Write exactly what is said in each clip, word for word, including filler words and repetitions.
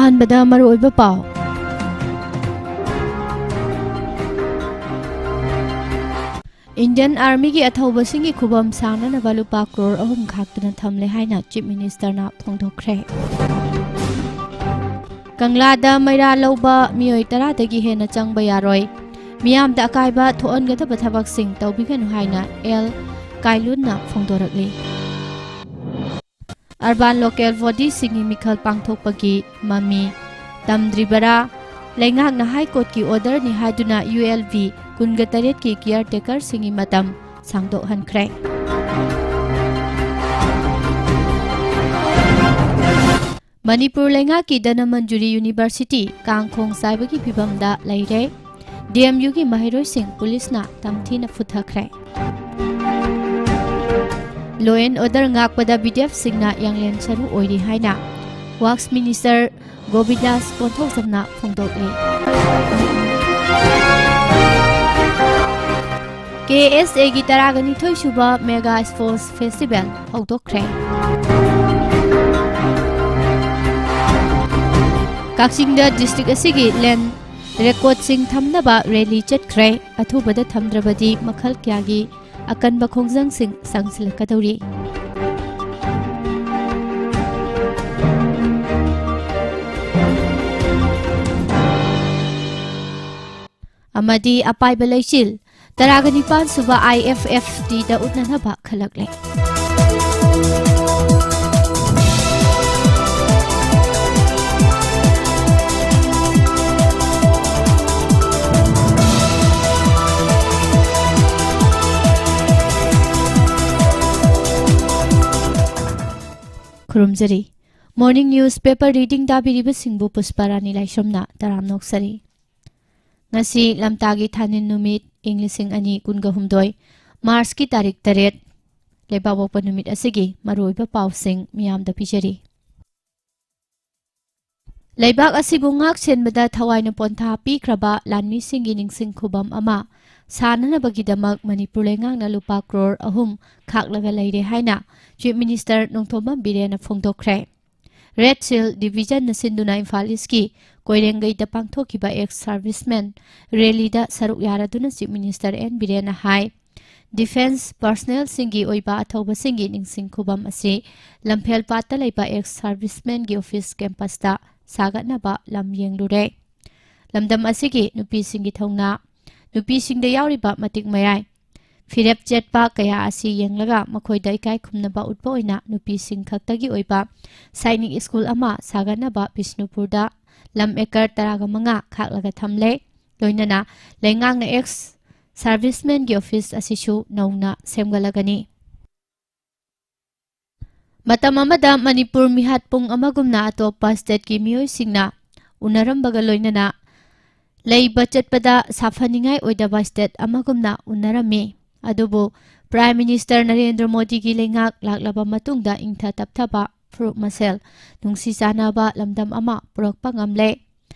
ꯑꯍꯥꯟꯕꯗ ꯃꯔꯨꯑꯣꯏꯕ ꯄꯥꯎ꯫ Indian Armyꯒꯤ ꯑꯊꯧꯕꯁꯤꯡꯒꯤ ꯈꯨꯕꯝ ꯁꯥꯡꯅꯅꯕ ꯂꯨꯄꯥ ꯀ꯭ꯔꯣꯔ ꯑꯍꯨꯝ ꯈꯥꯛꯇꯨꯅ ꯊꯝꯂꯦ ꯍꯥꯏꯅ Chief Ministerꯅ ꯐꯣꯡꯗꯣꯛꯈ꯭ꯔꯦ꯫ ꯀꯪꯂꯥꯗ ꯃꯩꯔꯥ ꯂꯧꯕ ꯃꯤꯑꯣꯏ ꯇꯔꯥꯗꯒꯤ ꯍꯦꯟꯅ ꯆꯪꯕ ꯌꯥꯔꯣꯏ꯫ ꯃꯤꯌꯥꯝꯗ ꯑꯀꯥꯏꯕ ꯊꯣꯛꯍꯟꯒꯗꯕ ꯊꯕꯛꯁꯤꯡ ꯇꯧꯕꯤꯒꯅꯨ ꯍꯥꯏꯅ ꯑꯦꯜ ꯀꯥꯏꯂꯨꯟꯅ ꯐꯣꯡꯗꯣꯔꯛꯂꯤ꯫ Urban Local Bodyꯁꯤꯡꯒꯤ ꯃꯤꯈꯜ ꯄꯥꯡꯊꯣꯛꯄꯒꯤ ꯃꯃꯤ ꯇꯝꯗ꯭ꯔꯤꯕꯔꯥ? ꯂꯩꯉꯥꯛꯅ High Courtꯀꯤ orderꯅꯤ ꯍꯥꯏꯗꯨꯅ ULB ꯀꯨꯟꯒ ꯇꯔꯦꯠꯀꯤ caretakerꯁꯤꯡꯒꯤ ꯃꯇꯝ ꯁꯥꯡꯗꯣꯛꯍꯟꯈ꯭ꯔꯦ꯫ ꯃꯅꯤꯄꯨꯔ ꯂꯩꯉꯥꯛꯀꯤ ꯙꯅꯃꯟꯖꯨꯔꯤ University ꯀꯥꯡ ꯈꯣꯡ ꯆꯥꯏꯕꯒꯤ ꯐꯤꯚꯝꯗ ꯂꯩꯔꯦ꯫ DMUꯒꯤ ꯃꯍꯩꯔꯣꯏꯁꯤꯡ ꯄꯨꯂꯤꯁꯅ ꯇꯝꯊꯤꯅ ꯐꯨꯊꯈ꯭ꯔꯦ꯫ Law and Order ꯉꯥꯛꯄꯗ BDFꯁꯤꯡꯅ ꯌꯥꯡꯂꯦꯟ ꯁꯔꯨ ꯑꯣꯏꯔꯤ ꯍꯥꯏꯅ Works Minister ꯒꯣꯕꯤꯟꯗꯥꯁ ꯀꯣꯟꯊꯧꯖꯝꯅ ꯐꯣꯡꯗꯣꯛꯂꯤ꯫ KSAꯒꯤ ꯇꯔꯥꯒ ꯅꯤꯊꯣꯏ ꯁꯨꯕ Mega Sports Festival ꯍꯧꯗꯣꯛꯈ꯭ꯔꯦ꯫ ꯀꯛꯆꯤꯡꯗ district ꯑꯁꯤꯒꯤ land recordꯁꯤꯡ ꯊꯝꯅꯕ rally ꯆꯠꯈ꯭ꯔꯦ꯫ ꯑꯊꯨꯕꯗ ꯊꯝꯗ꯭ꯔꯕꯗꯤ ꯃꯈꯜ ꯀꯌꯥꯒꯤ ꯑꯀꯟꯕ ꯈꯣꯡꯖꯪꯁꯤꯡ ꯆꯪꯁꯤꯜꯂꯛꯀꯗꯧꯔꯤ꯫ ꯑꯃꯗꯤ ꯑꯄꯥꯏꯕ ꯂꯩꯆꯤꯜ ꯇꯔꯥꯒ ꯅꯤꯄꯥꯟ ꯁꯨꯕ IFFTꯗ ꯎꯠꯅꯅꯕ ꯈꯜꯂꯛꯂꯦ꯫ ꯈꯨꯔꯨꯝꯖꯔꯤ꯫ Morning News Paper Reading ꯇꯥꯕꯤꯔꯤꯕꯁꯤꯡꯕꯨ ꯄꯨꯁꯄꯥꯔꯥꯅꯤ ꯂꯥꯏꯁ꯭ꯔꯝꯅ ꯇꯔꯥꯝꯅ ꯑꯣꯛꯆꯔꯤ꯫ ꯉꯁꯤ ꯂꯝꯇꯥꯒꯤ ꯊꯥꯅꯤꯟ ꯅꯨꯃꯤꯠ, ꯏꯪ ꯂꯤꯁꯤꯡ ꯑꯅꯤ ꯀꯨꯟꯒ ꯍꯨꯝꯗꯣꯏ, ꯃꯥꯔꯆꯀꯤ ꯇꯥꯔꯤꯛ ꯇꯔꯦꯠ, ꯂꯩꯕꯥꯛꯄꯣꯛꯄ ꯅꯨꯃꯤꯠ ꯑꯁꯤꯒꯤ ꯃꯔꯨꯑꯣꯏꯕ ꯄꯥꯎꯁꯤꯡ ꯃꯤꯌꯥꯝꯗ ꯄꯤꯖꯔꯤ꯫ ꯂꯩꯕꯥꯛ ꯑꯁꯤꯕꯨ ꯉꯥꯛ ꯁꯦꯟꯕꯗ ꯊꯋꯥꯏꯅ ꯄꯣꯟꯊꯥ ꯄꯤꯈ꯭ꯔꯕ ꯂꯥꯟꯃꯤꯁꯤꯡꯒꯤ ꯅꯤꯡꯁꯤꯡ ꯈꯨꯕꯝ ꯑꯃ ꯁꯥꯅꯅꯕꯒꯤꯗꯃꯛ ꯃꯅꯤꯄꯨꯔ ꯂꯩꯉꯥꯛꯅ ꯂꯨꯄꯥ ꯀ꯭ꯔꯣꯔ ꯑꯍꯨꯝ ꯈꯥꯛꯂꯒ ꯂꯩꯔꯦ ꯍꯥꯏꯅ Chief Minister Nongthombam ꯕꯤꯔꯦꯟꯅ ꯐꯣꯡꯗꯣꯛꯈ꯭ꯔꯦ꯫ Red Shield Division ꯅ ꯁꯤꯟꯗꯨꯅ ꯏꯝꯐꯥꯜ ꯏꯁꯀꯤ ꯀꯣꯏꯔꯦꯡꯒꯩꯗ ꯄꯥꯡꯊꯣꯛꯈꯤꯕ ex servicemen rally ꯗ ꯁꯔꯨꯛ ꯌꯥꯔꯗꯨꯅ Chief Minister N ꯕꯤꯔꯦꯟꯅ ꯍꯥꯏ, defence personnel ꯁꯤꯡꯒꯤ ꯑꯣꯏꯕ ꯑꯊꯧꯕꯁꯤꯡꯒꯤ ꯅꯤꯡꯁꯤꯡ ꯈꯨꯕꯝ ꯑꯁꯤ ꯂꯝꯐꯦꯜ ꯄꯥꯠꯇ ꯂꯩꯕ ex servicemen ꯒꯤ office campus ꯇ ꯁꯥꯒꯠꯅꯕ ꯂꯝ ꯌꯦꯡꯂꯨꯔꯦ꯫ ꯂꯝꯗꯝ ꯑꯁꯤꯒꯤ ꯅꯨꯄꯤꯁꯤꯡꯒꯤ ꯊꯧꯅꯥ, ꯅꯨꯄꯤꯁꯤꯡꯗ ꯌꯥꯎꯔꯤꯕ ꯃꯇꯤꯛ ꯃꯌꯥꯏ, ꯐꯤꯔꯦꯞ ꯆꯦꯠꯄ ꯀꯌꯥ ꯑꯁꯤ ꯌꯦꯡꯂꯒ ꯃꯈꯣꯏꯗ ꯏꯀꯥꯏ ꯈꯨꯝꯅꯕ ꯎꯠꯄ ꯑꯣꯏꯅ ꯅꯨꯄꯤꯁꯤꯡ ꯈꯛꯇꯒꯤ ꯑꯣꯏꯕ ꯁꯥꯏꯅꯤꯛ ꯁ꯭ꯀꯨꯜ ꯑꯃ ꯁꯥꯒꯠꯅꯕ ꯕꯤꯁꯅꯨꯄꯨꯔꯗ ꯂꯝ ꯑꯦꯀꯔ ꯇꯔꯥꯒ ꯃꯉꯥ ꯈꯥꯛꯂꯒ ꯊꯝꯂꯦ꯫ ꯂꯣꯏꯅꯅ ꯂꯩꯉꯥꯛꯅ ex servicemen ꯒꯤ office ꯑꯁꯤꯁꯨ ꯅꯧꯅ ꯁꯦꯝꯒꯠꯂꯒꯅꯤ꯫ ꯃꯇꯝ ꯑꯃꯗ ꯃꯅꯤꯄꯨꯔ ꯃꯤꯍꯥꯠ ꯄꯨꯡ ꯑꯃꯒꯨꯝꯅ ꯑꯇꯣꯞꯄ state ꯀꯤ ꯃꯤꯑꯣꯏꯁꯤꯡꯅ ꯎꯅꯔꯝꯕꯒ ꯂꯣꯏꯅꯅ ꯂꯩꯕ ꯆꯠꯄꯗ ꯁꯥꯐꯅꯤꯡꯉꯥꯏ ꯑꯣꯏꯗꯕ state ꯑꯃꯒꯨꯝꯅ ꯎꯅꯔꯝꯃꯤ꯫ ꯑꯗꯨꯕꯨ Prime Minister ꯅꯔꯦꯟꯗ꯭ꯔ ꯃꯣꯗꯤꯒꯤ ꯂꯩꯉꯥꯛ ꯂꯥꯛꯂꯕ ꯃꯇꯨꯡꯗ ꯏꯪꯊ ꯇꯞꯊꯕ, ꯐꯨꯔꯨꯞ ꯃꯁꯦꯜ ꯅꯨꯡꯁꯤ ꯆꯥꯟꯅꯕ ꯂꯝꯗꯝ ꯑꯃ ꯄꯨꯔꯛꯄ ꯉꯝꯂꯦ꯫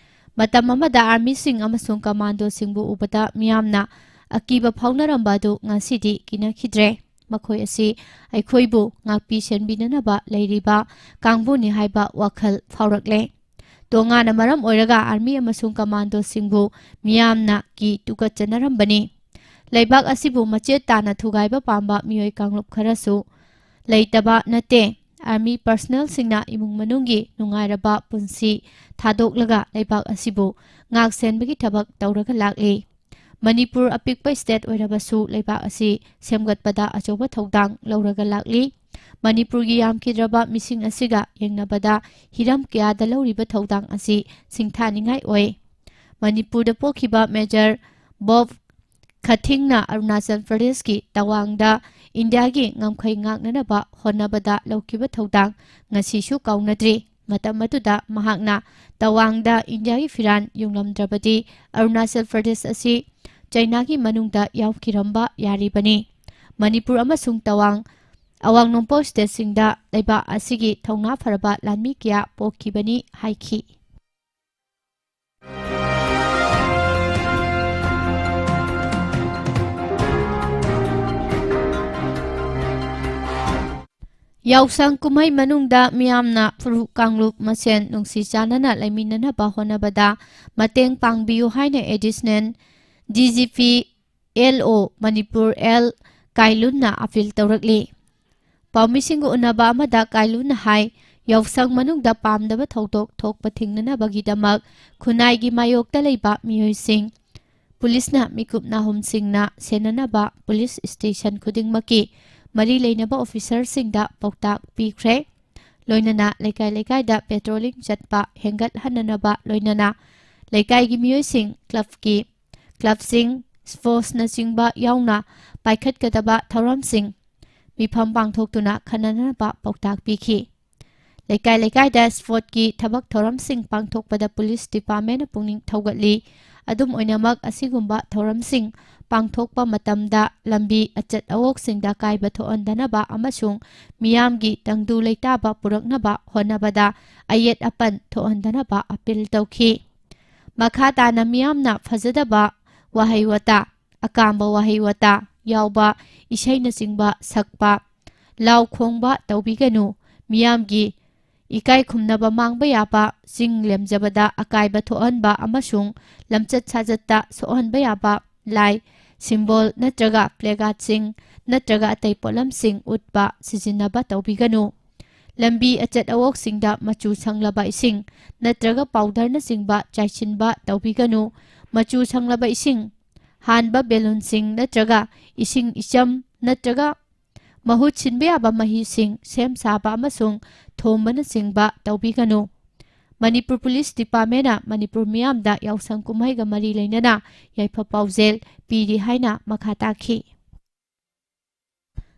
ꯃꯇꯝ ꯑꯃꯗ army ꯁꯤꯡ ꯑꯃꯁꯨꯡ commando ꯁꯤꯡꯕꯨ ꯎꯕꯗ ꯃꯤꯌꯥꯝꯅ ꯑꯀꯤꯕ ꯐꯥꯎꯅꯔꯝꯕ ꯑꯗꯨ ꯉꯁꯤꯗꯤ ꯀꯤꯅꯈꯤꯗ꯭ꯔꯦ꯫ ꯃꯈꯣꯏ ꯑꯁꯤ ꯑꯩꯈꯣꯏꯕꯨ ꯉꯥꯛꯄꯤ ꯁꯦꯟꯕꯤꯅꯅꯕ ꯂꯩꯔꯤꯕ ꯀꯥꯡꯕꯨꯅꯤ ꯍꯥꯏꯕ ꯋꯥꯈꯜ ꯐꯥꯎꯔꯛꯂꯦ꯫ ꯇꯣꯉꯥꯟꯅ ꯃꯔꯝ ꯑꯣꯏꯔꯒ army ꯑꯃꯁꯨꯡ commando ꯁꯤꯡꯕꯨ ꯃꯤꯌꯥꯝꯅ ꯀꯤ ꯇꯨꯀꯠꯆꯅꯔꯝꯕꯅꯤ꯫ ꯂꯩꯕꯥꯛ ꯑꯁꯤꯕꯨ ꯃꯆꯦꯠ ꯇꯥꯅ ꯊꯨꯒꯥꯏꯕ ꯄꯥꯝꯕ ꯃꯤꯑꯣꯏ ꯀꯥꯡꯂꯨꯞ ꯈꯔꯁꯨ ꯂꯩꯇꯕ ꯅꯠꯇꯦ꯫ Army personnel ꯁꯤꯡꯅ ꯏꯃꯨꯡ ꯃꯅꯨꯡꯒꯤ ꯅꯨꯡꯉꯥꯏꯔꯕ ꯄꯨꯟꯁꯤ ꯊꯥꯗꯣꯛꯂꯒ ꯂꯩꯕꯥꯛ ꯑꯁꯤꯕꯨ ꯉꯥꯛ ꯁꯦꯟꯕꯒꯤ ꯊꯕꯛ ꯇꯧꯔꯒ ꯂꯥꯛꯂꯤ꯫ ꯃꯅꯤꯄꯨꯔ ꯑꯄꯤꯛꯄ state ꯑꯣꯏꯔꯕꯁꯨ ꯂꯩꯕꯥꯛ ꯑꯁꯤ ꯁꯦꯝꯒꯠꯄꯗ ꯑꯆꯧꯕ ꯊꯧꯗꯥꯡ ꯂꯧꯔꯒ ꯂꯥꯛꯂꯤ꯫ ꯃꯅꯤꯄꯨꯔꯒꯤ ꯌꯥꯝꯈꯤꯗ꯭ꯔꯕ ꯃꯤꯁꯤꯡ ꯑꯁꯤꯒ ꯌꯦꯡꯅꯕꯗ ꯍꯤꯔꯝ ꯀꯌꯥꯗ ꯂꯧꯔꯤꯕ ꯊꯧꯗꯥꯡ ꯑꯁꯤ ꯁꯤꯡꯊꯥꯅꯤꯡꯉꯥꯏ ꯑꯣꯏ꯫ ꯃꯅꯤꯄꯨꯔꯗ ꯄꯣꯛꯈꯤꯕ Major ꯕꯣꯕ ꯈꯊꯤꯡꯅ ꯑꯔꯨꯅꯥꯆꯜ ꯄ꯭ꯔꯗꯦꯁꯀꯤ ꯇꯋꯥꯡꯗ ꯏꯟꯗꯤꯌꯥꯒꯤ ꯉꯝꯈꯩ ꯉꯥꯛꯅꯅꯕ ꯍꯣꯠꯅꯕꯗ ꯂꯧꯈꯤꯕ ꯊꯧꯗꯥꯡ ꯉꯁꯤꯁꯨ ꯀꯥꯎꯅꯗ꯭ꯔꯤ꯫ ꯃꯇꯝ ꯑꯗꯨꯗ ꯃꯍꯥꯛꯅ ꯇꯋꯥꯡꯗ ꯏꯟꯗꯤꯌꯥꯒꯤ ꯐꯤꯔꯥꯟ ꯌꯨꯡꯂꯝꯗ꯭ꯔꯕꯗꯤ ꯑꯔꯨꯅꯥꯆꯜ ꯄ꯭ꯔꯗꯦꯁ ꯑꯁꯤ ꯆꯩꯅꯥꯒꯤ ꯃꯅꯨꯡꯗ ꯌꯥꯎꯈꯤꯔꯝꯕ ꯌꯥꯔꯤꯕꯅꯤ꯫ ꯃꯅꯤꯄꯨꯔ ꯑꯃꯁꯨꯡ ꯇꯋꯥꯡ, ꯑꯋꯥꯡ ꯅꯣꯡꯄꯣꯛ state ꯁꯤꯡꯗ ꯂꯩꯕꯥꯛ ꯑꯁꯤꯒꯤ ꯊꯧꯅꯥ ꯐꯔꯕ ꯂꯥꯟꯃꯤ ꯀꯌꯥ ꯄꯣꯛꯈꯤꯕꯅꯤ ꯍꯥꯏꯈꯤ꯫ ꯌꯥꯎꯁꯪ ꯀꯨꯝꯍꯩ ꯃꯅꯨꯡꯗ ꯃꯤꯌꯥꯝꯅ ꯐꯨꯔꯨꯞ ꯀꯥꯡꯂꯨꯞ ꯃꯁꯦꯟ ꯅꯨꯡꯁꯤ ꯆꯥꯟꯅꯅ ꯂꯩꯃꯤꯟꯅꯅꯕ ꯍꯣꯠꯅꯕꯗ ꯃꯇꯦꯡ ꯄꯥꯡꯕꯤꯌꯨ ꯍꯥꯏꯅ additional D G P L ꯑꯣ ꯃꯅꯤꯄꯨꯔ ꯑꯦꯜ ꯀꯥꯏꯂꯨꯟꯅ ꯑꯄꯤꯜ ꯇꯧꯔꯛꯂꯤ꯫ ꯄꯥꯎꯃꯤꯁꯤꯡꯒ ꯎꯅꯕ ꯑꯃꯗ ꯀꯥꯏꯂꯨꯟꯅ ꯍꯥꯏ, ꯌꯥꯎꯁꯪ ꯃꯅꯨꯡꯗ ꯄꯥꯝꯗꯕ ꯊꯧꯗꯣꯛ ꯊꯣꯛꯄ ꯊꯤꯡꯅꯅꯕꯒꯤꯗꯃꯛ ꯈꯨꯟꯅꯥꯏꯒꯤ ꯃꯥꯌꯣꯛꯇ ꯂꯩꯕ ꯃꯤꯑꯣꯏꯁꯤꯡ, ꯄꯨꯂꯤꯁꯅ ꯃꯤꯀꯨꯞ ꯅꯥꯍꯨꯝꯁꯤꯡꯅ ꯁꯦꯟꯅꯅꯕ ꯄꯨꯂꯤꯁ ꯁ꯭ꯇꯦꯁꯟ ꯈꯨꯗꯤꯡꯃꯛꯀꯤ ꯃꯔꯤ ꯂꯩꯅꯕ ꯑꯣꯐꯤꯁꯔꯁꯤꯡꯗ ꯄꯥꯎꯇꯥꯛ ꯄꯤꯈ꯭ꯔꯦ꯫ ꯂꯣꯏꯅꯅ ꯂꯩꯀꯥꯏ ꯂꯩꯀꯥꯏꯗ ꯄꯦꯇ꯭ꯔꯣꯂꯤꯡ ꯆꯠꯄ ꯍꯦꯟꯒꯠꯍꯟꯅꯅꯕ, ꯂꯣꯏꯅꯅ ꯂꯩꯀꯥꯏꯒꯤ ꯃꯤꯑꯣꯏꯁꯤꯡ, ꯀ꯭ꯂꯕꯀꯤ, ꯀ꯭ꯂꯕꯁꯤꯡ, ꯁ꯭ꯄꯣꯔꯠꯁꯅꯆꯤꯡꯕ ꯌꯥꯎꯅ ꯄꯥꯏꯈꯠꯀꯗꯕ ꯊꯧꯔꯝꯁꯤꯡ ꯃꯤꯐꯝ ꯄꯥꯡꯊꯣꯛꯇꯨꯅ ꯈꯟꯅꯅꯕ ꯄꯥꯎꯇꯥꯛ ꯄꯤꯈꯤ꯫ ꯂꯩꯀꯥꯏ ꯂꯩꯀꯥꯏꯗ ꯁ꯭ꯄꯣꯔꯠꯀꯤ ꯊꯕꯛ ꯊꯧꯔꯝꯁꯤꯡ ꯄꯥꯡꯊꯣꯛꯄꯗ ꯄꯨꯂꯤꯁ ꯗꯤꯄꯥꯔꯠꯃꯦꯟꯅ ꯄꯨꯛꯅꯤꯡ ꯊꯧꯒꯠꯂꯤ꯫ ꯑꯗꯨꯝ ꯑꯣꯏꯅꯃꯛ, ꯑꯁꯤꯒꯨꯝꯕ ꯊꯧꯔꯝꯁꯤꯡ ꯄꯥꯡꯊꯣꯛꯄ ꯃꯇꯝꯗ ꯂꯝꯕꯤ ꯑꯆꯠ ꯑꯋꯣꯛꯁꯤꯡꯗ ꯑꯀꯥꯏꯕ ꯊꯣꯛꯍꯟꯗꯅꯕ ꯑꯃꯁꯨꯡ ꯃꯤꯌꯥꯝꯒꯤ ꯇꯪꯗꯨ ꯂꯩꯇꯥꯕ ꯄꯨꯔꯛꯅꯕ ꯍꯣꯠꯅꯕꯗ ꯑꯌꯦꯠ ꯑꯄꯟ ꯊꯣꯛꯍꯟꯗꯅꯕ ꯑꯄꯤꯜ ꯇꯧꯈꯤ꯫ ꯃꯈꯥ ꯇꯥꯅ ꯃꯤꯌꯥꯝꯅ ꯐꯖꯗꯕ ꯋꯥꯍꯩ ꯋꯥꯇꯥ, ꯑꯀꯥꯝꯕ ꯋꯥꯍꯩ ꯋꯥꯇꯥ ꯌꯥꯎꯕ ꯏꯁꯩꯅꯆꯤꯡꯕ ꯁꯛꯄ, ꯂꯥꯎ ꯈꯣꯡꯕ ꯇꯧꯕꯤꯒꯅꯨ꯫ ꯃꯤꯌꯥꯝꯒꯤ ꯏꯀꯥꯏ ꯈꯨꯝꯅꯕ ꯃꯥꯡꯕ ꯌꯥꯕ, ꯆꯤꯡ ꯂꯦꯝꯖꯕꯗ ꯑꯀꯥꯏꯕ ꯊꯣꯛꯍꯟꯕ ꯑꯃꯁꯨꯡ ꯂꯝꯆꯠ ꯁꯥꯖꯠꯇ ꯁꯣꯛꯍꯟꯕ ꯌꯥꯕ ꯂꯥꯏ, ꯁꯤꯝꯕꯣꯜ ꯅꯠꯇ꯭ꯔꯒ ꯄ꯭ꯂꯦꯀꯥꯔꯗꯁꯤꯡ ꯅꯠꯇ꯭ꯔꯒ ꯑꯇꯩ ꯄꯣꯠꯂꯝꯁꯤꯡ ꯎꯠꯄ, ꯁꯤꯖꯤꯟꯅꯕ ꯇꯧꯕꯤꯒꯅꯨ꯫ ꯂꯝꯕꯤ ꯑꯆꯠ ꯑꯋꯣꯛꯁꯤꯡꯗ ꯃꯆꯨ ꯁꯪꯂꯕ ꯏꯁꯤꯡ ꯅꯠꯇ꯭ꯔꯒ ꯄꯥꯎꯗꯔꯅꯆꯤꯡꯕ ꯆꯥꯏꯁꯤꯟꯕ ꯇꯧꯕꯤꯒꯅꯨ꯫ ꯃꯆꯨ ꯁꯪꯂꯕ ꯏꯁꯤꯡ, ꯍꯥꯟꯕ ꯕꯦꯂꯨꯟꯁꯤꯡ ꯅꯠꯇ꯭ꯔꯒ ꯏꯁꯤꯡ ꯏꯆꯝ ꯅꯠꯇ꯭ꯔꯒ ꯃꯍꯨꯠ ꯁꯤꯟꯕ ꯌꯥꯕ ꯃꯍꯤꯁꯤꯡ ꯁꯦꯝ ꯁꯥꯕ ꯑꯃꯁꯨꯡ ꯊꯣꯝꯕꯅꯆꯤꯡꯕ ꯇꯧꯕꯤꯒꯅꯨ꯫ ꯃꯅꯤꯄꯨꯔ ꯄꯨꯂꯤꯁ ꯗꯤꯄꯥꯔꯠꯃꯦꯟꯅ ꯃꯅꯤꯄꯨꯔ ꯃꯤꯌꯥꯝꯗ ꯌꯥꯎꯁꯪ ꯀꯨꯝꯍꯩꯒ ꯃꯔꯤ ꯂꯩꯅꯅ ꯌꯥꯏꯐ ꯄꯥꯎꯖꯦꯜ ꯄꯤꯔꯤ ꯍꯥꯏꯅ ꯃꯈꯥ ꯇꯥꯈꯤ꯫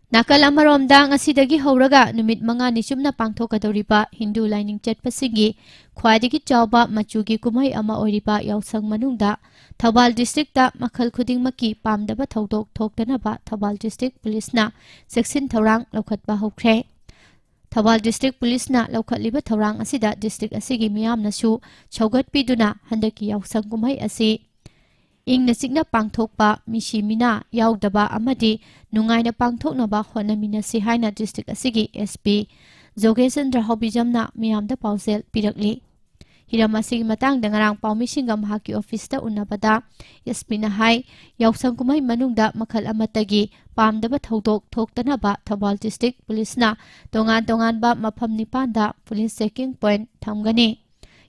ꯅꯥꯀꯜ ꯑꯃꯔꯣꯝꯗ, ꯉꯁꯤꯗꯒꯤ ꯍꯧꯔꯒ ꯅꯨꯃꯤꯠ ꯃꯉꯥꯅꯤ ꯆꯨꯞꯅ ꯄꯥꯡꯊꯣꯛꯀꯗꯧꯔꯤꯕ ꯍꯤꯟꯗꯨ ꯂꯥꯏꯅꯤꯡ ꯆꯠꯄꯁꯤꯡꯒꯤ ꯈ꯭ꯋꯥꯏꯗꯒꯤ ꯆꯥꯎꯕ ꯃꯆꯨꯒꯤ ꯀꯨꯝꯍꯩ ꯑꯃ ꯑꯣꯏꯔꯤꯕ ꯌꯥꯎꯁꯪ ꯃꯅꯨꯡꯗ ꯊꯧꯕꯥꯜ ꯗꯤꯁꯇ꯭ꯔꯤꯛꯇ ꯃꯈꯜ ꯈꯨꯗꯤꯡꯃꯛꯀꯤ ꯄꯥꯝꯗꯕ ꯊꯧꯗꯣꯛ ꯊꯣꯛꯇꯅꯕ ꯊꯧꯕꯥꯜ ꯗꯤꯁꯇ꯭ꯔꯤꯛ ꯄꯨꯂꯤꯁꯅ ꯆꯦꯛꯁꯤꯟ ꯊꯧꯔꯥꯡ ꯂꯧꯈꯠꯄ ꯍꯧꯈ꯭ꯔꯦ꯫ ꯊꯧꯕꯥꯜ ꯗꯤꯁꯇ꯭ꯔꯤꯛ ꯄꯨꯂꯤꯁꯅ ꯂꯧꯈꯠꯂꯤꯕ ꯊꯧꯔꯥꯡ ꯑꯁꯤꯗ ꯗꯤꯁꯇ꯭ꯔꯤꯛ ꯑꯁꯤꯒꯤ ꯃꯤꯌꯥꯝꯅꯁꯨ ꯁꯧꯒꯠꯄꯤꯗꯨꯅ ꯍꯟꯗꯛꯀꯤ ꯌꯥꯎꯁꯪ ꯀꯨꯝꯍꯩ ꯑꯁꯤ ꯏꯪꯅ ꯆꯤꯛꯅ ꯄꯥꯡꯊꯣꯛꯄ, ꯃꯤꯁꯤ ꯃꯤꯅꯥ ꯌꯥꯎꯗꯕ ꯑꯃꯗꯤ ꯅꯨꯡꯉꯥꯏꯅ ꯄꯥꯡꯊꯣꯛꯅꯕ ꯍꯣꯠꯅꯃꯤꯟꯅꯁꯤ ꯍꯥꯏꯅ district ꯑꯁꯤꯒꯤ S P ꯖꯣꯒꯦꯁꯆꯟꯗ꯭ꯔ ꯍꯥꯎꯕꯤꯖꯝꯅ ꯃꯤꯌꯥꯝꯗ ꯄꯥꯎꯖꯦꯜ ꯄꯤꯔꯛꯂꯤ꯫ ꯍꯤꯔꯝ ꯑꯁꯤꯒꯤ ꯃꯇꯥꯡꯗ ꯉꯔꯥꯡ ꯄꯥꯎꯃꯤꯁꯤꯡꯒ ꯃꯍꯥꯛꯀꯤ office ꯇ ꯎꯅꯕꯗ S P ꯅ ꯍꯥꯏ, ꯌꯥꯎꯁꯪ ꯀꯨꯝꯍꯩ ꯃꯅꯨꯡꯗ ꯃꯈꯜ ꯑꯃꯠꯇꯒꯤ ꯄꯥꯝꯗꯕ ꯊꯧꯗꯣꯛ ꯊꯣꯛꯇꯅꯕ ꯊꯧꯕꯥꯜ district police ꯅ ꯇꯣꯉꯥꯟ ꯇꯣꯉꯥꯟꯕ ꯃꯐꯝ ꯅꯤꯄꯥꯟꯗ police checking point ꯊꯝꯒꯅꯤ꯫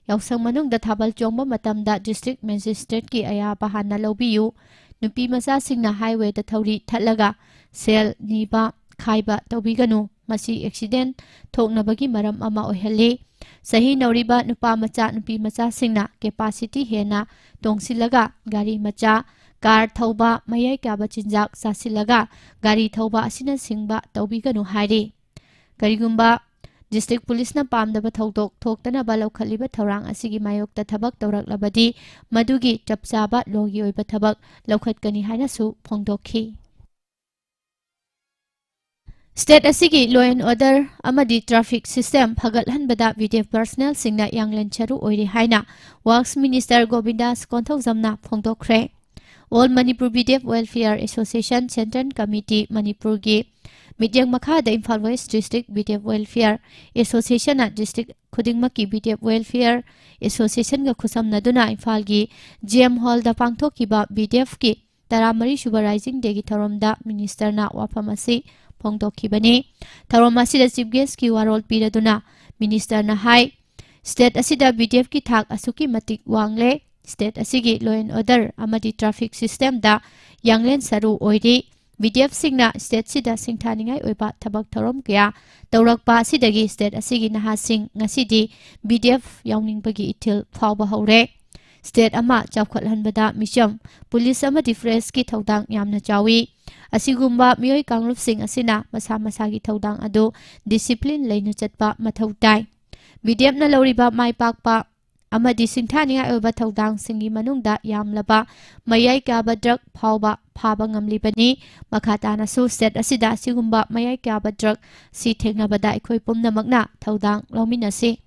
ꯌꯥꯎꯁꯪ ꯃꯅꯨꯡꯗ ꯊꯥꯕꯜ ꯆꯣꯡꯕ ꯃꯇꯝꯗ district magistrate ꯀꯤ ꯑꯌꯥꯕ ꯍꯥꯟꯅ ꯂꯧꯕꯤꯌꯨ꯫ ꯅꯨꯄꯤ ꯃꯆꯥꯁꯤꯡꯅ highway ꯗ ꯊꯧꯔꯤ ꯊꯠꯂꯒ ꯁꯦꯜ ꯅꯤꯕ ꯈꯥꯏꯕ ꯇꯧꯕꯤꯒꯅꯨ꯫ ꯃꯁꯤ accident ꯊꯣꯛꯅꯕꯒꯤ ꯃꯔꯝ ꯑꯃ ꯑꯣꯏꯍꯜꯂꯤ꯫ ꯆꯍꯤ ꯅꯧꯔꯤꯕ ꯅꯨꯄꯥ ꯃꯆꯥ, ꯅꯨꯄꯤ ꯃꯆꯥꯁꯤꯡꯅ capacity ꯍꯦꯟꯅ ꯇꯣꯡꯁꯤꯜꯂꯒ ꯒꯥꯔꯤ ꯃꯆꯥ, car ꯊꯧꯕ, ꯃꯌꯥꯏ ꯀꯥꯕ ꯆꯤꯟꯖꯥꯛ ꯆꯥꯁꯤꯜꯂꯒ ꯒꯥꯔꯤ ꯊꯧꯕ ꯑꯁꯤꯅꯆꯤꯡꯕ ꯇꯧꯕꯤꯒꯅꯨ ꯍꯥꯏꯔꯤ꯫ ꯀꯔꯤꯒꯨꯝꯕ district police ꯅ ꯄꯥꯝꯗꯕ ꯊꯧꯗꯣꯛ ꯊꯣꯛꯇꯅꯕ ꯂꯧꯈꯠꯂꯤꯕ ꯊꯧꯔꯥꯡ ꯑꯁꯤꯒꯤ ꯃꯥꯌꯣꯛꯇ ꯊꯕꯛ ꯇꯧꯔꯛꯂꯕꯗꯤ, ꯃꯗꯨꯒꯤ ꯆꯞ ꯆꯥꯕ law ꯒꯤ ꯑꯣꯏꯕ ꯊꯕꯛ ꯂꯧꯈꯠꯀꯅꯤ ꯍꯥꯏꯅꯁꯨ ꯐꯣꯡꯗꯣꯛꯈꯤ꯫ State ꯑꯁꯤꯒꯤ law and order ꯑꯃꯗꯤ traffic system ꯐꯒꯠꯍꯟꯕꯗ V D F personnel ꯁꯤꯡꯅ ꯌꯥꯡꯂꯦꯟ ꯁꯔꯨ ꯑꯣꯏꯔꯤ ꯍꯥꯏꯅ Works Minister ꯒꯣꯕꯤꯟꯗꯥꯁ ꯀꯣꯟꯊꯧꯖꯝꯅ ꯐꯣꯡꯗꯣꯛꯈ꯭ꯔꯦ꯫ All Manipur V D F Welfare Association Central Committee ꯃꯅꯤꯄꯨꯔꯒꯤ ꯃꯤꯠꯌꯦꯡ ꯃꯈꯥꯗ Imphal West District V D F Welfare Association ꯅ district ꯈꯨꯗꯤꯡꯃꯛꯀꯤ V D F Welfare Association ꯒ ꯈꯨꯠꯁꯝꯅꯗꯨꯅ ꯏꯝꯐꯥꯜꯒꯤ G M Hall ꯗ ꯄꯥꯡꯊꯣꯛꯈꯤꯕ V D F ꯀꯤ ꯇꯔꯥꯃꯔꯤ ꯁꯨꯕ Rising Day ꯒꯤ ꯊꯧꯔꯝꯗ minister ꯅ ꯋꯥꯐꯝ ꯑꯁꯤ ꯐꯣꯡꯗꯣꯛꯈꯤꯕꯅꯤ꯫ ꯊꯧꯔꯝ ꯑꯁꯤꯗ chief guest ꯀꯤ ꯋꯥꯔꯣꯜ ꯄꯤꯔꯗꯨꯅ minister ꯅ ꯍꯥꯏ, state ꯑꯁꯤꯗ V D F ꯀꯤ ꯊꯥꯛ ꯑꯁꯨꯛꯀꯤ ꯃꯇꯤꯛ ꯋꯥꯡꯂꯦ꯫ State ꯑꯁꯤꯒꯤ law and order ꯑꯃꯗꯤ traffic system ꯗ ꯌꯥꯡꯂꯦꯟ ꯁꯔꯨ ꯑꯣꯏꯔꯤ꯫ V D F ꯁꯤꯡꯅ state ꯁꯤꯗ ꯁꯤꯡꯊꯥꯅꯤꯡꯉꯥꯏ ꯑꯣꯏꯕ ꯊꯕꯛ ꯊꯧꯔꯝ ꯀꯌꯥ ꯇꯧꯔꯛꯄ ꯑꯁꯤꯗꯒꯤ state ꯑꯁꯤꯒꯤ ꯅꯍꯥꯁꯤꯡ ꯉꯁꯤꯗꯤ V D F ꯌꯥꯎꯅꯤꯡꯕꯒꯤ ꯏꯊꯤꯜ ꯐꯥꯎꯕ ꯍꯧꯔꯦ꯫ State ꯑꯃ ꯆꯥꯎꯈꯠꯍꯟꯕꯗ ꯃꯤꯆꯝ, police ꯑꯃꯗꯤ press ꯀꯤ ꯊꯧꯗꯥꯡ ꯌꯥꯝꯅ ꯆꯥꯎꯏ꯫ ꯑꯁꯤꯒꯨꯝꯕ ꯃꯤꯑꯣꯏ ꯀꯥꯡꯂꯨꯞꯁꯤꯡ ꯑꯁꯤꯅ ꯃꯁꯥ ꯃꯁꯥꯒꯤ ꯊꯧꯗꯥꯡ ꯑꯗꯨ discipline ꯂꯩꯅ ꯆꯠꯄ ꯃꯊꯧ ꯇꯥꯏ꯫ V D F ꯅ ꯂꯧꯔꯤꯕ ꯃꯥꯏ ꯄꯥꯛꯄ ꯑꯃꯗꯤ ꯁꯤꯡꯊꯥꯅꯤꯡꯉꯥꯏ ꯑꯣꯏꯕ ꯊꯧꯗꯥꯡꯁꯤꯡꯒꯤ ꯃꯅꯨꯡꯗ ꯌꯥꯝꯂꯕ ꯃꯌꯥꯏ ꯀꯥꯕ drug ꯐꯥꯎꯕ ꯐꯥꯕ ꯉꯝꯂꯤꯕꯅꯤ꯫ ꯃꯈꯥ ꯇꯥꯅꯁꯨ state ꯑꯁꯤꯗ ꯑꯁꯤꯒꯨꯝꯕ ꯃꯌꯥꯏ ꯀꯥꯕ drug ꯁꯤ ꯊꯦꯡꯅꯕꯗ ꯑꯩꯈꯣꯏ ꯄꯨꯝꯅꯃꯛꯅ ꯊꯧꯗꯥꯡ ꯂꯧꯃꯤꯟꯅꯁꯤ꯫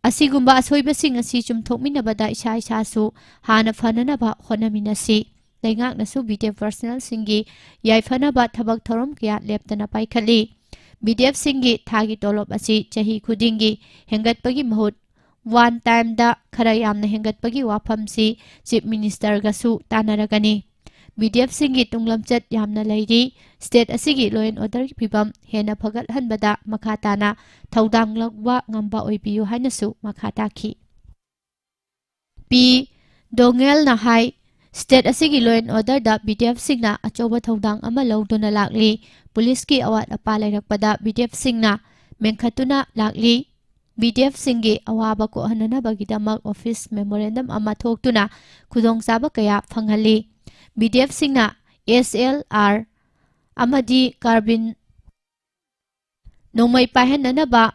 ꯑꯁꯤꯒꯨꯝꯕ ꯑꯁꯣꯏꯕꯁꯤꯡ ꯑꯁꯤ ꯆꯨꯝꯊꯣꯛꯃꯤꯟꯅꯕꯗ ꯏꯁꯥ ꯏꯁꯥꯁꯨ ꯍꯥꯟꯅ ꯐꯅꯅꯕ ꯍꯣꯠꯅꯃꯤꯟꯅꯁꯤ꯫ ꯂꯩꯉꯥꯛꯅꯁꯨ BDF personnelꯁꯤꯡꯒꯤ ꯌꯥꯏꯐꯅꯕ ꯊꯕꯛ ꯊꯧꯔꯝ ꯀꯌꯥ ꯂꯦꯞꯇꯅ ꯄꯥꯏꯈꯠꯂꯤ꯫ BDFꯁꯤꯡꯒꯤ ꯊꯥꯒꯤ ꯇꯣꯂꯣꯞ ꯑꯁꯤ ꯆꯍꯤ ꯈꯨꯗꯤꯡꯒꯤ ꯍꯦꯟꯒꯠꯄꯒꯤ ꯃꯍꯨꯠ one timeꯗ ꯈꯔ ꯌꯥꯝꯅ ꯍꯦꯟꯒꯠꯄꯒꯤ ꯋꯥꯐꯝꯁꯤ Chief Ministerꯒꯁꯨ ꯇꯥꯟꯅꯔꯒꯅꯤ꯫ BDFꯁꯤꯡꯒꯤ ꯇꯨꯡꯂꯝꯆꯠ ꯌꯥꯝꯅ ꯂꯩꯔꯤ꯫ State ꯑꯁꯤꯒꯤ law and orderꯒꯤ ꯐꯤꯕꯝ ꯍꯦꯟꯅ ꯐꯒꯠꯍꯟꯕꯗ ꯃꯈꯥ ꯇꯥꯅ ꯊꯧꯗꯥꯡ ꯂꯧꯕ ꯉꯝꯕ ꯑꯣꯏꯕꯤꯌꯨ ꯍꯥꯏꯅꯁꯨ ꯃꯈꯥ ꯇꯥꯈꯤ꯫ ꯄꯤ ꯗꯣꯉꯦꯜꯅ ꯍꯥꯏ, State ꯑꯁꯤꯒꯤ law and orderꯗ BDFꯁꯤꯡꯅ ꯑꯆꯧꯕ ꯊꯧꯗꯥꯡ ꯑꯃ ꯂꯧꯗꯨꯅ ꯂꯥꯛꯂꯤ꯫ ꯄꯨꯂꯤꯁꯀꯤ ꯑꯋꯥꯠ ꯑꯄꯥ ꯂꯩꯔꯛꯄꯗ BDFꯁꯤꯡꯅ ꯃꯦꯟꯈꯠꯇꯨꯅ ꯂꯥꯛꯂꯤ꯫ BDFꯁꯤꯡꯒꯤ ꯑꯋꯥꯕ ꯀꯣꯛꯍꯟꯅꯅꯕꯒꯤꯗꯃꯛ office memorandum ꯑꯃ ꯊꯣꯛꯇꯨꯅ ꯈꯨꯗꯣꯡꯆꯥꯕ ꯀꯌꯥ ꯐꯪꯍꯜꯂꯤ꯫ BDFꯁꯤꯡꯅ SLR ꯑꯃꯗꯤ carbine ꯅꯣꯡꯃꯩ ꯄꯥꯏꯍꯟꯅꯅꯕ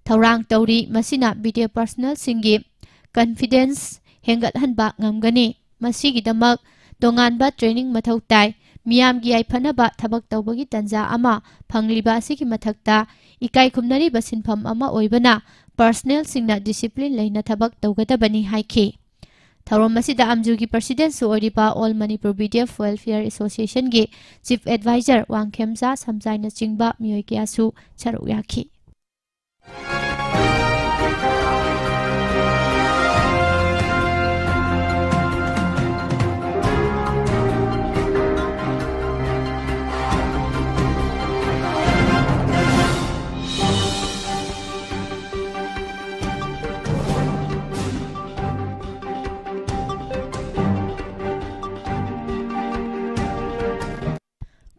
ꯊꯧꯔꯥꯡ ꯇꯧꯔꯤ꯫ ꯃꯁꯤꯅ BDF personnelꯁꯤꯡꯒꯤ confidence ꯍꯦꯟꯒꯠꯍꯟꯕ ꯉꯝꯒꯅꯤ꯫ ꯃꯁꯤꯒꯤꯗꯃꯛ ꯇꯣꯉꯥꯟꯕ training ꯃꯊꯧ ꯇꯥꯏ꯫ ꯃꯤꯌꯥꯝꯒꯤ ꯌꯥꯏꯐꯅꯕ ꯊꯕꯛ ꯇꯧꯕꯒꯤ ꯇꯥꯟꯖꯥ ꯑꯃ ꯐꯪꯂꯤꯕ ꯑꯁꯤꯒꯤ ꯃꯊꯛꯇ, ꯏꯀꯥꯏ ꯈꯨꯝꯅꯔꯤꯕ ꯁꯤꯟꯐꯝ ꯑꯃ ꯑꯣꯏꯕꯅ personnelꯁꯤꯡꯅ discipline ꯂꯩꯅ ꯊꯕꯛ ꯇꯧꯒꯗꯕꯅꯤ ꯍꯥꯏꯈꯤ꯫ ꯊꯧꯔꯝ ꯑꯁꯤꯗ ꯑꯝꯖꯨꯒꯤ presidentꯁꯨ ꯑꯣꯏꯔꯤꯕ All Manipur BDF Welfare Associationꯒꯤ Chief Advisor Wangkhemcha ꯁꯝꯖꯥꯏꯅꯆꯤꯡꯕ ꯃꯤꯑꯣꯏ ꯀꯌꯥꯁꯨ ꯁꯔꯨꯛ ꯌꯥꯈꯤ꯫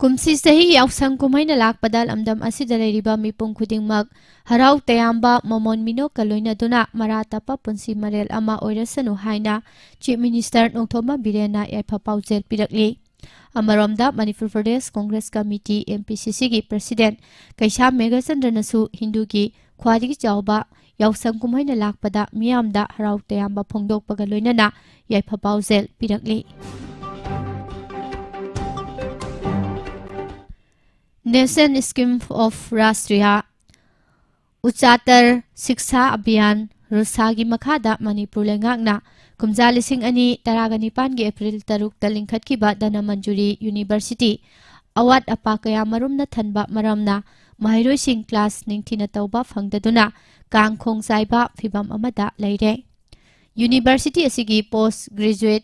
ꯀꯨꯝꯁꯤ ꯆꯍꯤ ꯌꯥꯎꯁꯪ ꯀꯨꯝꯍꯩꯅ ꯂꯥꯛꯄꯗ ꯂꯝꯗꯝ ꯑꯁꯤꯗ ꯂꯩꯔꯤꯕ ꯃꯤꯄꯨꯝ ꯈꯨꯗꯤꯡꯃꯛ ꯍꯔꯥꯎ ꯇꯌꯥꯝꯕ, ꯃꯃꯣꯟ ꯃꯤꯅꯣꯛꯀ ꯂꯣꯏꯅꯗꯨꯅ ꯃꯔꯥ ꯇꯞꯄ ꯄꯨꯟꯁꯤ ꯃꯔꯦꯜ ꯑꯃ ꯑꯣꯏꯔꯁꯅꯨ ꯍꯥꯏꯅ Chief Minister ꯅꯣꯡꯊꯣꯝꯕꯝ ꯕꯤꯔꯦꯟꯅ ꯌꯥꯏꯐ ꯄꯥꯎꯖꯦꯜ ꯄꯤꯔꯛꯂꯤ꯫ ꯑꯃꯔꯣꯝꯗ, ꯃꯅꯤꯄꯨꯔ ꯄ꯭ꯔꯗꯦꯁ ꯀꯣꯡꯒ꯭ꯔꯦꯁ ꯀꯃꯤꯇꯤ, MPCCꯒꯤ president ꯀꯩꯁꯥꯝ ꯃꯦꯘꯆꯟꯗ꯭ꯔꯅꯁꯨ ꯍꯤꯟꯗꯨꯒꯤ ꯈ꯭ꯋꯥꯏꯗꯒꯤ ꯆꯥꯎꯕ ꯌꯥꯎꯁꯪ ꯀꯨꯝꯍꯩꯅ ꯂꯥꯛꯄꯗ ꯃꯤꯌꯥꯝꯗ ꯍꯔꯥꯎ ꯇꯌꯥꯝꯕ ꯐꯣꯡꯗꯣꯛꯄꯒ ꯂꯣꯏꯅꯅ ꯌꯥꯏꯐ ꯄꯥꯎꯖꯦꯜ ꯄꯤꯔꯛꯂꯤ꯫ Nation Scheme of Rashtriya ꯎꯆꯥꯇꯔ ꯁꯤꯛꯁꯥ ꯑꯚꯤꯌꯥꯟ, ꯔꯨꯁꯥꯒꯤ ꯃꯈꯥꯗ ꯃꯅꯤꯄꯨꯔ ꯂꯩꯉꯥꯛꯅ ꯀꯨꯝꯖꯥ ꯂꯤꯁꯤꯡ ꯑꯅꯤ ꯇꯔꯥꯒ ꯅꯤꯄꯥꯟꯒꯤ ꯑꯦꯄ꯭ꯔꯤꯜ ꯇꯔꯨꯛꯇ ꯂꯤꯡꯈꯠꯈꯤꯕ ꯙꯅꯃꯟꯖꯨꯔꯤ ꯌꯨꯅꯤꯚꯔꯁꯤꯇꯤ ꯑꯋꯥꯠ ꯑꯄꯥ ꯀꯌꯥ ꯃꯔꯨꯝꯅ ꯊꯟꯕ ꯃꯔꯝꯅ ꯃꯍꯩꯔꯣꯏꯁꯤꯡ ꯀ꯭ꯂꯥꯁ ꯅꯤꯡꯊꯤꯅ ꯇꯧꯕ ꯐꯪꯗꯗꯨꯅ ꯀꯥꯡ ꯈꯣꯡ ꯆꯥꯏꯕ ꯐꯤꯚꯝ ꯑꯃꯗ ꯂꯩꯔꯦ꯫ ꯌꯨꯅꯤꯚꯔꯁꯤꯇꯤ ꯑꯁꯤꯒꯤ ꯄꯣꯁ ꯒ꯭ꯔꯦꯖꯨꯑꯦꯠ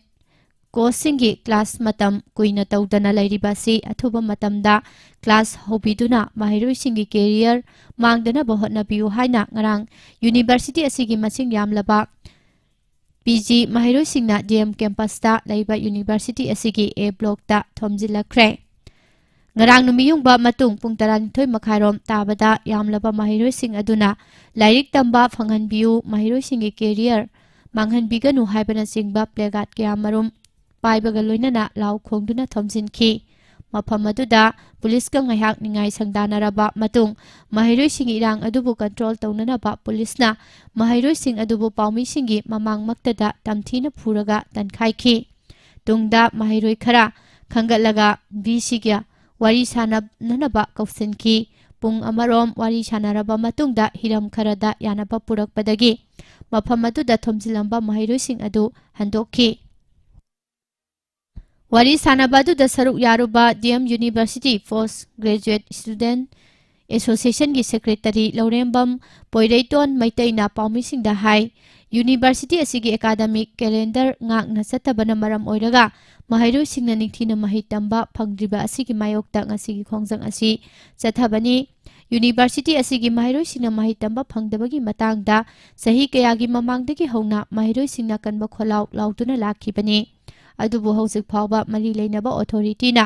ꯀꯣꯔꯁꯁꯤꯡꯒꯤ ꯀ꯭ꯂꯥꯁ ꯃꯇꯝ ꯀꯨꯏꯅ ꯇꯧꯗꯅ ꯂꯩꯔꯤꯕ ꯑꯁꯤ ꯑꯊꯨꯕ ꯃꯇꯝꯗ ꯀ꯭ꯂꯥꯁ ꯍꯧꯕꯤꯗꯨꯅ ꯃꯍꯩꯔꯣꯏꯁꯤꯡꯒꯤ ꯀꯦꯔꯤꯌꯔ ꯃꯥꯡꯗꯅꯕ ꯍꯣꯠꯅꯕꯤꯌꯨ ꯍꯥꯏꯅ ꯉꯔꯥꯡ ꯌꯨꯅꯤꯚꯔꯁꯤꯇꯤ ꯑꯁꯤꯒꯤ ꯃꯁꯤꯡ ꯌꯥꯝꯂꯕ ꯄꯤ ꯖꯤ ꯃꯍꯩꯔꯣꯏꯁꯤꯡꯅ ꯗꯤ ꯑꯦꯝ ꯀꯦꯝꯄꯁꯇ ꯂꯩꯕ ꯌꯨꯅꯤꯚꯔꯁꯤꯇꯤ ꯑꯁꯤꯒꯤ ꯑꯦ ꯕ꯭ꯂꯣꯛꯇ ꯊꯣꯝꯖꯤꯜꯂꯛꯈ꯭ꯔꯦ꯫ ꯉꯔꯥꯡ ꯅꯨꯃꯤꯠ ꯌꯨꯡꯕ ꯃꯇꯨꯡ ꯄꯨꯡ ꯇꯔꯥꯅꯤꯊꯣꯏ ꯃꯈꯥꯏꯔꯣꯝ ꯇꯥꯕꯗ ꯌꯥꯝꯂꯕ ꯃꯍꯩꯔꯣꯏꯁꯤꯡ ꯑꯗꯨꯅ ꯂꯥꯏꯔꯤꯛ ꯇꯝꯕ ꯐꯪꯍꯟꯕꯤꯌꯨ, ꯃꯍꯩꯔꯣꯏꯁꯤꯡꯒꯤ ꯀꯦꯔꯤꯌꯔ ꯃꯥꯡꯍꯟꯕꯤꯒꯅꯨ ꯍꯥꯏꯕꯅꯆꯤꯡꯕ ꯄ꯭ꯂꯦꯀꯥꯔꯗ ꯀꯌꯥ ꯃꯔꯨꯝ ꯄꯥꯏꯕꯒ ꯂꯣꯏꯅꯅ ꯂꯥꯎ ꯈꯣꯡꯗꯨꯅ ꯊꯣꯝꯖꯤꯟꯈꯤ꯫ ꯃꯐꯝ ꯑꯗꯨꯗ ꯄꯨꯂꯤꯁꯀ ꯉꯥꯏꯍꯥꯛ ꯅꯤꯡꯉꯥꯏ ꯁꯪꯗꯥꯅꯔꯕ ꯃꯇꯨꯡ ꯃꯍꯩꯔꯣꯏꯁꯤꯡꯒꯤ ꯏꯔꯥꯡ ꯑꯗꯨꯕꯨ ꯀꯟꯇ꯭ꯔꯣꯜ ꯇꯧꯅꯅꯕ ꯄꯨꯂꯤꯁꯅ ꯃꯍꯩꯔꯣꯏꯁꯤꯡ ꯑꯗꯨꯕꯨ ꯄꯥꯎꯃꯤꯁꯤꯡꯒꯤ ꯃꯃꯥꯡꯃꯛꯇꯗ ꯇꯝꯊꯤꯅ ꯐꯨꯔꯒ ꯇꯟꯈꯥꯏꯈꯤ꯫ ꯇꯨꯡꯗ ꯃꯍꯩꯔꯣꯏ ꯈꯔ ꯈꯟꯒꯠꯂꯒ ꯚꯤ ꯁꯤꯒ ꯋꯥꯔꯤ ꯁꯥꯟꯅꯅꯕ ꯀꯧꯁꯤꯟꯈꯤ꯫ ꯄꯨꯡ ꯑꯃꯔꯣꯝ ꯋꯥꯔꯤ ꯁꯥꯟꯅꯔꯕ ꯃꯇꯨꯡꯗ ꯍꯤꯔꯝ ꯈꯔꯗ ꯌꯥꯅꯕ ꯄꯨꯔꯛꯄꯗꯒꯤ ꯃꯐꯝ ꯑꯗꯨꯗ ꯊꯣꯝꯖꯤꯜꯂꯝꯕ ꯃꯍꯩꯔꯣꯏꯁꯤꯡ ꯑꯗꯨ ꯍꯟꯗꯣꯛꯈꯤ꯫ ꯋꯥꯔꯤ ꯁꯥꯟꯅꯕ ꯑꯗꯨꯗ ꯁꯔꯨꯛ ꯌꯥꯔꯨꯕ ꯗꯤ ꯑꯦꯝ ꯌꯨꯅꯤꯚꯔꯁꯤꯇꯤ ꯄꯣꯁ ꯒ꯭ꯔꯦꯖꯨꯑꯦꯠ ꯁ꯭ꯇꯨꯗꯦꯟꯠ ꯑꯦꯁꯣꯁꯤꯌꯦꯁꯟꯒꯤ ꯁꯦꯀ꯭ꯔꯦꯇꯔꯤ ꯂꯧꯔꯦꯝꯕꯝ ꯄꯣꯏꯔꯩꯇꯣꯟ ꯃꯩꯇꯩꯅ ꯄꯥꯎꯃꯤꯁꯤꯡꯗ ꯍꯥꯏ, ꯌꯨꯅꯤꯚꯔꯁꯤꯇꯤ ꯑꯁꯤꯒꯤ ꯑꯦꯀꯥꯗꯃꯤꯛ ꯀꯦꯂꯦꯟꯗꯔ ꯉꯥꯛꯅ ꯆꯠꯇꯕꯅ ꯃꯔꯝ ꯑꯣꯏꯔꯒ ꯃꯍꯩꯔꯣꯏꯁꯤꯡꯅ ꯅꯤꯡꯊꯤꯅ ꯃꯍꯩ ꯇꯝꯕ ꯐꯪꯗ꯭ꯔꯤꯕ ꯑꯁꯤꯒꯤ ꯃꯥꯌꯣꯛꯇ ꯉꯁꯤꯒꯤ ꯈꯣꯡꯖꯪ ꯑꯁꯤ ꯆꯠꯊꯕꯅꯤ꯫ ꯌꯨꯅꯤꯚꯔꯁꯤꯇꯤ ꯑꯁꯤꯒꯤ ꯃꯍꯩꯔꯣꯏꯁꯤꯡꯅ ꯃꯍꯩ ꯇꯝꯕ ꯐꯪꯗꯕꯒꯤ ꯃꯇꯥꯡꯗ ꯆꯍꯤ ꯀꯌꯥꯒꯤ ꯃꯃꯥꯡꯗꯒꯤ ꯍꯧꯅ ꯃꯍꯩꯔꯣꯏꯁꯤꯡꯅ ꯀꯟꯕ ꯈꯣꯜꯂꯥꯎ ꯂꯥꯎꯗꯨꯅ ꯂꯥꯛꯈꯤꯕꯅꯤ꯫ ꯑꯗꯨꯕꯨ ꯍꯧꯖꯤꯛ ꯐꯥꯎꯕ ꯃꯔꯤ ꯂꯩꯅꯕ ꯑꯣꯊꯣꯔꯤꯇꯤꯅ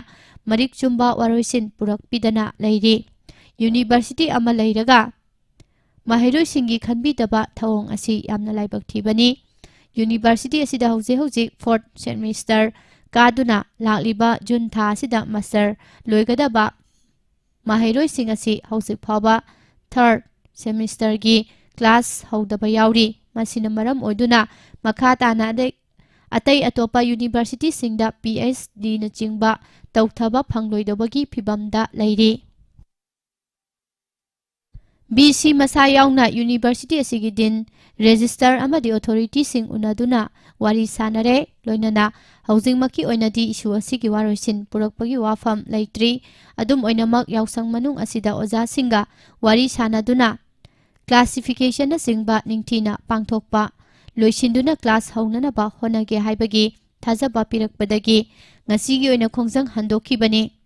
ꯃꯔꯤꯛ ꯆꯨꯝꯕ ꯋꯥꯔꯣꯏꯁꯤꯟ ꯄꯨꯔꯛꯄꯤꯗꯅ ꯂꯩꯔꯤ꯫ ꯌꯨꯅꯤꯚꯔꯁꯤꯇꯤ ꯑꯃ ꯂꯩꯔꯒ ꯃꯍꯩꯔꯣꯏꯁꯤꯡꯒꯤ ꯈꯟꯕꯤꯗꯕ ꯊꯧꯑꯣꯡ ꯑꯁꯤ ꯌꯥꯝꯅ ꯂꯥꯏꯕꯛ ꯊꯤꯕꯅꯤ꯫ ꯌꯨꯅꯤꯚꯔꯁꯤꯇꯤ ꯑꯁꯤꯗ ꯍꯧꯖꯤꯛ ꯍꯧꯖꯤꯛ ꯐꯣꯔꯠ ꯁꯦꯃꯤꯁꯇꯔ ꯀꯥꯗꯨꯅ ꯂꯥꯛꯂꯤꯕ ꯖꯨꯟ ꯊꯥ ꯑꯁꯤꯗ ꯃꯥꯁꯇꯔ ꯂꯣꯏꯒꯗꯕ ꯃꯍꯩꯔꯣꯏꯁꯤꯡ ꯑꯁꯤ ꯍꯧꯖꯤꯛ ꯐꯥꯎꯕ ꯊꯥꯔꯠ ꯁꯦꯃꯤꯁꯇꯔꯒꯤ ꯀ꯭ꯂꯥꯁ ꯍꯧꯗꯕ ꯌꯥꯎꯔꯤ꯫ ꯃꯁꯤꯅ ꯃꯔꯝ ꯑꯣꯏꯗꯨꯅ ꯃꯈꯥ ꯇꯥꯅ ꯑꯗꯩ-, ꯑꯇꯩ ꯑꯇꯣꯞꯄ ꯌꯨꯅꯤꯚꯔꯁꯤꯇꯤꯁꯤꯡꯗ ꯄꯤ ꯑꯩꯆ ꯗꯤꯅꯆꯤꯡꯕ ꯇꯧꯊꯕ ꯐꯪꯂꯣꯏꯗꯕꯒꯤ ꯐꯤꯚꯝꯗ ꯂꯩꯔꯤ꯫ ꯚꯤ ꯁꯤ ꯃꯁꯥ ꯌꯥꯎꯅ ꯌꯨꯅꯤꯚꯔꯁꯤꯇꯤ ꯑꯁꯤꯒꯤ ꯗꯤꯟ, ꯔꯦꯖꯤꯁꯇꯔ ꯑꯃꯗꯤ ꯑꯣꯊꯣꯔꯤꯇꯤꯁꯤꯡ ꯎꯅꯗꯨꯅ ꯋꯥꯔꯤ ꯁꯥꯅꯔꯦ꯫ ꯂꯣꯏꯅꯅ ꯍꯧꯖꯤꯛꯃꯛꯀꯤ ꯑꯣꯏꯅꯗꯤ ꯏꯁꯨ ꯑꯁꯤꯒꯤ ꯋꯥꯔꯣꯏꯁꯤꯟ ꯄꯨꯔꯛꯄꯒꯤ ꯋꯥꯐꯝ ꯂꯩꯇ꯭ꯔꯤ꯫ ꯑꯗꯨꯝ ꯑꯣꯏꯅꯃꯛ, ꯌꯥꯎꯁꯪ ꯃꯅꯨꯡ ꯑꯁꯤꯗ ꯑꯣꯖꯥꯁꯤꯡꯒ ꯋꯥꯔꯤ ꯁꯥꯅꯗꯨꯅ ꯀ꯭ꯂꯥꯁꯤꯐꯤꯀꯦꯁꯟꯅꯆꯤꯡꯕ ꯅꯤꯡꯊꯤꯅ ꯄꯥꯡꯊꯣꯛꯄ ꯂꯣꯏꯁꯤꯟꯗꯨꯅ ꯀ꯭ꯂꯥꯁ ꯍꯧꯅꯅꯕ ꯍꯣꯠꯅꯒꯦ ꯍꯥꯏꯕꯒꯤ ꯊꯥꯖꯕ ꯄꯤꯔꯛꯄꯗꯒꯤ ꯉꯁꯤꯒꯤ ꯑꯣꯏꯅ ꯈꯣꯡꯖꯪ ꯍꯟꯗꯣꯛꯈꯤꯕꯅꯤ꯫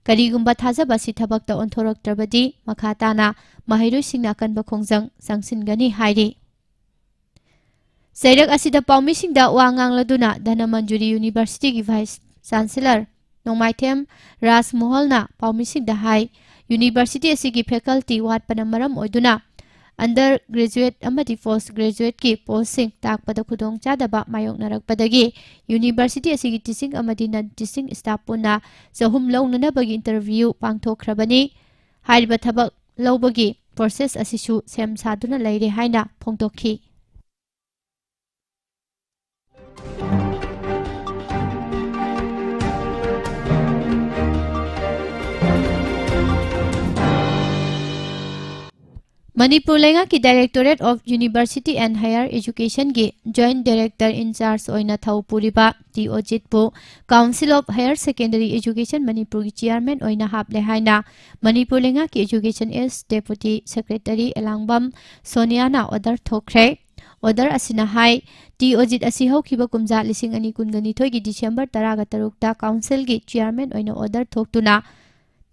ꯀꯔꯤꯒꯨꯝꯕ ꯊꯥꯖꯕ ꯑꯁꯤ ꯊꯕꯛꯇ ꯑꯣꯟꯊꯣꯔꯛꯇ꯭ꯔꯕꯗꯤ ꯃꯈꯥ ꯇꯥꯅ ꯃꯍꯩꯔꯣꯏꯁꯤꯡꯅ ꯑꯀꯟꯕ ꯈꯣꯡꯖꯪ ꯆꯪꯁꯤꯟꯒꯅꯤ ꯍꯥꯏꯔꯤ꯫ ꯆꯩꯔꯛ ꯑꯁꯤꯗ ꯄꯥꯎꯃꯤꯁꯤꯡꯗ ꯋꯥ ꯉꯥꯡꯂꯗꯨꯅ ꯙꯅꯃꯟꯖꯨꯔꯤ ꯌꯨꯅꯤꯚꯔꯁꯤꯇꯤꯒꯤ ꯚꯥꯏꯁ ꯆꯥꯟꯁꯦꯂꯔ ꯅꯣꯡꯃꯥꯏꯊꯦꯝ ꯔꯥꯖꯃꯣꯍꯜꯅ ꯄꯥꯎꯃꯤꯁꯤꯡꯗ ꯍꯥꯏ, ꯌꯨꯅꯤꯚꯔꯁꯤꯇꯤ ꯑꯁꯤꯒꯤ ꯐꯦꯀꯜꯇꯤ ꯋꯥꯠꯄꯅ ꯃꯔꯝ ꯑꯣꯏꯗꯨꯅ ꯑꯟꯗꯔ ꯒ꯭ꯔꯦꯖꯨꯑꯦꯠ ꯑꯃꯗꯤ ꯄꯣꯁ ꯒ꯭ꯔꯦꯖꯨꯑꯦꯠꯀꯤ ꯄꯣꯁꯁꯤꯡ ꯇꯥꯛꯄꯗ ꯈꯨꯗꯣꯡꯆꯥꯗꯕ ꯃꯥꯌꯣꯛꯅꯔꯛꯄꯗꯒꯤ ꯌꯨꯅꯤꯚꯔꯁꯤꯇꯤ ꯑꯁꯤꯒꯤ ꯇꯤꯆꯤꯡ ꯑꯃꯗꯤ ꯅꯟ ꯇꯤꯆꯤꯡ ꯁ꯭ꯇꯥꯐ ꯄꯨꯟꯅ ꯆꯍꯨꯝ ꯂꯧꯅꯅꯕꯒꯤ ꯏꯟꯇꯔꯚ꯭ꯌꯨ ꯄꯥꯡꯊꯣꯛꯈ꯭ꯔꯕꯅꯤ꯫ ꯍꯥꯏꯔꯤꯕ ꯊꯕꯛ ꯂꯧꯕꯒꯤ ꯄ꯭ꯔꯣꯁꯦꯁ ꯑꯁꯤꯁꯨ ꯁꯦꯝ ꯁꯥꯗꯨꯅ ꯂꯩꯔꯦ ꯍꯥꯏꯅ ꯐꯣꯡꯗꯣꯛꯈꯤ꯫ ꯃꯅꯤꯄꯨꯔ ꯂꯩꯉꯥꯛꯀꯤ Directorate of University and Higher Educationꯒꯤ Joint Director in Charge ꯑꯣꯏꯅ ꯊꯧ ꯄꯨꯔꯤꯕ ꯇꯤ ꯑꯣꯖꯤꯠꯄꯨ Council of Higher Secondary Education ꯃꯅꯤꯄꯨꯔꯒꯤ ꯆꯤꯌꯥꯔꯃꯦꯟ ꯑꯣꯏꯅ ꯍꯥꯞꯂꯦ ꯍꯥꯏꯅ ꯃꯅꯤꯄꯨꯔ ꯂꯩꯉꯥꯛꯀꯤ Education S Deputy Secretary Elangbam ꯁꯣꯅꯤꯌꯥꯅ ꯑꯣꯔꯗꯔ ꯊꯣꯛꯈ꯭ꯔꯦ꯫ ꯑꯣꯔꯗꯔ ꯑꯁꯤꯅ ꯍꯥꯏ, ꯇꯤ ꯑꯣꯖꯤꯠ ꯑꯁꯤ ꯍꯧꯈꯤꯕ ꯀꯨꯝꯖꯥ ꯂꯤꯁꯤꯡ ꯑꯅꯤ ꯀꯨꯟꯒ ꯅꯤꯊꯣꯏꯒꯤ ꯗꯤꯁꯦꯝꯕꯔ ꯇꯔꯥꯒ ꯇꯔꯨꯛꯇ ꯀꯥꯎꯟꯁꯤꯜꯒꯤ ꯆꯤꯌꯥꯔꯃꯦꯟ ꯑꯣꯏꯅ ꯑꯣꯔꯗꯔ ꯊꯣꯛꯇꯨꯅ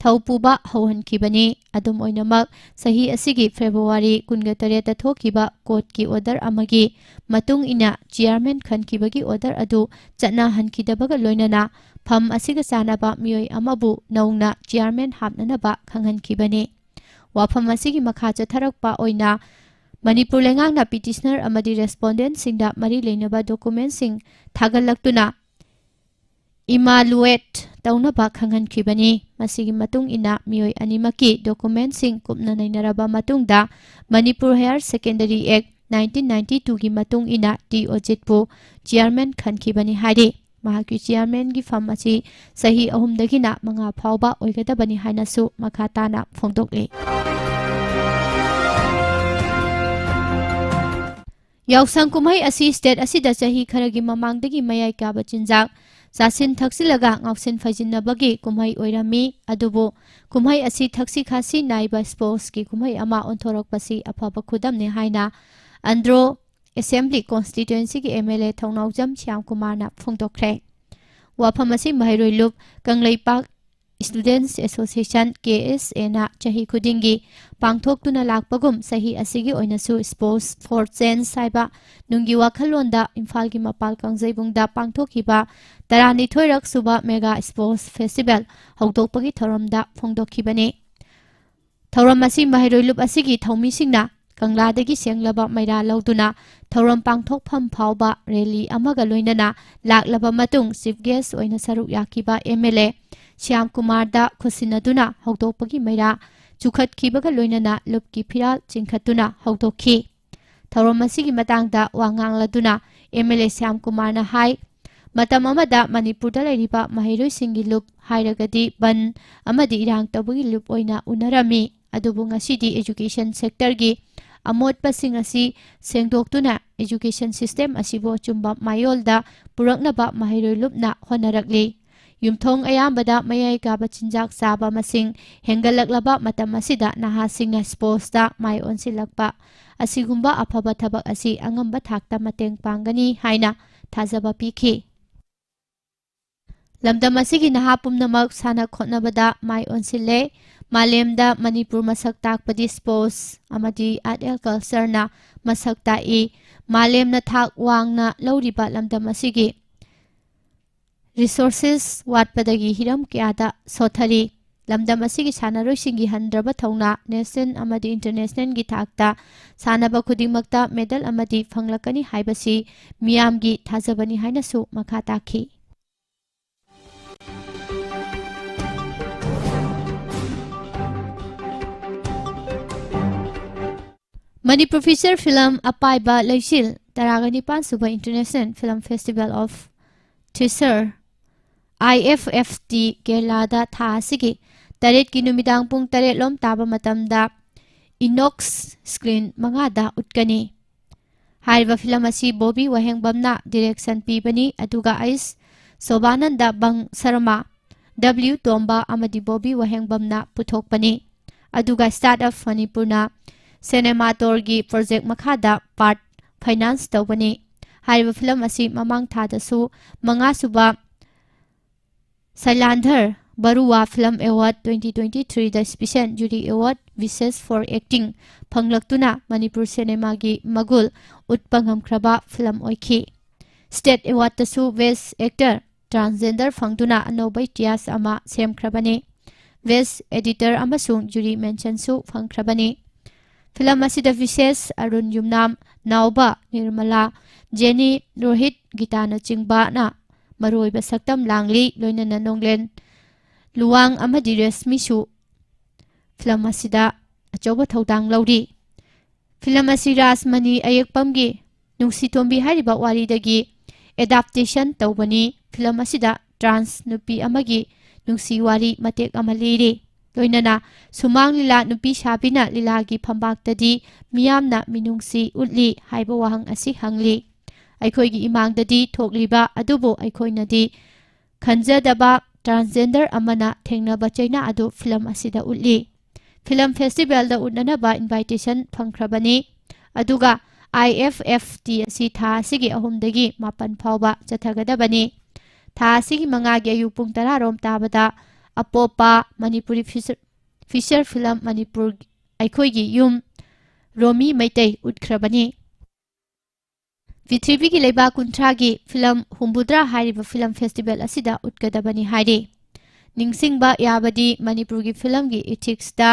ꯊꯧ ꯄꯨꯕ ꯍꯧꯍꯟꯈꯤꯕꯅꯤ꯫ ꯑꯗꯨꯝ ꯑꯣꯏꯅꯃꯛ, ꯆꯍꯤ ꯑꯁꯤꯒꯤ ꯐꯦꯕ꯭ꯔꯨꯋꯥꯔꯤ ꯀꯨꯟꯒ ꯇꯔꯦꯠꯇ ꯊꯣꯛꯈꯤꯕ ꯀꯣꯔꯠꯀꯤ ꯑꯣꯔꯗꯔ ꯑꯃꯒꯤ ꯃꯇꯨꯡ ꯏꯟꯅ ꯆꯤꯌꯥꯔꯃꯦꯟ ꯈꯟꯈꯤꯕꯒꯤ ꯑꯣꯔꯗꯔ ꯑꯗꯨ ꯆꯠꯅꯍꯟꯈꯤꯗꯕꯒ ꯂꯣꯏꯅꯅ ꯐꯝ ꯑꯁꯤꯒ ꯆꯥꯟꯅꯕ ꯃꯤꯑꯣꯏ ꯑꯃꯕꯨ ꯅꯧꯅ ꯆꯤꯌꯥꯔꯃꯦꯟ ꯍꯥꯞꯅꯅꯕ ꯈꯪꯍꯟꯈꯤꯕꯅꯤ꯫ ꯋꯥꯐꯝ ꯑꯁꯤꯒꯤ ꯃꯈꯥ ꯆꯠꯊꯔꯛꯄ ꯑꯣꯏꯅ ꯃꯅꯤꯄꯨꯔ ꯂꯩꯉꯥꯛꯅ ꯄꯤꯇꯤꯁꯅꯔ ꯑꯃꯗꯤ ꯔꯦꯁꯄꯣꯟꯗꯦꯟꯠꯁꯤꯡꯗ ꯃꯔꯤ ꯂꯩꯅꯕ ꯗꯣꯀꯨꯃꯦꯟꯠꯁꯤꯡ ꯊꯥꯒꯠꯂꯛꯇꯨꯅ ꯏꯃꯥꯂꯨꯑꯦꯠ ꯇꯧꯅꯕ ꯈꯪꯍꯟꯈꯤꯕꯅꯤ꯫ ꯃꯁꯤꯒꯤ ꯃꯇꯨꯡ ꯏꯟꯅ ꯃꯤꯑꯣꯏ ꯑꯅꯤꯃꯛꯀꯤ ꯗꯣꯀꯨꯃꯦꯟꯠꯁꯤꯡ ꯀꯨꯞꯅ ꯅꯩꯅꯔꯕ ꯃꯇꯨꯡꯗ Manipur Higher Secondary Act nineteen ninety twoꯒꯤ ꯃꯇꯨꯡ ꯏꯟꯅ ꯇꯤ ꯑꯣꯖꯤꯠꯄꯨ ꯆꯤꯌꯥꯔꯃꯦꯟ ꯈꯟꯈꯤꯕꯅꯤ ꯍꯥꯏꯔꯤ꯫ ꯃꯍꯥꯛꯀꯤ ꯆꯤꯌꯥꯔꯃꯦꯟꯒꯤ ꯐꯝ ꯑꯁꯤ ꯆꯍꯤ ꯑꯍꯨꯝꯗꯒꯤꯅ ꯃꯉꯥ ꯐꯥꯎꯕ ꯑꯣꯏꯒꯗꯕꯅꯤ ꯍꯥꯏꯅꯁꯨ ꯃꯈꯥ ꯇꯥꯅ ꯐꯣꯡꯗꯣꯛꯂꯤ꯫ ꯌꯥꯎꯁꯪ ꯀꯨꯝꯍꯩ ꯑꯁꯤ state ꯑꯁꯤꯗ ꯆꯍꯤ ꯈꯔꯒꯤ ꯃꯃꯥꯡꯗꯒꯤ ꯃꯌꯥꯏ ꯀꯥꯕ ꯆꯤꯟꯖꯥꯛ ꯆꯥꯁꯤꯟ ꯊꯛꯆꯤꯜꯂꯒ ꯉꯥꯎꯁꯤꯟ ꯐꯩꯖꯤꯟꯅꯕꯒꯤ ꯀꯨꯝꯍꯩ ꯑꯣꯏꯔꯝꯃꯤ꯫ ꯑꯗꯨꯕꯨ ꯀꯨꯝꯍꯩ ꯑꯁꯤ ꯊꯛꯁꯤ ꯈꯥꯁꯤ ꯅꯥꯏꯕ sportsꯀꯤ ꯀꯨꯝꯍꯩ ꯑꯃ ꯑꯣꯟꯊꯣꯔꯛꯄꯁꯤ ꯑꯐꯕ ꯈꯨꯗꯝꯅꯤ ꯍꯥꯏꯅ ꯑꯟꯗ꯭ꯔꯣ Assembly Constituencyꯒꯤ MLA ꯊꯧꯅꯥꯎꯖꯝ ꯁ꯭ꯌꯥꯝ ꯀꯨꯃꯥꯔꯅ ꯐꯣꯡꯗꯣꯛꯈ꯭ꯔꯦ꯫ ꯋꯥꯐꯝ ꯑꯁꯤ ꯃꯍꯩꯔꯣꯏ ꯂꯨꯞ ꯀꯪꯂꯩꯄꯥꯛ Students Association, KSAꯅ ꯆꯍꯤ ꯈꯨꯗꯤꯡꯒꯤ ꯄꯥꯡꯊꯣꯛꯇꯨꯅ ꯂꯥꯛꯄꯒꯨꯝ, ꯆꯍꯤ ꯑꯁꯤꯒꯤ ꯑꯣꯏꯅꯁꯨ Sports for Change ꯍꯥꯏꯕ ꯅꯨꯡꯒꯤ ꯋꯥꯈꯜꯂꯣꯟꯗ ꯏꯝꯐꯥꯜꯒꯤ ꯃꯄꯥꯜ ꯀꯥꯡꯖꯩꯕꯨꯡꯗ ꯄꯥꯡꯊꯣꯛꯈꯤꯕ ꯇꯔꯥꯅꯤꯊꯣꯏꯔꯛ ꯁꯨꯕ Mega Sports Festival ꯍꯧꯗꯣꯛꯄꯒꯤ ꯊꯧꯔꯝꯗ ꯐꯣꯡꯗꯣꯛꯈꯤꯕꯅꯤ꯫ ꯊꯧꯔꯝ ꯑꯁꯤ ꯃꯍꯩꯔꯣꯏ ꯂꯨꯞ ꯑꯁꯤꯒꯤ ꯊꯧꯃꯤꯁꯤꯡꯅ ꯀꯪꯂꯥꯗꯒꯤ ꯁꯦꯡꯂꯕ ꯃꯩꯔꯥ ꯂꯧꯗꯨꯅ ꯊꯧꯔꯝ ꯄꯥꯡꯊꯣꯛꯐꯝ ꯐꯥꯎꯕ rally ꯑꯃꯒ ꯂꯣꯏꯅꯅ ꯂꯥꯛꯂꯕ ꯃꯇꯨꯡ chief guest ꯑꯣꯏꯅ ꯁꯔꯨꯛ ꯌꯥꯈꯤꯕ MLA ꯁ꯭ꯌꯥꯝ ꯀꯨꯃꯥꯔꯗ ꯈꯨꯠꯁꯤꯟꯅꯗꯨꯅ ꯍꯧꯗꯣꯛꯄꯒꯤ ꯃꯩꯔꯥ ꯆꯨꯈꯠꯈꯤꯕꯒ ꯂꯣꯏꯅꯅ ꯂꯨꯞꯀꯤ ꯐꯤꯔꯥꯜ ꯆꯤꯡꯈꯠꯇꯨꯅ ꯍꯧꯗꯣꯛꯈꯤ꯫ ꯊꯧꯔꯝ ꯑꯁꯤꯒꯤ ꯃꯇꯥꯡꯗ ꯋꯥ ꯉꯥꯡꯂꯗꯨꯅ MLA ꯁ꯭ꯌꯥꯝ ꯀꯨꯃꯥꯔꯅ ꯍꯥꯏ, ꯃꯇꯝ ꯑꯃꯗ ꯃꯅꯤꯄꯨꯔꯗ ꯂꯩꯔꯤꯕ ꯃꯍꯩꯔꯣꯏꯁꯤꯡꯒꯤ ꯂꯨꯞ ꯍꯥꯏꯔꯒꯗꯤ ꯕꯟ ꯑꯃꯗꯤ ꯏꯔꯥꯡ ꯇꯧꯕꯒꯤ ꯂꯨꯞ ꯑꯣꯏꯅ ꯎꯅꯔꯝꯃꯤ꯫ ꯑꯗꯨꯕꯨ ꯉꯁꯤꯗꯤ education sectorꯒꯤ ꯑꯃꯣꯠꯄꯁꯤꯡ ꯑꯁꯤ ꯁꯦꯡꯗꯣꯛꯇꯨꯅ education system ꯑꯁꯤꯕꯨ ꯑꯆꯨꯝꯕ ꯃꯥꯌꯣꯜꯗ ꯄꯨꯔꯛꯅꯕ ꯃꯍꯩꯔꯣꯏ ꯂꯨꯞꯅ ꯍꯣꯠꯅꯔꯛꯂꯤ꯫ ꯌꯨꯝꯊꯣꯡ ꯑꯌꯥꯝꯕꯗ ꯃꯌꯥꯏ ꯀꯥꯕ ꯆꯤꯟꯖꯥꯛ ꯆꯥꯕ ꯃꯁꯤꯡ ꯍꯦꯟꯒꯠꯂꯛꯂꯕ ꯃꯇꯝ ꯑꯁꯤꯗ ꯅꯍꯥꯁꯤꯡꯅ sportsꯇ ꯃꯥꯏ ꯑꯣꯟꯁꯤꯜꯂꯛꯄ ꯑꯁꯤꯒꯨꯝꯕ ꯑꯐꯕ ꯊꯕꯛ ꯑꯁꯤ ꯑꯉꯝꯕ ꯊꯥꯛꯇ ꯃꯇꯦꯡ ꯄꯥꯡꯒꯅꯤ ꯍꯥꯏꯅ ꯊꯥꯖꯕ ꯄꯤꯈꯤ꯫ ꯂꯝꯗꯝ ꯑꯁꯤꯒꯤ ꯅꯍꯥ ꯄꯨꯝꯅꯃꯛ ꯁꯥꯟꯅ ꯈꯣꯠꯅꯕꯗ ꯃꯥꯏ ꯑꯣꯟꯁꯤꯜꯂꯦ꯫ ꯃꯥꯂꯦꯝꯗ ꯃꯅꯤꯄꯨꯔ ꯃꯁꯛ ꯇꯥꯛꯄꯗꯤ sports ꯑꯃꯗꯤ art and cultureꯅ ꯃꯁꯛ ꯇꯥꯛꯏ꯫ ꯃꯥꯂꯦꯝꯅ ꯊꯥꯛ ꯋꯥꯡꯅ ꯂꯧꯔꯤꯕ ꯂꯝꯗꯝ ꯑꯁꯤꯒꯤ resources ꯋꯥꯠꯄꯗꯒꯤ ꯍꯤꯔꯝ ꯀꯌꯥꯗ ꯁꯣꯊꯔꯤ꯫ ꯂꯝꯗꯝ ꯑꯁꯤꯒꯤ ꯁꯥꯟꯅꯔꯣꯏꯁꯤꯡꯒꯤ ꯍꯟꯗ꯭ꯔꯕ ꯊꯧꯅꯥ national ꯑꯃꯗꯤ internationalꯒꯤ ꯊꯥꯛꯇ ꯁꯥꯟꯅꯕ ꯈꯨꯗꯤꯡꯃꯛꯇ medal ꯑꯃꯗꯤ ꯐꯪꯂꯛꯀꯅꯤ ꯍꯥꯏꯕꯁꯤ ꯃꯤꯌꯥꯝꯒꯤ ꯊꯥꯖꯕꯅꯤ ꯍꯥꯏꯅꯁꯨ ꯃꯈꯥ ꯇꯥꯈꯤ꯫ Manipur Feature Film ꯑꯄꯥꯏꯕ ꯂꯩꯆꯤꯜ ꯇꯔꯥꯒ ꯅꯤꯄꯥꯟ ꯁꯨꯕ International Film Festival of Theatre, IFFT, ꯀꯦꯔꯂꯥꯗ ꯊꯥ ꯑꯁꯤꯒꯤ ꯇꯔꯦꯠꯀꯤ ꯅꯨꯃꯤꯗꯥꯡ ꯄꯨꯡ ꯇꯔꯦꯠ ꯂꯣꯝ ꯇꯥꯕ ꯃꯇꯝꯗ Inox screen ꯃꯉꯥꯗ ꯎꯠꯀꯅꯤ꯫ ꯍꯥꯏꯔꯤꯕ ꯐꯤꯂꯝ ꯑꯁꯤ ꯕꯣꯕꯤ ꯋꯥꯍꯦꯡꯕꯝꯅ ꯗꯤꯔꯦꯛꯁꯟ ꯄꯤꯕꯅꯤ, ꯑꯗꯨꯒ ꯑꯩꯁ ꯁꯣꯚꯥꯅꯟꯗ ꯕꯪ ꯁꯔꯃ, ꯗꯕ꯭ꯂꯤꯎ ꯇꯣꯝꯕ ꯑꯃꯗꯤ ꯕꯣꯕꯤ ꯋꯥꯍꯦꯡꯕꯝꯅ ꯄꯨꯊꯣꯛꯄꯅꯤ꯫ ꯑꯗꯨꯒ ꯁ꯭ꯇꯥꯔꯠ ꯑꯞ ꯃꯅꯤꯄꯨꯔꯅ ꯁꯦꯅꯦꯃꯥꯇꯣꯔꯒꯤ ꯄ꯭ꯔꯣꯖꯦꯛ ꯃꯈꯥꯗ ꯄꯥꯔꯠ ꯐꯥꯏꯅꯥꯟꯁ ꯇꯧꯕꯅꯤ꯫ ꯍꯥꯏꯔꯤꯕ ꯐꯤꯂꯝ ꯑꯁꯤ ꯃꯃꯥꯡ ꯊꯥꯗꯁꯨ ꯃꯉꯥꯁꯨꯕ Sailadhar Baruah film award twenty twenty-threeꯗ special jury award Bishesh for acting ꯐꯪꯂꯛꯇꯨꯅ ꯃꯅꯤꯄꯨꯔ ꯁꯤꯅꯦꯃꯥꯒꯤ ꯃꯒꯨꯜ ꯎꯠꯄ ꯉꯝꯈ꯭ꯔꯕ ꯐꯤꯂꯝ ꯑꯣꯏꯈꯤ꯫ ꯁ꯭ꯇꯦꯠ ꯑꯦꯋꯥꯔꯗꯇꯁꯨ ꯕꯦꯁ ꯑꯦꯛꯇꯔ ꯇ꯭ꯔꯥꯟꯁꯖꯦꯟꯗꯔ ꯐꯪꯗꯨꯅ ꯑꯅꯧꯕ ꯏꯇꯤꯍꯥꯁ ꯑꯃ ꯁꯦꯝꯈ꯭ꯔꯕꯅꯤ꯫ ꯕꯦꯁ ꯑꯦꯗꯤꯇꯔ ꯑꯃꯁꯨꯡ ꯖꯨꯔꯤ ꯃꯦꯟꯁꯟꯁꯨ ꯐꯪꯈ꯭ꯔꯕꯅꯤ꯫ ꯐꯤꯂꯝ ꯑꯁꯤꯗ ꯕꯤꯁꯦꯁ, ꯑꯔꯨꯟ ꯌꯨꯝꯅꯥꯝ, ꯅꯥꯎꯕ, ꯅꯤꯔꯃꯂꯥ, ꯖꯦꯅꯤ, ꯔꯣꯍꯤꯠ, ꯒꯤꯇꯥꯅꯆꯤꯡꯕꯅ ꯃꯔꯨꯑꯣꯏꯕ ꯁꯛꯇꯝ ꯂꯥꯡꯂꯤ, ꯂꯣꯏꯅꯅ ꯅꯣꯡꯂꯦꯟ ꯂꯨꯋꯥꯡ ꯑꯃꯗꯤ ꯔꯦꯁꯃꯤꯁꯨ ꯐꯤꯂꯝ ꯑꯁꯤꯗ ꯑꯆꯧꯕ ꯊꯧꯗꯥꯡ ꯂꯧꯔꯤ꯫ ꯐꯤꯂꯝ ꯑꯁꯤ ꯔꯥꯖꯃꯅꯤ ꯑꯌꯦꯛꯄꯝꯒꯤ ꯅꯨꯡꯁꯤꯇꯣꯝꯕꯤ ꯍꯥꯏꯔꯤꯕ ꯋꯥꯔꯤꯗꯒꯤ ꯑꯦꯗꯥꯞꯇꯦꯁꯟ ꯇꯧꯕꯅꯤ꯫ ꯐꯤꯂꯝ ꯑꯁꯤꯗ ꯇ꯭ꯔꯥꯟꯁ ꯅꯨꯄꯤ ꯑꯃꯒꯤ ꯅꯨꯡꯁꯤ ꯋꯥꯔꯤ ꯃꯇꯦꯛ ꯑꯃ ꯂꯤꯔꯤ꯫ ꯂꯣꯏꯅꯅ ꯁꯨꯃꯥꯡ ꯂꯤꯂꯥ ꯅꯨꯄꯤ ꯁꯥꯕꯤꯅ ꯂꯤꯂꯥꯒꯤ ꯐꯝꯕꯥꯛꯇꯗꯤ ꯃꯤꯌꯥꯝꯅ ꯃꯤꯅꯨꯡꯁꯤ ꯎꯠꯂꯤ ꯍꯥꯏꯕ ꯋꯥꯍꯪ ꯑꯁꯤ ꯍꯪꯂꯤ꯫ ꯑꯩꯈꯣꯏꯒꯤ ꯏꯃꯥꯡꯗꯗꯤ ꯊꯣꯛꯂꯤꯕ ꯑꯗꯨꯕꯨ ꯑꯩꯈꯣꯏꯅꯗꯤ ꯈꯟꯖꯗꯕ ꯇ꯭ꯔꯥꯟꯁꯖꯦꯟꯗꯔ ꯑꯃꯅ ꯊꯦꯡꯅꯕ ꯆꯩꯅꯥ ꯑꯗꯨ ꯐꯤꯂꯝ ꯑꯁꯤꯗ ꯎꯠꯂꯤ꯫ ꯐꯤꯂꯝ ꯐꯦꯁꯇꯤꯚꯦꯜꯗ ꯎꯠꯅꯅꯕ ꯏꯟꯚꯥꯏꯇꯦꯁꯟ ꯐꯪꯈ꯭ꯔꯕꯅꯤ꯫ ꯑꯗꯨꯒ ꯑꯥꯏ ꯑꯦꯐ ꯑꯦꯐ ꯇꯤ ꯑꯁꯤ ꯊꯥ ꯑꯁꯤꯒꯤ ꯑꯍꯨꯝꯗꯒꯤ ꯃꯥꯄꯟ ꯐꯥꯎꯕ ꯆꯠꯊꯒꯗꯕꯅꯤ꯫ ꯊꯥ ꯑꯁꯤꯒꯤ ꯃꯉꯥꯒꯤ ꯑꯌꯨꯛ ꯄꯨꯡ ꯇꯔꯥ ꯔꯣꯝ ꯇꯥꯕꯗ ꯑꯄꯣꯞꯄ Manipuri feature, feature film Manipur ꯑꯩꯈꯣꯏꯒꯤ ꯌꯨꯝ ꯔꯣꯃꯤ ꯃꯩꯇꯩ ꯎꯠꯈ꯭ꯔꯕꯅꯤ꯫ ꯄ꯭ꯔꯤꯊꯤꯕꯤꯒꯤ ꯂꯩꯕꯥꯛ ꯀꯨꯟꯊ꯭ꯔꯥꯒꯤ ꯐꯤꯂꯝ ꯍꯨꯝꯐꯨꯇꯔꯥ ꯍꯥꯏꯔꯤꯕ ꯐꯤꯂꯝ ꯐꯦꯁꯇꯤꯚꯦꯜ ꯑꯁꯤꯗ ꯎꯠꯀꯗꯕꯅꯤ ꯍꯥꯏꯔꯤ꯫ ꯅꯤꯡꯁꯤꯡꯕ ꯌꯥꯕꯗꯤ ꯃꯅꯤꯄꯨꯔꯒꯤ ꯐꯤꯂꯝꯒꯤ ꯏꯊꯤꯛꯁꯇ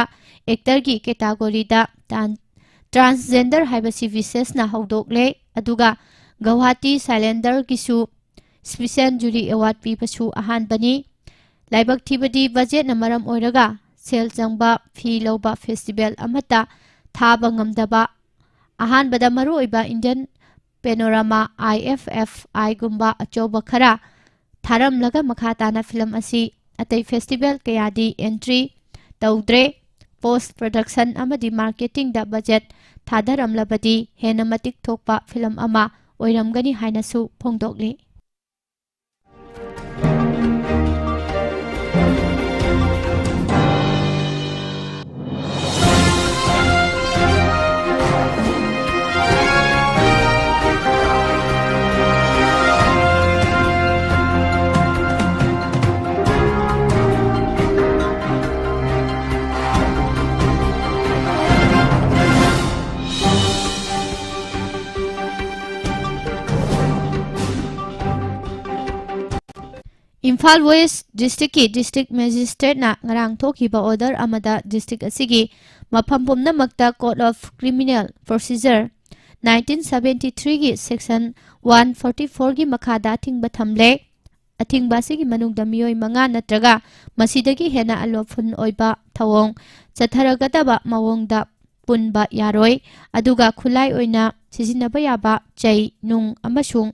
ꯑꯦꯛꯇꯔꯒꯤ ꯀꯦꯇꯥꯒꯣꯔꯤꯗ ꯇꯥꯟ-, ꯇ꯭ꯔꯥꯟꯁꯖꯦꯟꯗꯔ ꯍꯥꯏꯕꯁꯤ ꯕꯤꯁꯦꯁꯅ ꯍꯧꯗꯣꯛꯂꯦ, ꯑꯗꯨꯒ ꯒꯧꯍꯥꯇꯤ ꯁꯥꯏꯂꯦꯟꯗꯔꯒꯤꯁꯨ ꯁ꯭ꯄꯤꯁꯦꯜ ꯖꯨꯔꯤ ꯑꯦꯋꯥꯔꯗ ꯄꯤꯕꯁꯨ ꯑꯍꯥꯟꯕꯅꯤ꯫ ꯂꯥꯏꯕꯛ ꯊꯤꯕꯗꯤ ꯕꯖꯦꯠꯅ ꯃꯔꯝ ꯑꯣꯏꯔꯒ ꯁꯦꯜ ꯆꯪꯕ ꯐꯤ ꯂꯧꯕ ꯐꯦꯁꯇꯤꯚꯦꯜ ꯑꯃꯠꯇ ꯊꯥꯕ ꯉꯝꯗꯕ, ꯑꯍꯥꯟꯕꯗ ꯃꯔꯨꯑꯣꯏꯕ ꯏꯟꯗꯤꯌꯟ ꯄꯦꯅꯣꯔꯥꯃꯥ, ꯑꯥꯏ ꯑꯦꯐ ꯑꯦꯐ ꯑꯥꯏꯒꯨꯝꯕ ꯑꯆꯧꯕ ꯈꯔ ꯊꯥꯔꯝꯂꯒ ꯃꯈꯥ ꯇꯥꯅ ꯐꯤꯂꯝ ꯑꯁꯤ ꯑꯇꯩ ꯐꯦꯁꯇꯤꯚꯦꯜ ꯀꯌꯥꯗꯤ ꯑꯦꯟꯇ꯭ꯔꯤ ꯇꯧꯗ꯭ꯔꯦ꯫ ꯄꯣꯁ ꯄ꯭ꯔꯗꯛꯁꯟ ꯑꯃꯗꯤ ꯃꯥꯔꯀꯦꯇꯤꯡꯗ ꯕꯖꯦꯠ ꯊꯥꯗꯔꯝꯂꯕꯗꯤ ꯍꯦꯟꯅ ꯃꯇꯤꯛ ꯊꯣꯛꯄ ꯐꯤꯂꯝ ꯑꯃ ꯑꯣꯏꯔꯝꯒꯅꯤ ꯍꯥꯏꯅꯁꯨ ꯐꯣꯡꯗꯣꯛꯂꯤ꯫ ꯏꯝꯐꯥꯜ ꯋꯦꯁ ꯗꯤꯁꯇ꯭ꯔꯤꯛꯀꯤ ꯗꯤꯁꯇ꯭ꯔꯤꯛ ꯃꯦꯖꯤꯁꯇ꯭ꯔꯦꯠꯅ ꯉꯔꯥꯡ ꯊꯣꯛꯈꯤꯕ ꯑꯣꯔꯗꯔ ꯑꯃꯗ ꯗꯤꯁꯇ꯭ꯔꯤꯛ ꯑꯁꯤꯒꯤ ꯃꯐꯝ ꯄꯨꯝꯅꯃꯛꯇ Code of Criminal Procedure nineteen seventy threeꯒꯤ section one forty fourꯒꯤ ꯃꯈꯥꯗ ꯑꯊꯤꯡꯕ ꯊꯝꯂꯦ꯫ ꯑꯊꯤꯡꯕ ꯑꯁꯤꯒꯤ ꯃꯅꯨꯡꯗ ꯃꯤꯑꯣꯏ ꯃꯉꯥ ꯅꯠꯇ꯭ꯔꯒ ꯃꯁꯤꯗꯒꯤ ꯍꯦꯟꯅ unlawful ꯑꯣꯏꯕ ꯊꯧꯑꯣꯡ ꯆꯠꯊꯔꯛꯀꯗꯕ ꯃꯑꯣꯡꯗ ꯄꯨꯟꯕ ꯌꯥꯔꯣꯏ, ꯑꯗꯨꯒ ꯈꯨꯠꯂꯥꯏ ꯑꯣꯏꯅ ꯁꯤꯖꯤꯟꯅꯕ ꯌꯥꯕ ꯆꯩ, ꯅꯨꯡ ꯑꯃꯁꯨꯡ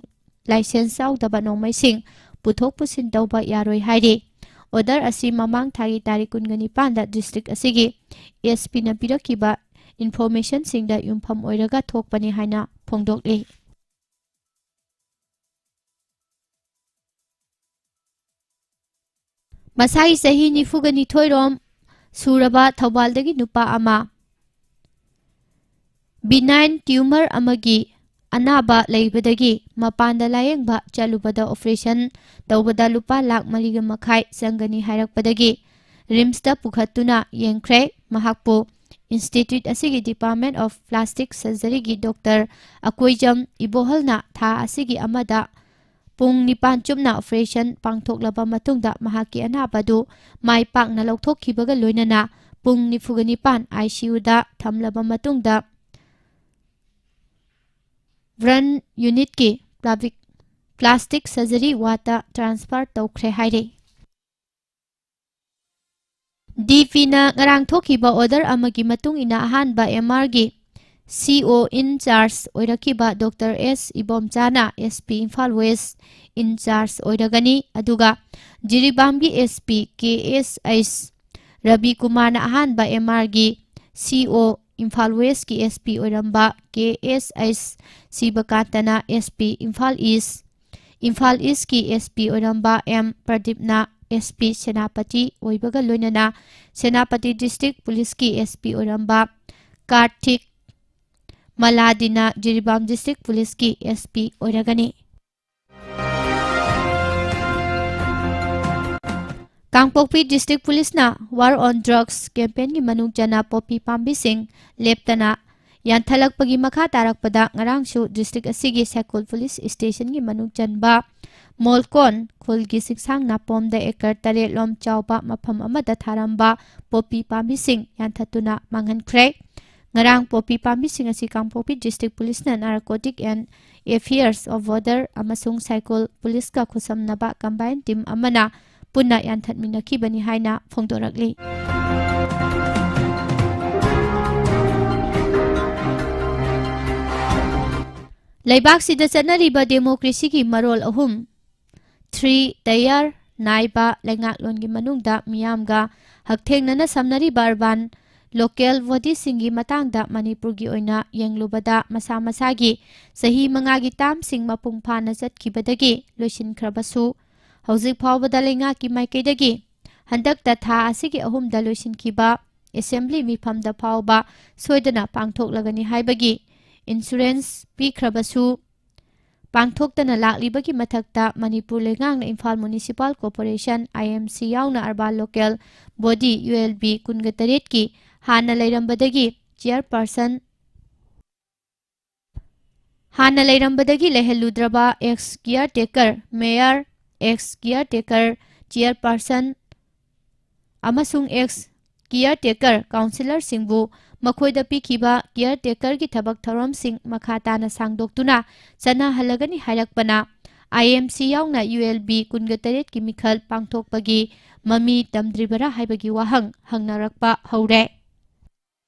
ꯂꯥꯏꯁꯦꯟꯁ ꯌꯥꯎꯗꯕ ꯅꯣꯡꯃꯩꯁꯤꯡ ꯄꯨꯊꯣꯛ ꯄꯨꯁꯤꯟ ꯇꯧꯕ ꯌꯥꯔꯣꯏ ꯍꯥꯏꯔꯤ꯫ ꯑꯣꯔꯗꯔ ꯑꯁꯤ ꯃꯃꯥꯡ ꯊꯥꯒꯤ ꯇꯥꯔꯤꯛ ꯀꯨꯟꯒ ꯅꯤꯄꯥꯟꯗ ꯗꯤꯁꯇ꯭ꯔꯤꯛ ꯑꯁꯤꯒꯤ ꯑꯦꯁ ꯄꯤꯅ ꯄꯤꯔꯛꯈꯤꯕ ꯏꯟꯐꯣꯔꯃꯦꯁꯟꯁꯤꯡꯗ ꯌꯨꯝꯐꯝ ꯑꯣꯏꯔꯒ ꯊꯣꯛꯄꯅꯤ ꯍꯥꯏꯅ ꯐꯣꯡꯗꯣꯛꯂꯤ꯫ ꯃꯁꯥꯒꯤ ꯆꯍꯤ ꯅꯤꯐꯨꯒ ꯅꯤꯊꯣꯏ ꯔꯣꯝ ꯁꯨꯔꯕ ꯊꯧꯕꯥꯜꯗꯒꯤ ꯅꯨꯄꯥ ꯑꯃ benign tumor ꯑꯃꯒꯤ ꯑꯅꯥꯕ ꯂꯩꯕꯗꯒꯤ ꯃꯄꯥꯟꯗ ꯂꯥꯌꯦꯡꯕ ꯆꯠꯂꯨꯕꯗ operation ꯇꯧꯕꯗ ꯂꯨꯄꯥ ꯂꯥꯈ ꯃꯔꯤꯒ ꯃꯈꯥꯏ ꯆꯪꯒꯅꯤ ꯍꯥꯏꯔꯛꯄꯗꯒꯤ ꯔꯤꯝꯁꯇ ꯄꯨꯈꯠꯇꯨꯅ ꯌꯦꯡꯈ꯭ꯔꯦ꯫ ꯃꯍꯥꯛꯄꯨ ꯏꯟꯁꯇꯤꯇ꯭ꯌꯨꯠ ꯑꯁꯤꯒꯤ Department of Plastic Surgeryꯒꯤ doctor Akoijam ꯏꯕꯣꯍꯜꯅ ꯊꯥ ꯑꯁꯤꯒꯤ ꯑꯃꯗ ꯄꯨꯡ ꯅꯤꯄꯥꯟ ꯆꯨꯞꯅ operation ꯄꯥꯡꯊꯣꯛꯂꯕ ꯃꯇꯨꯡꯗ ꯃꯍꯥꯛꯀꯤ ꯑꯅꯥꯕꯗꯨ ꯃꯥꯏ ꯄꯥꯛꯅ ꯂꯧꯊꯣꯛꯈꯤꯕꯒ ꯂꯣꯏꯅꯅ ꯄꯨꯡ ꯅꯤꯐꯨꯒ ꯅꯤꯄꯥꯟ ICUꯗ ꯊꯝꯂꯕ ꯃꯇꯨꯡꯗ burn unitꯀꯤ plastic surgery wardꯇ transfer ꯇꯧꯈ꯭ꯔꯦ ꯍꯥꯏꯔꯤ꯫ DPꯅ ꯉꯔꯥꯡ ꯊꯣꯛꯈꯤꯕ order ꯑꯃꯒꯤ ꯃꯇꯨꯡ ꯏꯟꯅ ꯑꯍꯥꯟꯕ MRꯒꯤ CO in charge ꯑꯣꯏꯔꯛꯈꯤꯕ ꯗꯣꯛꯇꯔ ꯑꯦꯁ ꯏꯕꯣꯝꯆꯥꯅ SP Imphal west in charge ꯑꯣꯏꯔꯒꯅꯤ, ꯑꯗꯨꯒ ꯖꯤꯔꯤꯕꯥꯝꯒꯤ SP ꯀꯦ ꯑꯦꯁ ꯑꯩꯁ ꯔꯕꯤ ꯀꯨꯃꯥꯔꯅ ꯑꯍꯥꯟꯕ MRꯒꯤ CO ꯏꯝꯐꯥꯜ ꯋꯦꯁꯀꯤ ꯑꯦꯁ ꯄꯤ ꯑꯣꯏꯔꯝꯕ ꯀꯦ ꯑꯦꯁ ꯑꯩꯆ ꯁꯤꯕꯀꯥꯟꯇꯅ ꯑꯦꯁ ꯄꯤ ꯏꯝꯐꯥꯜ ꯏꯁ, ꯏꯝꯐꯥꯜ ꯏꯁꯀꯤ ꯑꯦꯁ ꯄꯤ ꯑꯣꯏꯔꯝꯕ ꯑꯦꯝ ꯄ꯭ꯔꯗꯤꯞꯅ ꯑꯦꯁ ꯄꯤ ꯁꯦꯅꯥꯄꯇꯤ ꯑꯣꯏꯕꯒ ꯂꯣꯏꯅꯅ ꯁꯦꯅꯥꯄꯇꯤ ꯗꯤꯁꯇ꯭ꯔꯤꯛ ꯄꯨꯂꯤꯁꯀꯤ ꯑꯦꯁ ꯄꯤ ꯑꯣꯏꯔꯝꯕ ꯀꯥꯔꯊꯤꯛ ꯃꯂꯥꯗꯤꯅ ꯖꯤꯔꯤꯕꯥꯝ ꯗꯤꯁꯇ꯭ꯔꯤꯛ ꯄꯨꯂꯤꯁꯀꯤ ꯑꯦꯁ ꯄꯤ ꯑꯣꯏꯔꯒꯅꯤ꯫ ꯀꯥꯡꯄꯣꯛꯄꯤ ꯗꯤꯁꯇ꯭ꯔꯤꯛ ꯄꯨꯂꯤꯁꯅ War on Drugs ꯀꯦꯝꯄꯦꯟꯒꯤ ꯃꯅꯨꯡ ꯆꯟꯅ ꯄꯣꯄꯤ ꯄꯥꯝꯕꯤꯁꯤꯡ ꯂꯦꯞꯇꯅ ꯌꯥꯟꯊꯠꯂꯛꯄꯒꯤ ꯃꯈꯥ ꯇꯥꯔꯛꯄꯗ ꯉꯔꯥꯡꯁꯨ ꯗꯤꯁꯇ꯭ꯔꯤꯛ ꯑꯁꯤꯒꯤ ꯁꯥꯏꯀꯣꯜ ꯄꯨꯂꯤꯁ ꯁ꯭ꯇꯦꯁꯟꯒꯤ ꯃꯅꯨꯡ ꯆꯟꯕ ꯃꯣꯜꯀꯣꯟ ꯈꯨꯜꯒꯤ ꯁꯤꯡꯁꯥꯡ ꯅꯥꯄꯣꯝꯗ ꯑꯦꯀꯔ ꯇꯔꯦꯠ ꯂꯣꯝ ꯆꯥꯎꯕ ꯃꯐꯝ ꯑꯃꯗ ꯊꯥꯔꯝꯕ ꯄꯣꯄꯤ ꯄꯥꯝꯕꯤꯁꯤꯡ ꯌꯥꯟꯊꯠꯇꯨꯅ ꯃꯥꯡꯍꯟꯈ꯭ꯔꯦ꯫ ꯉꯔꯥꯡ ꯄꯣꯄꯤ ꯄꯥꯝꯕꯤꯁꯤꯡ ꯑꯁꯤ ꯀꯥꯡꯄꯣꯛꯄꯤ ꯗꯤꯁꯇ꯭ꯔꯤꯛ ꯄꯨꯂꯤꯁꯅ Narcotic and Affairs of Border ꯑꯃꯁꯨꯡ ꯁꯥꯏꯀꯣꯜ ꯄꯨꯂꯤꯁꯀ ꯈꯨꯠꯁꯝꯅꯕ ꯀꯝꯕꯥꯏꯟ ꯇꯤꯝ ꯑꯃꯅ ꯄꯨꯟꯅ ꯌꯥꯟꯊꯠꯃꯤꯟꯅꯈꯤꯕꯅꯤ ꯍꯥꯏꯅ ꯐꯣꯡꯗꯣꯔꯛꯂꯤ꯫ ꯂꯩꯕꯥꯛꯁꯤꯗ ꯆꯠꯅꯔꯤꯕ ꯗꯦꯃꯣꯀ꯭ꯔꯦꯁꯤꯒꯤ ꯃꯔꯣꯜ ꯑꯍꯨꯝ, three tier ꯅꯥꯏꯕ ꯂꯩꯉꯥꯛꯂꯣꯟꯒꯤ ꯃꯅꯨꯡꯗ ꯃꯤꯌꯥꯝꯒ ꯍꯛꯊꯦꯡꯅꯅ ꯁꯝꯅꯔꯤꯕ ꯑꯔꯕꯥꯟ ꯂꯣꯀꯦꯜ ꯕꯣꯗꯤꯁꯤꯡꯒꯤ ꯃꯇꯥꯡꯗ ꯃꯅꯤꯄꯨꯔꯒꯤ ꯑꯣꯏꯅ ꯌꯦꯡꯂꯨꯕꯗ ꯃꯁꯥ ꯃꯁꯥꯒꯤ ꯆꯍꯤ ꯃꯉꯥꯒꯤ ꯇꯥꯝꯁꯤꯡ ꯃꯄꯨꯡ ꯐꯥꯅ ꯆꯠꯈꯤꯕꯗꯒꯤ ꯂꯣꯏꯁꯤꯟꯈ꯭ꯔꯕꯁꯨ, ꯍꯧꯖꯤꯛ ꯐꯥꯎꯕꯗ ꯂꯩꯉꯥꯛꯀꯤ ꯃꯥꯏꯀꯩꯗꯒꯤ ꯍꯟꯗꯛꯇ ꯊꯥ ꯑꯁꯤꯒꯤ ꯑꯍꯨꯝꯗ ꯂꯣꯏꯁꯤꯟꯈꯤꯕ ꯑꯦꯁꯦꯝꯕ꯭ꯂꯤ ꯃꯤꯐꯝꯗ ꯐꯥꯎꯕ ꯁꯣꯏꯗꯅ ꯄꯥꯡꯊꯣꯛꯂꯒꯅꯤ ꯍꯥꯏꯕꯒꯤ ꯏꯟꯁꯨꯔꯦꯟꯁ ꯄꯤꯈ꯭ꯔꯕꯁꯨ, ꯄꯥꯡꯊꯣꯛꯇꯅ ꯂꯥꯛꯂꯤꯕꯒꯤ ꯃꯊꯛꯇ ꯃꯅꯤꯄꯨꯔ ꯂꯩꯉꯥꯛꯅ Imphal municipal corporation, I M C ꯌꯥꯎꯅ urban local body, U L B, ꯀꯨꯟꯒ ꯇꯔꯦꯠꯀꯤ ꯍꯥꯟꯅ ꯂꯩꯔꯝꯕꯗꯒꯤ ꯆꯤꯌꯔꯄꯔꯁꯟ, ꯍꯥꯟꯅ ꯂꯩꯔꯝꯕꯗꯒꯤ ꯂꯩꯍꯜꯂꯨꯗ꯭ꯔꯕ ex caretaker mayor, ex caretaker chairperson ꯑꯃꯁꯨꯡ ꯑꯦꯛꯁ ꯀꯤꯌꯔ ꯇꯦꯀꯔ ꯀꯥꯎꯟꯁꯤꯂꯔꯁꯤꯡꯕꯨ ꯃꯈꯣꯏꯗ ꯄꯤꯈꯤꯕ ꯀꯤꯌꯔ ꯇꯦꯀꯔꯒꯤ ꯊꯕꯛ ꯊꯧꯔꯝꯁꯤꯡ ꯃꯈꯥ ꯇꯥꯅ ꯁꯥꯡꯗꯣꯛꯇꯨꯅ ꯆꯠꯅꯍꯜꯂꯒꯅꯤ ꯍꯥꯏꯔꯛꯄꯅ, ꯑꯥꯏ ꯑꯦꯝ ꯁꯤ ꯌꯥꯎꯅ ꯌꯨ ꯑꯦꯜ ꯕꯤ ꯀꯨꯟꯒ ꯇꯔꯦꯠꯀꯤ ꯃꯤꯈꯜ ꯄꯥꯡꯊꯣꯛꯄꯒꯤ ꯃꯃꯤ ꯇꯝꯗ꯭ꯔꯤꯕꯔꯥ ꯍꯥꯏꯕꯒꯤ ꯋꯥꯍꯪ ꯍꯪꯅꯔꯛꯄ ꯍꯧꯔꯦ꯫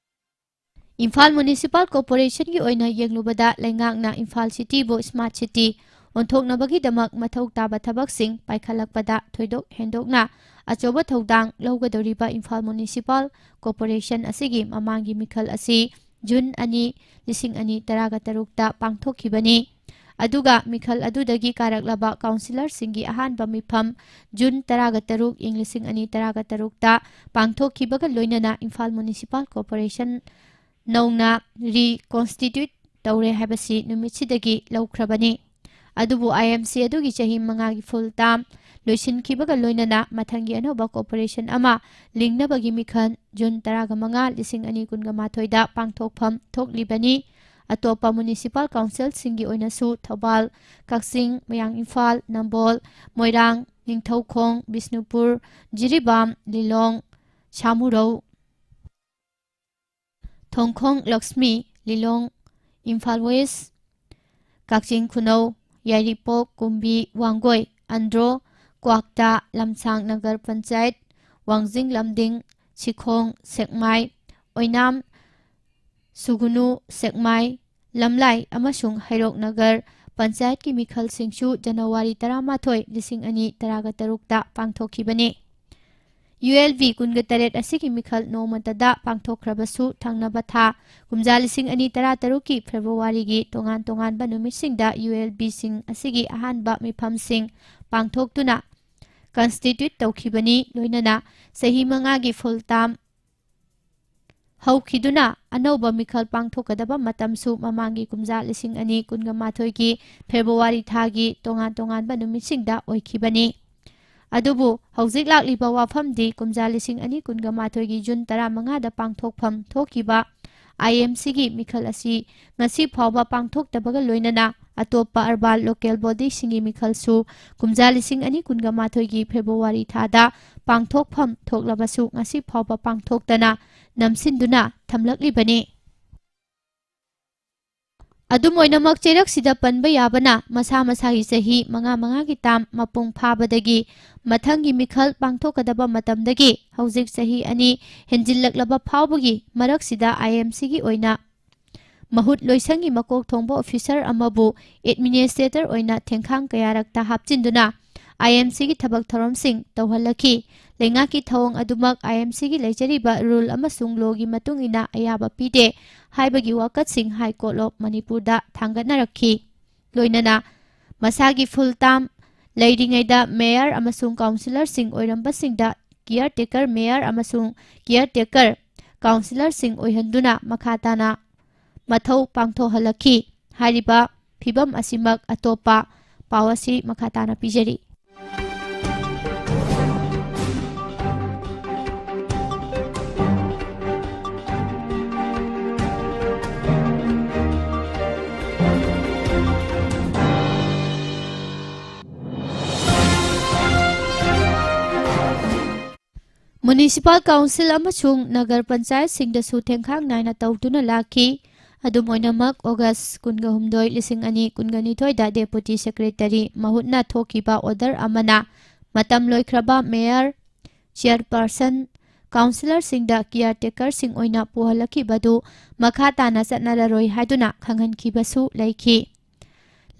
ꯏꯝꯐꯥꯜ ꯃ꯭ꯌꯨꯅꯤꯁꯤꯄꯥꯜ ꯀꯣꯔꯄꯣꯔꯦꯁꯟꯒꯤ ꯑꯣꯏꯅ ꯌꯦꯡꯂꯨꯕꯗ, ꯂꯩꯉꯥꯛꯅ ꯏꯝꯐꯥꯜ ꯁꯤꯇꯤꯕꯨ ꯁ꯭ꯃꯥꯔꯠ ꯁꯤꯇꯤ ꯑꯣꯟꯊꯣꯛꯅꯕꯒꯤꯗꯃꯛ ꯃꯊꯧ ꯇꯥꯕ ꯊꯕꯛꯁꯤꯡ ꯄꯥꯏꯈꯠꯂꯛꯄꯗ ꯊꯣꯏꯗꯣꯛ ꯍꯦꯟꯗꯣꯛꯅ ꯑꯆꯧꯕ ꯊꯧꯗꯥꯡ ꯂꯧꯒꯗꯧꯔꯤꯕ ꯏꯝꯐꯥꯜ ꯃ꯭ꯌꯨꯅꯤꯁꯤꯄꯥꯜ ꯀꯣꯔꯄꯣꯔꯦꯁꯟ ꯑꯁꯤꯒꯤ ꯃꯃꯥꯡꯒꯤ ꯃꯤꯈꯜ ꯑꯁꯤ ꯖꯨꯟ ꯑꯅꯤ, ꯂꯤꯁꯤꯡ ꯑꯅꯤ ꯇꯔꯥꯒ ꯇꯔꯨꯛꯇ ꯄꯥꯡꯊꯣꯛꯈꯤꯕꯅꯤ꯫ ꯑꯗꯨꯒ ꯃꯤꯈꯜ ꯑꯗꯨꯗꯒꯤ ꯀꯥꯔꯛꯂꯕ ꯀꯥꯎꯟꯁꯤꯂꯔꯁꯤꯡꯒꯤ ꯑꯍꯥꯟꯕ ꯃꯤꯐꯝ ꯖꯨꯟ ꯇꯔꯥꯒ ꯇꯔꯨꯛ, ꯏꯪ ꯂꯤꯁꯤꯡ ꯑꯅꯤ ꯇꯔꯥꯒ ꯇꯔꯨꯛꯇ ꯄꯥꯡꯊꯣꯛꯈꯤꯕꯒ ꯂꯣꯏꯅꯅ ꯏꯝꯐꯥꯜ ꯃ꯭ꯌꯨꯅꯤꯁꯤꯄꯥꯜ ꯀꯣꯔꯄꯣꯔꯦꯁꯟ ꯅꯧꯅ ꯔꯤꯀꯣꯟꯁꯇꯤꯇ꯭ꯌꯨꯠ ꯇꯧꯔꯦ ꯍꯥꯏꯕꯁꯤ ꯅꯨꯃꯤꯠꯁꯤꯗꯒꯤ ꯂꯧꯈ꯭ꯔꯕꯅꯤ꯫ ꯑꯗꯨꯕꯨ ꯑꯥꯏ ꯑꯦꯝ ꯁꯤ ꯑꯗꯨꯒꯤ ꯆꯍꯤ ꯃꯉꯥꯒꯤ ꯐꯨꯜ ꯇꯥꯔꯝ ꯂꯣꯏꯁꯤꯟꯈꯤꯕꯒ ꯂꯣꯏꯅꯅ ꯃꯊꯪꯒꯤ ꯑꯅꯧꯕ ꯀꯣꯔꯄꯣꯔꯦꯁꯟ ꯑꯃ ꯂꯤꯡꯅꯕꯒꯤ ꯃꯤꯈꯜ ꯖꯨꯟ ꯇꯔꯥꯒ ꯃꯉꯥ, ꯂꯤꯁꯤꯡ ꯑꯅꯤ ꯀꯨꯟꯒ ꯃꯥꯊꯣꯏꯗ ꯄꯥꯡꯊꯣꯛꯐꯝ ꯊꯣꯛꯂꯤꯕꯅꯤ꯫ ꯑꯇꯣꯞꯄ ꯃ꯭ꯌꯨꯅꯤꯁꯤꯄꯥꯜ ꯀꯥꯎꯟꯁꯤꯜꯁꯤꯡꯒꯤ ꯑꯣꯏꯅꯁꯨ ꯊꯧꯕꯥꯜ, ꯀꯛꯆꯤꯡ, ꯃꯌꯥꯡ ꯏꯝꯐꯥꯜ, ꯅꯝꯕꯣꯜ, ꯃꯣꯏꯔꯥꯡ, ꯅꯤꯡꯊꯧꯈꯣꯡ, ꯕꯤꯁꯅꯨꯄꯨꯔ, ꯖꯤꯔꯤꯕꯥꯝ, ꯂꯤꯂꯣꯡ, ꯁꯥꯃꯨꯔꯧ, ꯊꯣꯡꯈꯣꯡ ꯂꯛꯁꯃꯤ, ꯂꯤꯂꯣꯡ, ꯏꯝꯐꯥꯜ ꯋꯦꯁ, ꯀꯛꯆꯤꯡ ꯈꯨꯅꯧ, ꯌꯥꯏꯔꯤꯄꯣꯛ, ꯀꯨꯝꯕꯤ, ꯋꯥꯡꯒꯣꯏ, ꯑꯟꯗ꯭ꯔꯣ, ꯀ꯭ꯋꯥꯛꯇꯥ, ꯂꯝꯁꯥꯡ ꯅꯒꯔ ꯄꯟꯆꯥꯌꯠ, ꯋꯥꯡꯖꯤꯡ ꯂꯝꯗꯤꯡ, ꯁꯤꯈꯣꯡ, ꯁꯦꯛꯃꯥꯏ, ꯑꯣꯏꯅꯥꯝ, ꯁꯨꯒꯨꯅꯨ, ꯁꯦꯛꯃꯥꯏ, ꯂꯝꯂꯥꯏ ꯑꯃꯁꯨꯡ ꯍꯩꯔꯣꯛ ꯅꯒꯔ ꯄꯟꯆꯥꯌꯠꯀꯤ ꯃꯤꯈꯜꯁꯤꯡꯁꯨ ꯖꯅꯋꯥꯔꯤ ꯇꯔꯥꯃꯥꯊꯣꯏ, ꯂꯤꯁꯤꯡ ꯑꯅꯤ ꯇꯔꯥꯒ ꯇꯔꯨꯛꯇ ꯄꯥꯡꯊꯣꯛꯈꯤꯕꯅꯤ꯫ ꯌꯨ ꯑꯦꯜ ꯕꯤ ꯀꯨꯟꯒ ꯇꯔꯦꯠ ꯑꯁꯤꯒꯤ ꯃꯤꯈꯜ ꯅꯣꯡꯃꯇꯗ ꯄꯥꯡꯊꯣꯛꯈ꯭ꯔꯕꯁꯨ, ꯊꯪꯅꯕ ꯊꯥ ꯀꯨꯝꯖꯥ ꯂꯤꯁꯤꯡ ꯑꯅꯤ ꯇꯔꯥꯇꯔꯨꯛꯀꯤ ꯐꯦꯕ꯭ꯔꯨꯋꯥꯔꯤꯒꯤ ꯇꯣꯉꯥꯟ ꯇꯣꯉꯥꯟꯕ ꯅꯨꯃꯤꯠꯁꯤꯡꯗ ꯌꯨ ꯑꯦꯜ ꯕꯤꯁꯤꯡ ꯑꯁꯤꯒꯤ ꯑꯍꯥꯟꯕ ꯃꯤꯐꯝꯁꯤꯡ ꯄꯥꯡꯊꯣꯛꯇꯨꯅ ꯀꯟꯁꯇꯤꯇ꯭ꯌꯨꯠ ꯇꯧꯈꯤꯕꯅꯤ꯫ ꯂꯣꯏꯅꯅ ꯆꯍꯤ ꯃꯉꯥꯒꯤ ꯐꯨꯜ ꯇꯥꯔꯝ ꯍꯧꯈꯤꯗꯨꯅ ꯑꯅꯧꯕ ꯃꯤꯈꯜ ꯄꯥꯡꯊꯣꯛꯀꯗꯕ ꯃꯇꯝꯁꯨ ꯃꯃꯥꯡꯒꯤ ꯀꯨꯝꯖꯥ ꯂꯤꯁꯤꯡ ꯑꯅꯤ ꯀꯨꯟꯒ ꯃꯥꯊꯣꯏꯒꯤ ꯐꯦꯕ꯭ꯔꯨꯋꯥꯔꯤ ꯊꯥꯒꯤ ꯇꯣꯉꯥꯟ ꯇꯣꯉꯥꯟꯕ ꯅꯨꯃꯤꯠꯁꯤꯡꯗ ꯑꯣꯏꯈꯤꯕꯅꯤ꯫ ꯑꯗꯨꯕꯨ ꯍꯧꯖꯤꯛ ꯂꯥꯛꯂꯤꯕ ꯋꯥꯐꯝꯗꯤ ꯀꯨꯝꯖꯥ ꯂꯤꯁꯤꯡ ꯑꯅꯤ ꯀꯨꯟꯒ ꯃꯥꯊꯣꯏꯒꯤ ꯖꯨꯟ ꯇꯔꯥꯃꯉꯥꯗ ꯄꯥꯡꯊꯣꯛꯐꯝ ꯊꯣꯛꯈꯤꯕ ꯑꯥꯏ ꯑꯦꯝ ꯁꯤꯒꯤ ꯃꯤꯈꯜ ꯑꯁꯤ ꯉꯁꯤ ꯐꯥꯎꯕ ꯄꯥꯡꯊꯣꯛꯇꯕꯒ ꯂꯣꯏꯅꯅ ꯑꯇꯣꯞꯄ ꯑꯔꯕꯥꯟ ꯂꯣꯀꯦꯜ ꯕꯣꯗꯤꯁꯤꯡꯒꯤ ꯃꯤꯈꯜꯁꯨ ꯀꯨꯝꯖꯥ ꯂꯤꯁꯤꯡ ꯑꯅꯤ ꯀꯨꯟꯒ ꯃꯥꯊꯣꯏꯒꯤ ꯐꯦꯕ꯭ꯔꯨꯋꯥꯔꯤ ꯊꯥꯗ ꯄꯥꯡꯊꯣꯛꯐꯝ ꯊꯣꯛꯂꯕꯁꯨ ꯉꯁꯤ ꯐꯥꯎꯕ ꯄꯥꯡꯊꯣꯛꯇꯅ ꯅꯝꯁꯤꯟꯗꯨꯅ ꯊꯝꯂꯛꯂꯤꯕꯅꯤ꯫ ꯑꯗꯨꯝ ꯑꯣꯏꯅꯃꯛ, ꯆꯩꯔꯛꯁꯤꯗ ꯄꯟꯕ ꯌꯥꯕꯅ ꯃꯁꯥ ꯃꯁꯥꯒꯤ ꯆꯍꯤ ꯃꯉꯥ ꯃꯉꯥꯒꯤ ꯇꯥꯔꯝ ꯃꯄꯨꯡ ꯐꯥꯕꯗꯒꯤ ꯃꯊꯪꯒꯤ ꯃꯤꯈꯜ ꯄꯥꯡꯊꯣꯛꯀꯗꯕ ꯃꯇꯝꯗꯒꯤ ꯍꯧꯖꯤꯛ ꯆꯍꯤ ꯑꯅꯤ ꯍꯦꯟꯖꯤꯜꯂꯛꯂꯕ ꯐꯥꯎꯕꯒꯤ ꯃꯔꯛꯁꯤꯗ ꯑꯥꯏ ꯑꯦꯝ ꯁꯤꯒꯤ ꯑꯣꯏꯅ ꯃꯍꯨꯠ ꯂꯣꯏꯁꯪꯒꯤ ꯃꯀꯣꯛ ꯊꯣꯡꯕ ꯑꯣꯐꯤꯁꯔ ꯑꯃꯕꯨ ꯑꯦꯗꯃꯤꯅꯤꯁꯇ꯭ꯔꯦꯇꯔ ꯑꯣꯏꯅ ꯊꯦꯡꯈꯥꯡ ꯀꯌꯥꯔꯛꯇ ꯍꯥꯞꯆꯤꯟꯗꯨꯅ ꯑꯥꯏ ꯑꯦꯝ ꯁꯤꯒꯤ ꯊꯕꯛ ꯊꯧꯔꯝꯁꯤꯡ ꯇꯧꯍꯜꯂꯛꯈꯤ꯫ ꯂꯩꯉꯥꯛꯀꯤ ꯊꯧꯑꯣꯡ ꯑꯗꯨꯃꯛ ꯑꯥꯏ ꯑꯦꯝ ꯁꯤꯒꯤ ꯂꯩꯖꯔꯤꯕ ꯔꯨꯜ ꯑꯃꯁꯨꯡ ꯂꯣꯒꯤ ꯃꯇꯨꯡ ꯏꯟꯅ ꯑꯌꯥꯕ ꯄꯤꯗꯦ ꯍꯥꯏꯕꯒꯤ ꯋꯥꯀꯠꯁꯤꯡ ꯍꯥꯏ ꯀꯣꯔꯠ ꯑꯣꯐ ꯃꯅꯤꯄꯨꯔꯗ ꯊꯥꯡꯒꯠꯅꯔꯛꯈꯤ꯫ ꯂꯣꯏꯅꯅ ꯃꯁꯥꯒꯤ ꯐꯨꯜ ꯇꯥꯝ ꯂꯩꯔꯤꯉꯩꯗ ꯃꯦꯌꯔ ꯑꯃꯁꯨꯡ ꯀꯥꯎꯟꯁꯤꯂꯔꯁꯤꯡ ꯑꯣꯏꯔꯝꯕꯁꯤꯡꯗ ꯀꯤꯌꯔ ꯇꯦꯀꯔ ꯃꯦꯌꯔ ꯑꯃꯁꯨꯡ ꯀꯤꯌꯔ ꯇꯦꯀꯔ ꯀꯥꯎꯟꯁꯤꯂꯔꯁꯤꯡ ꯑꯣꯏꯍꯟꯗꯨꯅ ꯃꯈꯥ ꯇꯥꯅ ꯃꯊꯧ ꯄꯥꯡꯊꯣꯛꯍꯜꯂꯛꯈꯤ꯫ ꯍꯥꯏꯔꯤꯕ ꯐꯤꯚꯝ ꯑꯁꯤꯃꯛ ꯑꯇꯣꯞꯄ ꯄꯥꯎ ꯑꯁꯤ ꯃꯈꯥ ꯇꯥꯅ ꯄꯤꯖꯔꯤ꯫ ꯃ꯭ꯌꯨꯅꯤꯁꯤꯄꯥꯜ ꯀꯥꯎꯟꯁꯤꯜ ꯑꯃꯁꯨꯡ ꯅꯒꯔ ꯄꯟꯆꯥꯌꯠꯁꯤꯡꯗꯁꯨ ꯊꯦꯡꯈꯥꯡ ꯅꯥꯏꯅ ꯇꯧꯗꯨꯅ ꯂꯥꯛꯈꯤ꯫ ꯑꯗꯨꯝ ꯑꯣꯏꯅꯃꯛ, ꯑꯣꯒꯁ ꯀꯨꯟꯒ ꯍꯨꯝꯗꯣꯏ, ꯂꯤꯁꯤꯡ ꯑꯅꯤ ꯀꯨꯟꯒ ꯅꯤꯊꯣꯏꯗ ꯗꯦꯄꯨꯇꯤ ꯁꯦꯀ꯭ꯔꯦꯇꯔꯤ ꯃꯍꯨꯠꯅ ꯊꯣꯛꯈꯤꯕ ꯑꯣꯔꯗꯔ ꯑꯃꯅ ꯃꯇꯝ ꯂꯣꯏꯈ꯭ꯔꯕ ꯃꯦꯌꯔ, ꯆꯤꯌꯔꯄꯔꯁꯟ, ꯀꯥꯎꯟꯁꯤꯂꯔꯁꯤꯡꯗ ꯀꯤꯌꯥꯔ ꯇꯦꯀꯔꯁꯤꯡ ꯑꯣꯏꯅ ꯄꯨꯍꯜꯂꯛꯈꯤꯕꯗꯨ ꯃꯈꯥ ꯇꯥꯅ ꯆꯠꯅꯔꯔꯣꯏ ꯍꯥꯏꯗꯨꯅ ꯈꯪꯍꯟꯈꯤꯕꯁꯨ ꯂꯩꯈꯤ꯫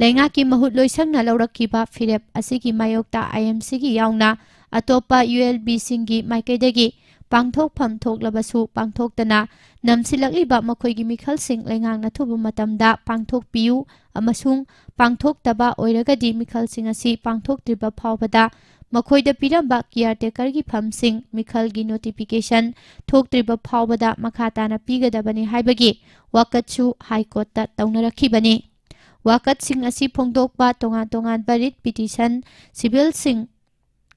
ꯂꯩꯉꯥꯛꯀꯤ ꯃꯍꯨꯠ ꯂꯣꯏꯁꯪꯅ ꯂꯧꯔꯛꯈꯤꯕ ꯐꯤꯔꯦꯞ ꯑꯁꯤꯒꯤ ꯃꯥꯌꯣꯛꯇ ꯑꯥꯏ ꯑꯦꯝ ꯁꯤꯒꯤ ꯌꯥꯎꯅ ꯑꯇꯣꯞꯄ ꯌꯨ ꯑꯦꯜ ꯕꯤꯁꯤꯡꯒꯤ ꯃꯥꯏꯀꯩꯗꯒꯤ ꯄꯥꯡꯊꯣꯛꯐꯝ ꯊꯣꯛꯂꯕꯁꯨ ꯄꯥꯡꯊꯣꯛꯇꯅ ꯅꯝꯁꯤꯜꯂꯛꯂꯤꯕ ꯃꯈꯣꯏꯒꯤ ꯃꯤꯈꯜꯁꯤꯡ ꯂꯩꯉꯥꯛꯅ ꯑꯊꯨꯕ ꯃꯇꯝꯗ ꯄꯥꯡꯊꯣꯛꯄꯤꯌꯨ ꯑꯃꯁꯨꯡ ꯄꯥꯡꯊꯣꯛꯇꯕ ꯑꯣꯏꯔꯒꯗꯤ ꯃꯤꯈꯜꯁꯤꯡ ꯑꯁꯤ ꯄꯥꯡꯊꯣꯛꯇ꯭ꯔꯤꯕ ꯐꯥꯎꯕꯗ ꯃꯈꯣꯏꯗ ꯄꯤꯔꯝꯕ ꯀꯤꯌꯥꯔ ꯇꯦꯀꯔꯒꯤ ꯐꯝꯁꯤꯡ ꯃꯤꯈꯜꯒꯤ ꯅꯣꯇꯤꯐꯤꯀꯦꯁꯟ ꯊꯣꯛꯇ꯭ꯔꯤꯕ ꯐꯥꯎꯕꯗ ꯃꯈꯥ ꯇꯥꯅ ꯄꯤꯒꯗꯕꯅꯤ ꯍꯥꯏꯕꯒꯤ ꯋꯥꯀꯠꯁꯨ ꯍꯥꯏ ꯀꯣꯔꯠꯇ ꯇꯧꯅꯔꯛꯈꯤꯕꯅꯤ꯫ ꯋꯥꯀꯠꯁꯤꯡ ꯑꯁꯤ ꯐꯣꯡꯗꯣꯛꯄ ꯇꯣꯉꯥꯟ ꯇꯣꯉꯥꯟꯕ ꯔꯤꯠ ꯄꯤꯇꯤꯁꯟ ꯁꯤꯚꯤꯜꯁꯤꯡ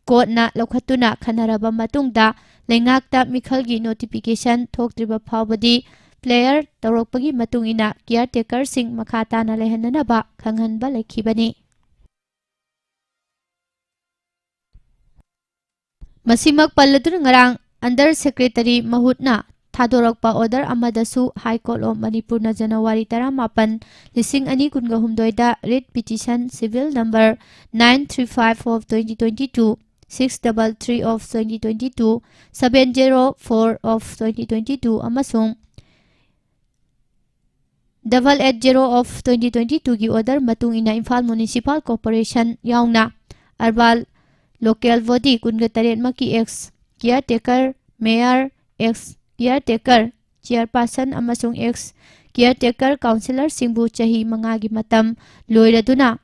ꯀꯣꯔꯠꯅ ꯂꯧꯈꯠꯇꯨꯅ ꯈꯟꯅꯔꯕ ꯃꯇꯨꯡꯗ ꯂꯩꯉꯥꯛꯇ ꯃꯤꯈꯜꯒꯤ ꯅꯣꯇꯤꯐꯤꯀꯦꯁꯟ ꯊꯣꯛꯇ꯭ꯔꯤꯕ ꯐꯥꯎꯕꯗꯤ ꯄ꯭ꯂꯦꯌꯔ ꯇꯧꯔꯛꯄꯒꯤ ꯃꯇꯨꯡ ꯏꯟꯅ ꯀꯤꯌꯥꯔ ꯇꯦꯀꯔꯁꯤꯡ ꯃꯈꯥ ꯇꯥꯅ ꯂꯩꯍꯟꯅꯅꯕ ꯈꯪꯍꯟꯕ ꯂꯩꯈꯤꯕꯅꯤ꯫ ꯃꯁꯤꯃꯛ ꯄꯜꯂꯗꯨꯅ ꯉꯔꯥꯡ ꯑꯟꯗꯔ ꯁꯦꯀ꯭ꯔꯦꯇꯔꯤ ꯃꯍꯨꯠꯅ ꯊꯥꯗꯣꯔꯛꯄ ꯑꯣꯔꯗꯔ ꯑꯃꯗꯁꯨ ꯍꯥꯏ ꯀꯣꯔꯠ ꯑꯣꯐ ꯃꯅꯤꯄꯨꯔꯅ ꯖꯅꯋꯥꯔꯤ ꯇꯔꯥꯃꯥꯄꯟ, ꯂꯤꯁꯤꯡ ꯑꯅꯤ ꯀꯨꯟꯒ ꯍꯨꯝꯗꯣꯏꯗ writ petition civil number nine three five of twenty twenty two, six double three of twenty twenty two, seven zero four of twenty twenty two ꯑꯃꯁꯨꯡ double eight zero of twenty twenty-two ꯒꯤ order ꯃꯇꯨꯡ ꯏꯟꯅ Imphal Municipal Corporation ꯌꯥꯎꯅ urban local body ꯀꯨꯟꯒ ꯇꯔꯦꯠ ꯃꯛꯀꯤ ex caretaker, mayor, ex caretaker, chairperson ꯑꯃꯁꯨꯡ ex caretaker councillorꯁꯤꯡꯕꯨ ꯆꯍꯤ ꯃꯉꯥꯒꯤ ꯃꯇꯝ ꯂꯣꯏꯔꯗꯨꯅ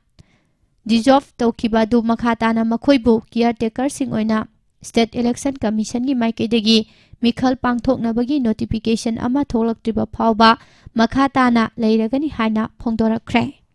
dissolve ꯇꯧꯈꯤꯕ ꯑꯗꯨ ꯃꯈꯥ ꯇꯥꯅ ꯃꯈꯣꯏꯕꯨ caretakerꯁꯤꯡ ꯑꯣꯏꯅ State Election Commissionꯒꯤ ꯃꯥꯏꯀꯩꯗꯒꯤ ꯃꯤꯈꯜ ꯄꯥꯡꯊꯣꯛꯅꯕꯒꯤ notification ꯑꯃ ꯊꯣꯛꯂꯛꯇ꯭ꯔꯤꯕ ꯐꯥꯎꯕ ꯃꯈꯥ ꯇꯥꯅ ꯂꯩꯔꯒꯅꯤ ꯍꯥꯏꯅ ꯐꯣꯡꯗꯣꯔꯛꯈ꯭ꯔꯦ꯫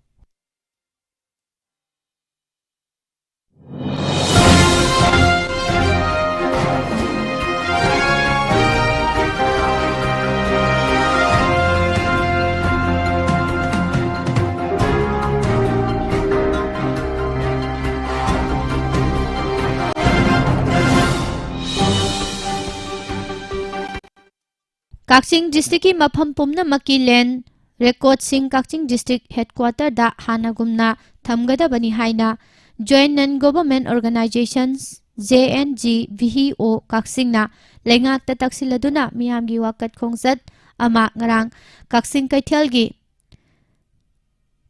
ꯀꯛꯆꯤꯡ districtꯀꯤ ꯃꯐꯝ ꯄꯨꯝꯅꯃꯛꯀꯤ land recordꯁꯤꯡ ꯀꯛꯆꯤꯡ district headquarterꯗ ꯍꯥꯟꯅꯒꯨꯝꯅ ꯊꯝꯒꯗꯕꯅꯤ ꯍꯥꯏꯅ Joint Non Government Organizations, J N G V O ꯀꯛꯆꯤꯡꯅ ꯂꯩꯉꯥꯛꯇ ꯇꯛꯁꯤꯜꯂꯗꯨꯅ ꯃꯤꯌꯥꯝꯒꯤ ꯋꯥꯀꯠ ꯈꯣꯡꯆꯠ ꯑꯃ ꯉꯔꯥꯡ ꯀꯛꯆꯤꯡ ꯀꯩꯊꯦꯜꯒꯤ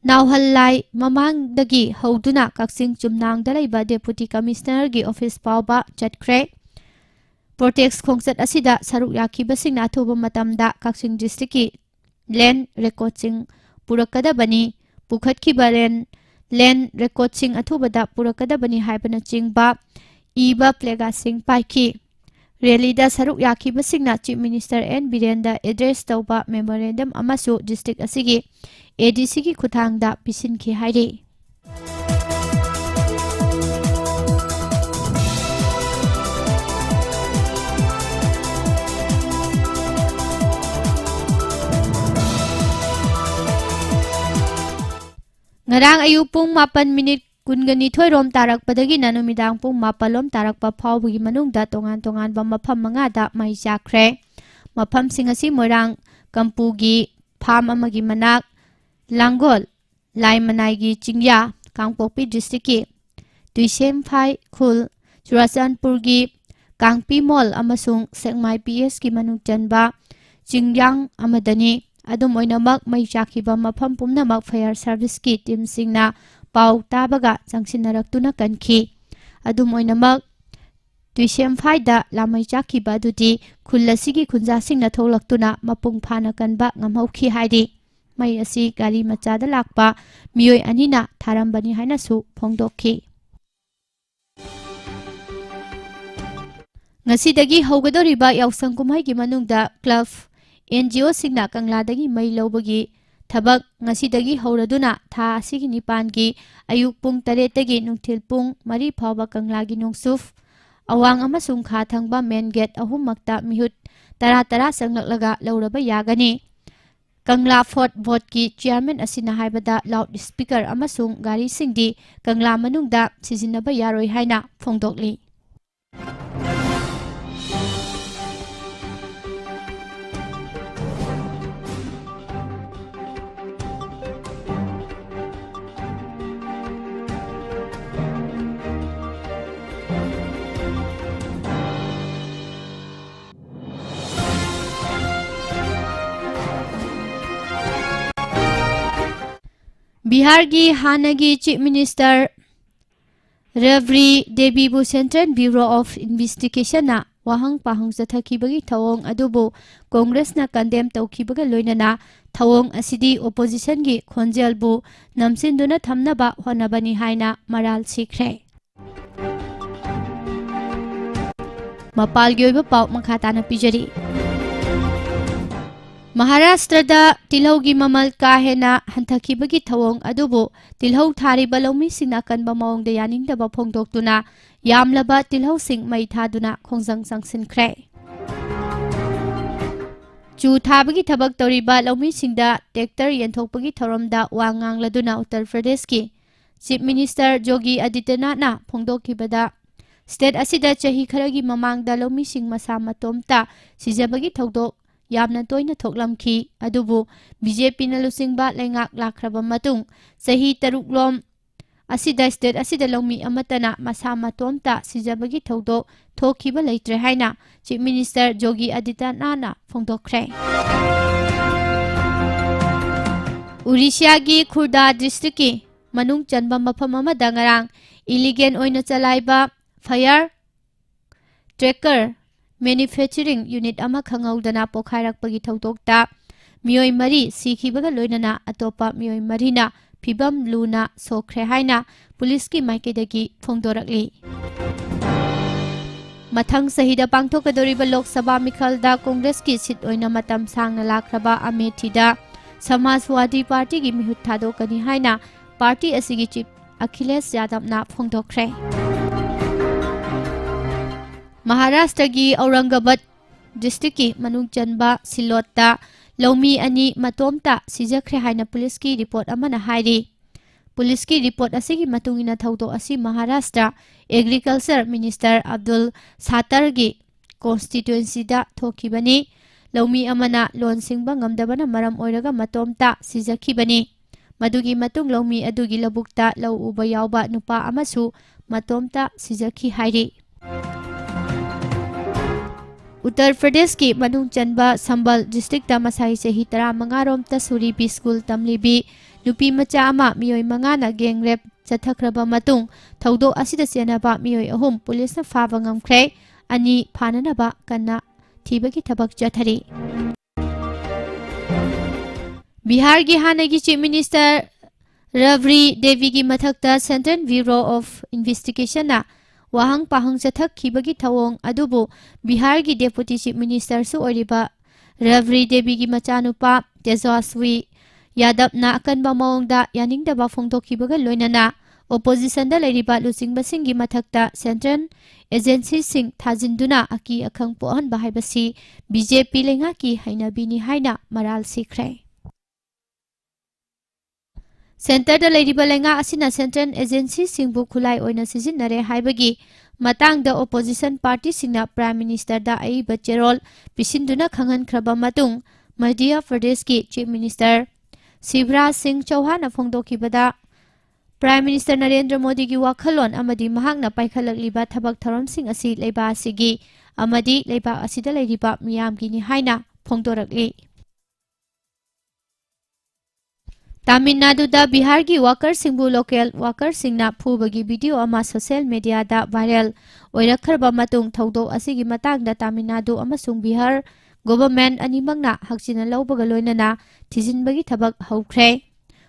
ꯅꯥꯎꯍꯜꯂꯥꯏ ꯃꯃꯥꯡꯗꯒꯤ ꯍꯧꯗꯨꯅ ꯀꯛꯆꯤꯡ ꯆꯨꯝꯅꯥꯡꯗ ꯂꯩꯕ Deputy Commissionerꯒꯤ office ꯐꯥꯎꯕ ꯆꯠꯈ꯭ꯔꯦ꯫ Protest ꯈꯣꯡꯆꯠ ꯑꯁꯤꯗ ꯁꯔꯨꯛ ꯌꯥꯈꯤꯕꯁꯤꯡꯅ ꯑꯊꯨꯕ ꯃꯇꯝꯗ ꯀꯛꯆꯤꯡ districtꯀꯤ land recordꯁꯤꯡ ꯄꯨꯔꯛꯀꯗꯕꯅꯤ, ꯄꯨꯈꯠꯈꯤꯕ land, land recordꯁꯤꯡ ꯑꯊꯨꯕꯗ ꯄꯨꯔꯛꯀꯗꯕꯅꯤ ꯍꯥꯏꯕꯅꯆꯤꯡꯕ ꯏꯕ placardsꯁꯤꯡ ꯄꯥꯏꯈꯤ꯫ Rallyꯗ ꯁꯔꯨꯛ ꯌꯥꯈꯤꯕꯁꯤꯡꯅ Chief Minister N ꯕꯤꯔꯦꯟꯗ address ꯇꯧꯕ memorandum ꯑꯃꯁꯨ district ꯑꯁꯤꯒꯤ ADCꯒꯤ ꯈꯨꯠꯊꯥꯡꯗ ꯄꯤꯁꯤꯟꯈꯤ ꯍꯥꯏꯔꯤ꯫ ꯉꯔꯥꯡ ꯑꯌꯨꯛ ꯄꯨꯡ ꯃꯥꯄꯟ minute ꯀꯨꯟꯒ ꯅꯤꯊꯣꯏ ꯔꯣꯝ ꯇꯥꯔꯛꯄꯗꯒꯤꯅ ꯅꯨꯃꯤꯗꯥꯡ ꯄꯨꯡ ꯃꯥꯄꯟ ꯂꯣꯝ ꯇꯥꯔꯛꯄ ꯐꯥꯎꯕꯒꯤ ꯃꯅꯨꯡꯗ ꯇꯣꯉꯥꯟ ꯇꯣꯉꯥꯟꯕ ꯃꯐꯝ ꯃꯉꯥꯗ ꯃꯩ ꯆꯥꯛꯈ꯭ꯔꯦ꯫ ꯃꯐꯝꯁꯤꯡ ꯑꯁꯤ ꯃꯣꯏꯔꯥꯡ ꯀꯝꯄꯨꯒꯤ farm ꯑꯃꯒꯤ ꯃꯅꯥꯛ, ꯂꯥꯡꯒꯣꯜ, ꯂꯥꯏꯃꯅꯥꯏꯒꯤ ꯆꯤꯡꯌꯥ, ꯀꯥꯡꯄꯣꯛꯄꯤ districtꯀꯤ ꯇꯨꯏꯁꯦꯝꯐꯥꯏ ꯈꯨꯜ, ꯆꯨꯔꯥꯆꯥꯟꯄꯨꯔꯒꯤ ꯀꯥꯡꯄꯤ mall ꯑꯃꯁꯨꯡ ꯁꯦꯛꯃꯥꯏ P Sꯀꯤ ꯃꯅꯨꯡ ꯆꯟꯕ ꯆꯤꯡꯌꯥꯡ ꯑꯃꯗꯅꯤ꯫ ꯑꯗꯨꯝ ꯑꯣꯏꯅꯃꯛ, ꯃꯩ ꯆꯥꯛꯈꯤꯕ ꯃꯐꯝ ꯄꯨꯝꯅꯃꯛ fire serviceꯀꯤ teamꯁꯤꯡꯅ ꯄꯥꯎ ꯇꯥꯕꯒ ꯆꯪꯁꯤꯟꯅꯔꯛꯇꯨꯅ ꯀꯟꯈꯤ꯫ ꯑꯗꯨꯝ ꯑꯣꯏꯅꯃꯛ, ꯇꯨꯏꯁꯦꯝꯐꯥꯏꯗ ꯂꯥꯃꯩ ꯆꯥꯛꯈꯤꯕ ꯑꯗꯨꯗꯤ ꯈꯨꯜ ꯑꯁꯤꯒꯤ ꯈꯨꯟꯖꯥꯁꯤꯡꯅ ꯊꯣꯛꯂꯛꯇꯨꯅ ꯃꯄꯨꯡ ꯐꯥꯅ ꯀꯟꯕ ꯉꯝꯍꯧꯈꯤ ꯍꯥꯏꯔꯤ꯫ ꯃꯩ ꯑꯁꯤ ꯒꯥꯔꯤ ꯃꯆꯥꯗ ꯂꯥꯛꯄ ꯃꯤꯑꯣꯏ ꯑꯅꯤꯅ ꯊꯥꯔꯝꯕꯅꯤ ꯍꯥꯏꯅꯁꯨ ꯐꯣꯡꯗꯣꯛꯈꯤ꯫ ꯉꯁꯤꯗꯒꯤ ꯍꯧꯒꯗꯧꯔꯤꯕ ꯌꯥꯎꯁꯪ ꯀꯨꯝꯍꯩꯒꯤ ꯃꯅꯨꯡꯗ club, NGOꯁꯤꯡꯅ ꯀꯪꯂꯥꯗꯒꯤ ꯃꯩ ꯂꯧꯕꯒꯤ ꯊꯕꯛ ꯉꯁꯤꯗꯒꯤ ꯍꯧꯔꯗꯨꯅ ꯊꯥ ꯑꯁꯤꯒꯤ ꯅꯤꯄꯥꯟꯒꯤ ꯑꯌꯨꯛ ꯄꯨꯡ ꯇꯔꯦꯠꯇꯒꯤ ꯅꯨꯡꯊꯤꯜ ꯄꯨꯡ ꯃꯔꯤ ꯐꯥꯎꯕ ꯀꯪꯂꯥꯒꯤ ꯅꯣꯡꯆꯨꯞ, ꯑꯋꯥꯡ ꯑꯃꯁꯨꯡ ꯈꯥ ꯊꯪꯕ main gate ꯑꯍꯨꯝꯃꯛꯇ ꯃꯤꯍꯨꯠ ꯇꯔꯥ ꯇꯔꯥ ꯆꯪꯂꯛꯂꯒ ꯂꯧꯔꯕ ꯌꯥꯒꯅꯤ꯫ ꯀꯪꯂꯥ Fort Boardꯀꯤ chairman ꯑꯁꯤꯅ ꯍꯥꯏꯕꯗ, loud speaker ꯑꯃꯁꯨꯡ ꯒꯥꯔꯤꯁꯤꯡꯗꯤ ꯀꯪꯂꯥ ꯃꯅꯨꯡꯗ ꯁꯤꯖꯤꯟꯅꯕ ꯌꯥꯔꯣꯏ ꯍꯥꯏꯅ ꯐꯣꯡꯗꯣꯛꯂꯤ꯫ ꯕꯤꯍꯥꯔꯒꯤ ꯍꯥꯟꯅꯒꯤ Chief Minister ꯔꯕ꯭ꯔꯤ ꯗꯦꯕꯤꯕꯨ Central Bureau of Investigationꯅ ꯋꯥꯍꯪ ꯄꯥꯍꯪ ꯆꯠꯊꯈꯤꯕꯒꯤ ꯊꯧꯑꯣꯡ ꯑꯗꯨꯕꯨ ꯀꯣꯡꯒ꯭ꯔꯦꯁꯅ condemn ꯇꯧꯈꯤꯕꯒ ꯂꯣꯏꯅꯅ ꯊꯧꯑꯣꯡ ꯑꯁꯤꯗꯤ oppositionꯒꯤ ꯈꯣꯟꯖꯦꯜꯕꯨ ꯅꯝꯁꯤꯟꯗꯨꯅ ꯊꯝꯅꯕ ꯍꯣꯠꯅꯕꯅꯤ ꯍꯥꯏꯅ ꯃꯔꯥꯜ ꯁꯤꯈ꯭ꯔꯦ꯫ ꯃꯄꯥꯜꯒꯤ ꯑꯣꯏꯕ ꯄꯥꯎ ꯃꯈꯥ ꯇꯥꯅ ꯄꯤꯖꯔꯤ꯫ ꯃꯍꯥꯔꯥꯁꯇ꯭ꯔꯗ ꯇꯤꯜꯍꯧꯒꯤ ꯃꯃꯜ ꯀꯥ ꯍꯦꯟꯅ ꯍꯟꯊꯈꯤꯕꯒꯤ ꯊꯧꯑꯣꯡ ꯑꯗꯨꯕꯨ ꯇꯤꯜꯍꯧ ꯊꯥꯔꯤꯕ ꯂꯧꯃꯤꯁꯤꯡꯅ ꯑꯀꯟꯕ ꯃꯑꯣꯡꯗ ꯌꯥꯅꯤꯡꯗꯕ ꯐꯣꯡꯗꯣꯛꯇꯨꯅ ꯌꯥꯝꯂꯕ ꯇꯤꯜꯍꯧꯁꯤꯡ ꯃꯩ ꯊꯥꯗꯨꯅ ꯈꯣꯡꯖꯪ ꯆꯪꯁꯤꯟꯈ꯭ꯔꯦ꯫ ꯆꯨ ꯊꯥꯕꯒꯤ ꯊꯕꯛ ꯇꯧꯔꯤꯕ ꯂꯧꯃꯤꯁꯤꯡꯗ tractor ꯌꯦꯟꯊꯣꯛꯄꯒꯤ ꯊꯧꯔꯝꯗ ꯋꯥ ꯉꯥꯡꯂꯗꯨꯅ ꯎꯠꯇꯔ ꯄ꯭ꯔꯗꯦꯁꯀꯤ Chief Minister ꯌꯣꯒꯤ ꯑꯗꯤꯇ꯭ꯌꯅꯥꯊꯅ ꯐꯣꯡꯗꯣꯛꯈꯤꯕꯗ, state ꯑꯁꯤꯗ ꯆꯍꯤ ꯈꯔꯒꯤ ꯃꯃꯥꯡꯗ ꯂꯧꯃꯤꯁꯤꯡ ꯃꯁꯥ ꯃꯇꯣꯝꯇ ꯁꯤꯖꯕꯒꯤ ꯊꯧꯗꯣꯛ ꯌꯥꯝꯅ ꯇꯣꯏꯅ ꯊꯣꯛꯂꯝꯈꯤ, ꯑꯗꯨꯕꯨ BJPꯅ ꯂꯨꯆꯤꯡꯕ ꯂꯩꯉꯥꯛ ꯂꯥꯛꯈ꯭ꯔꯕ ꯃꯇꯨꯡ ꯆꯍꯤ ꯇꯔꯨꯛꯂꯣꯝ ꯑꯁꯤꯗ state ꯑꯁꯤꯗ ꯂꯧꯃꯤ ꯑꯃꯠꯇꯅ ꯃꯁꯥ ꯃꯇꯣꯝꯇ ꯁꯤꯖꯕꯒꯤ ꯊꯧꯗꯣꯛ ꯊꯣꯛꯈꯤꯕ ꯂꯩꯇ꯭ꯔꯦ ꯍꯥꯏꯅ Chief Minister ꯌꯣꯒꯤ ꯑꯗꯤꯇ꯭ꯌꯅꯥꯊꯅ ꯐꯣꯡꯗꯣꯛꯈ꯭ꯔꯦ꯫ ꯎꯔꯤꯁ꯭ꯌꯥꯒꯤ ꯈꯨꯔꯗꯥ ꯗꯤꯁꯇ꯭ꯔꯤꯛꯀꯤ ꯃꯅꯨꯡ ꯆꯟꯕ ꯃꯐꯝ ꯑꯃꯗ ꯉꯔꯥꯡ ꯏꯂꯤꯒꯦꯜ ꯑꯣꯏꯅ ꯆꯂꯥꯏꯕ ꯐꯥꯌꯔ ꯇ꯭ꯔꯦꯀꯔ ꯃꯦꯅꯨꯐꯦꯛꯆꯔꯤꯡ ꯌꯨꯅꯤꯠ ꯑꯃ ꯈꯪꯍꯧꯗꯅ ꯄꯣꯈꯥꯏꯔꯛꯄꯒꯤ ꯊꯧꯗꯣꯛꯇ ꯃꯤꯑꯣꯏ ꯃꯔꯤ ꯁꯤꯈꯤꯕꯒ ꯂꯣꯏꯅꯅ ꯑꯇꯣꯞꯄ ꯃꯤꯑꯣꯏ ꯃꯔꯤꯅ ꯐꯤꯕꯝ ꯂꯨꯅ ꯁꯣꯛꯈ꯭ꯔꯦ ꯍꯥꯏꯅ ꯄꯨꯂꯤꯁꯀꯤ ꯃꯥꯏꯀꯩꯗꯒꯤ ꯐꯣꯡꯗꯣꯔꯛꯂꯤ꯫ ꯃꯊꯪ ꯆꯍꯤꯗ ꯄꯥꯡꯊꯣꯛꯀꯗꯧꯔꯤꯕ ꯂꯣꯛ ꯁꯚꯥ ꯃꯤꯈꯜꯗ ꯀꯣꯡꯒ꯭ꯔꯦꯁꯀꯤ ꯁꯤꯠ ꯑꯣꯏꯅ ꯃꯇꯝ ꯁꯥꯡꯅ ꯂꯥꯛꯈ꯭ꯔꯕ ꯑꯃꯦꯊꯤꯗ ꯁꯃꯥꯖꯋꯥꯗꯤ ꯄꯥꯔꯇꯤꯒꯤ ꯃꯤꯍꯨꯠ ꯊꯥꯗꯣꯛꯀꯅꯤ ꯍꯥꯏꯅ ꯄꯥꯔꯇꯤ ꯑꯁꯤꯒꯤ ꯆꯤꯐ ꯑꯈꯤꯂꯦꯁ ꯌꯥꯗꯕꯅ ꯐꯣꯡꯗꯣꯛꯈ꯭ꯔꯦ꯫ ꯃꯍꯥꯔꯥꯁꯇ꯭ꯔꯒꯤ ꯑꯧꯔꯪꯒꯕꯥꯗ ꯗꯤꯁꯇ꯭ꯔꯤꯛꯀꯤ ꯃꯅꯨꯡ ꯆꯟꯕ ꯁꯤꯂꯣꯠꯇ ꯂꯧꯃꯤ ꯑꯅꯤ ꯃꯇꯣꯝꯇ ꯁꯤꯖꯈ꯭ꯔꯦ ꯍꯥꯏꯅ ꯄꯨꯂꯤꯁꯀꯤ ꯔꯤꯄꯣꯔꯠ ꯑꯃꯅ ꯍꯥꯏꯔꯤ꯫ ꯄꯨꯂꯤꯁꯀꯤ ꯔꯤꯄꯣꯔꯠ ꯑꯁꯤꯒꯤ ꯃꯇꯨꯡ ꯏꯟꯅ ꯊꯧꯗꯣꯛ ꯑꯁꯤ ꯃꯍꯥꯔꯥꯁꯇ꯭ꯔ ꯑꯦꯒ꯭ꯔꯤꯀꯜꯆꯔ ꯃꯤꯅꯤꯁꯇꯔ ꯑꯕꯗꯨꯜ ꯁꯥꯇꯔꯒꯤ ꯀꯣꯟꯁꯇꯤꯇ꯭ꯋꯦꯟꯁꯤꯗ ꯊꯣꯛꯈꯤꯕꯅꯤ꯫ ꯂꯧꯃꯤ ꯑꯃꯅ ꯂꯣꯟ ꯁꯤꯡꯕ ꯉꯝꯗꯕꯅ ꯃꯔꯝ ꯑꯣꯏꯔꯒ ꯃꯇꯣꯝꯇ ꯁꯤꯖꯈꯤꯕꯅꯤ꯫ ꯃꯗꯨꯒꯤ ꯃꯇꯨꯡ ꯂꯧꯃꯤ ꯑꯗꯨꯒꯤ ꯂꯧꯕꯨꯛꯇ ꯂꯧ ꯎꯕ ꯌꯥꯎꯕ ꯅꯨꯄꯥ ꯑꯃꯁꯨ ꯃꯇꯣꯝꯇ ꯁꯤꯖꯈꯤ ꯍꯥꯏꯔꯤ꯫ ꯎꯠꯇꯔ ꯄ꯭ꯔꯗꯦꯁꯀꯤ ꯃꯅꯨꯡ ꯆꯟꯕ ꯁꯝꯕꯜ ꯗꯤꯁꯇ꯭ꯔꯤꯛꯇ ꯃꯁꯥꯏ ꯆꯍꯤ ꯇꯔꯥꯃꯉꯥ ꯔꯣꯝꯇ ꯁꯨꯔꯤꯕꯤ ꯁ꯭ꯀꯨꯜ ꯇꯝꯂꯤꯕꯤ ꯅꯨꯄꯤ ꯃꯆꯥ ꯑꯃ ꯃꯤꯑꯣꯏ ꯃꯉꯥꯅ ꯒꯦꯡ ꯔꯦꯞ ꯆꯠꯊꯈ꯭ꯔꯕ ꯃꯇꯨꯡ ꯊꯧꯗꯣꯛ ꯑꯁꯤꯗ ꯆꯦꯟꯅꯕ ꯃꯤꯑꯣꯏ ꯑꯍꯨꯝ ꯄꯨꯂꯤꯁꯅ ꯐꯥꯕ ꯉꯝꯈ꯭ꯔꯦ꯫ ꯑꯅꯤ ꯐꯥꯅꯅꯕ ꯀꯟꯅ ꯊꯤꯕꯒꯤ ꯊꯕꯛ ꯆꯠꯊꯔꯤ꯫ ꯕꯤꯍꯥꯔꯒꯤ ꯍꯥꯟꯅꯒꯤ ꯆꯤꯐ ꯃꯤꯅꯤꯁꯇꯔ ꯔꯕ꯭ꯔꯤ ꯗꯦꯕꯤꯒꯤ ꯃꯊꯛꯇ ꯁꯦꯟꯇ꯭ꯔꯦꯜ ꯕ꯭ꯌꯨꯔꯣ ꯑꯣꯐ ꯏꯟꯚꯦꯁꯇꯤꯒꯦꯁꯟꯅ ꯋꯥꯍꯪ ꯄꯥꯍꯪ ꯆꯠꯊꯈꯤꯕꯒꯤ ꯊꯧꯑꯣꯡ ꯑꯗꯨꯕꯨ ꯕꯤꯍꯥꯔꯒꯤ ꯗꯦꯄꯨꯇꯤ ꯆꯤꯐ ꯃꯤꯅꯤꯁꯇꯔꯁꯨ ꯑꯣꯏꯔꯤꯕ ꯔꯕ꯭ꯔꯤ ꯗꯦꯕꯤꯒꯤ ꯃꯆꯥꯅꯨꯄꯥ ꯇꯦꯖꯁ꯭ꯋꯤ ꯌꯥꯗꯕꯅ ꯑꯀꯟꯕ ꯃꯑꯣꯡꯗ ꯌꯥꯅꯤꯡꯗꯕ ꯐꯣꯡꯗꯣꯛꯈꯤꯕꯒ ꯂꯣꯏꯅꯅ ꯑꯣꯄꯣꯖꯤꯁꯟꯗ ꯂꯩꯔꯤꯕ ꯂꯨꯆꯤꯡꯕꯁꯤꯡꯒꯤ ꯃꯊꯛꯇ ꯁꯦꯟꯇ꯭ꯔꯦꯜ ꯑꯦꯖꯦꯟꯁꯤꯁꯤꯡ ꯊꯥꯖꯤꯟꯗꯨꯅ ꯑꯀꯤ ꯑꯈꯪ ꯄꯣꯛꯍꯟꯕ ꯍꯥꯏꯕꯁꯤ ꯕꯤ ꯖꯦ ꯄꯤ ꯂꯩꯉꯥꯛꯀꯤ ꯍꯩꯅꯕꯤꯅꯤ ꯍꯥꯏꯅ ꯃꯔꯥꯜ ꯁꯤꯈ꯭ꯔꯦ꯫ ꯁꯦꯟꯇꯔꯗ ꯂꯩꯔꯤꯕ ꯂꯩꯉꯥꯛ ꯑꯁꯤꯅ ꯁꯦꯟꯇ꯭ꯔꯦꯜ ꯑꯦꯖꯦꯟꯁꯤꯁꯤꯡꯕꯨ ꯈꯨꯠꯂꯥꯏ ꯑꯣꯏꯅ ꯁꯤꯖꯤꯟꯅꯔꯦ ꯍꯥꯏꯕꯒꯤ ꯃꯇꯥꯡꯗ ꯑꯣꯄꯣꯖꯤꯁꯟ ꯄꯥꯔꯇꯤꯁꯤꯡꯅ ꯄ꯭ꯔꯥꯏꯝ ꯃꯤꯅꯤꯁꯇꯔꯗ ꯑꯏꯕ ꯆꯦꯔꯣꯜ ꯄꯤꯁꯤꯟꯗꯨꯅ ꯈꯪꯍꯟꯈ꯭ꯔꯕ ꯃꯇꯨꯡ, ꯃꯙ꯭ꯌ ꯄ꯭ꯔꯗꯦꯁꯀꯤ ꯆꯤꯐ ꯃꯤꯅꯤꯁꯇꯔ ꯁꯤꯕꯔꯥꯖ ꯁꯤꯡ ꯆꯧꯍꯥꯟꯅ ꯐꯣꯡꯗꯣꯛꯈꯤꯕꯗ, ꯄ꯭ꯔꯥꯏꯝ ꯃꯤꯅꯤꯁꯇꯔ ꯅꯔꯦꯟꯗ꯭ꯔ ꯃꯣꯗꯤꯒꯤ ꯋꯥꯈꯜꯂꯣꯟ ꯑꯃꯗꯤ ꯃꯍꯥꯛꯅ ꯄꯥꯏꯈꯠꯂꯛꯂꯤꯕ ꯊꯕꯛ ꯊꯧꯔꯝꯁꯤꯡ ꯑꯁꯤ ꯂꯩꯕꯥꯛ ꯑꯁꯤꯒꯤ ꯑꯃꯗꯤ ꯂꯩꯕꯥꯛ ꯑꯁꯤꯗ ꯂꯩꯔꯤꯕ ꯃꯤꯌꯥꯝꯒꯤꯅꯤ ꯍꯥꯏꯅ ꯐꯣꯡꯗꯣꯔꯛꯂꯤ꯫ ꯇꯥꯃꯤꯜ ꯅꯥꯗꯨꯗ ꯕꯤꯍꯥꯔꯒꯤ ꯋꯥꯀꯔꯁꯤꯡꯕꯨ ꯂꯣꯀꯦꯜ ꯋꯥꯀꯔꯁꯤꯡꯅ ꯐꯨꯕꯒꯤ ꯚꯤꯗꯤꯑꯣ ꯑꯃ ꯁꯣꯁꯤꯌꯦꯜ ꯃꯦꯗꯤꯌꯥꯗ ꯚꯥꯏꯔꯦꯜ ꯑꯣꯏꯔꯛꯈ꯭ꯔꯕ ꯃꯇꯨꯡ, ꯊꯧꯗꯣꯛ ꯑꯁꯤꯒꯤ ꯃꯇꯥꯡꯗ ꯇꯥꯃꯤꯜ ꯅꯥꯗꯨ ꯑꯃꯁꯨꯡ ꯕꯤꯍꯥꯔ ꯒꯣꯚꯔꯟꯃꯦꯟꯠ ꯑꯅꯤꯃꯛꯅ ꯍꯛꯆꯤꯟꯅ ꯂꯧꯕꯒ ꯂꯣꯏꯅꯅ ꯊꯤꯖꯤꯟꯕꯒꯤ ꯊꯕꯛ ꯍꯧꯈ꯭ꯔꯦ꯫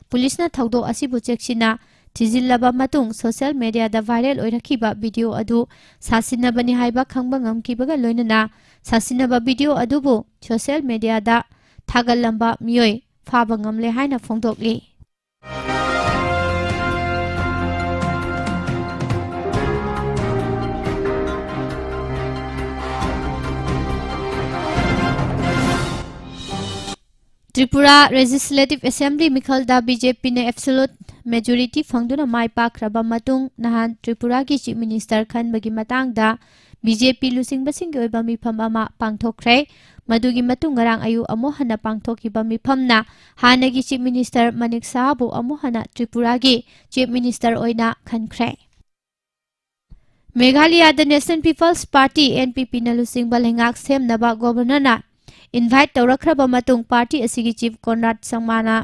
ꯄꯨꯂꯤꯁꯅ ꯊꯧꯗꯣꯛ ꯑꯁꯤꯕꯨ ꯆꯦꯛꯁꯤꯟꯅ ꯊꯤꯖꯤꯜꯂꯕ ꯃꯇꯨꯡ, ꯁꯣꯁꯤꯌꯦꯜ ꯃꯦꯗꯤꯌꯥꯗ ꯚꯥꯏꯔꯦꯜ ꯑꯣꯏꯔꯛꯈꯤꯕ ꯚꯤꯗꯤꯑꯣ ꯑꯗꯨ ꯁꯥꯁꯤꯟꯅꯕꯅꯤ ꯍꯥꯏꯕ ꯈꯪꯕ ꯉꯝꯈꯤꯕꯒ ꯂꯣꯏꯅꯅ, ꯁꯥꯁꯤꯟꯅꯕ ꯚꯤꯗꯤꯑꯣ ꯑꯗꯨꯕꯨ ꯁꯣꯁꯤꯌꯦꯜ ꯃꯦꯗꯤꯌꯥꯗ ꯊꯥꯒꯠꯂꯝꯕ ꯃꯤꯑꯣꯏ ꯐꯥꯕ ꯉꯝꯂꯦ ꯍꯥꯏꯅ ꯐꯣꯡꯗꯣꯛꯂꯤ꯫ ꯇ꯭ꯔꯤꯄꯨꯔꯥ ꯂꯦꯖꯤꯁꯂꯦꯇꯤꯚ ꯑꯦꯁꯦꯝꯕ꯭ꯂꯤ ꯃꯤꯈꯜꯗ ꯕꯤ ꯖꯦ ꯄꯤꯅ ꯑꯦꯕꯁꯣꯂꯨꯠ ꯃꯦꯖꯣꯔꯤꯇꯤ ꯐꯪꯗꯨꯅ ꯃꯥꯏ ꯄꯥꯛꯈ꯭ꯔꯕ ꯃꯇꯨꯡ, ꯅꯍꯥꯟ ꯇ꯭ꯔꯤꯄꯨꯔꯥꯒꯤ ꯆꯤꯐ ꯃꯤꯅꯤꯁꯇꯔ ꯈꯟꯕꯒꯤ ꯃꯇꯥꯡꯗ ꯕꯤ ꯖꯦ ꯄꯤ ꯂꯨꯆꯤꯡꯕꯁꯤꯡꯒꯤ ꯑꯣꯏꯕ ꯃꯤꯐꯝ ꯑꯃ ꯄꯥꯡꯊꯣꯛꯈ꯭ꯔꯦ꯫ ꯃꯗꯨꯒꯤ ꯃꯇꯨꯡ ꯉꯔꯥꯡ ꯑꯌꯨꯛ ꯑꯃꯨꯛ ꯍꯟꯅ ꯄꯥꯡꯊꯣꯛꯈꯤꯕ ꯃꯤꯐꯝꯅ ꯍꯥꯟꯅꯒꯤ ꯆꯤꯐ ꯃꯤꯅꯤꯁꯇꯔ ꯃꯅꯤꯛ ꯁꯍꯥꯕꯨ ꯑꯃꯨꯛ ꯍꯟꯅ ꯇ꯭ꯔꯤꯄꯨꯔꯥꯒꯤ ꯆꯤꯐ ꯃꯤꯅꯤꯁꯇꯔ ꯑꯣꯏꯅ ꯈꯟꯈ꯭ꯔꯦ꯫ ꯃꯦꯘꯥꯂꯌꯥꯗ national people's party, N P ꯄꯤꯅ ꯂꯨꯆꯤꯡꯕ ꯂꯩꯉꯥꯛ ꯁꯦꯝꯅꯕ ꯒꯣꯚꯔꯅꯔꯅ ꯏꯟꯚꯥꯏꯠ ꯇꯧꯔꯛꯈ꯭ꯔꯕ ꯃꯇꯨꯡ, ꯄꯥꯔꯇꯤ ꯑꯁꯤꯒꯤ ꯆꯤꯐ ꯀꯣꯟꯔꯥꯗ ꯁꯪꯃꯥꯅ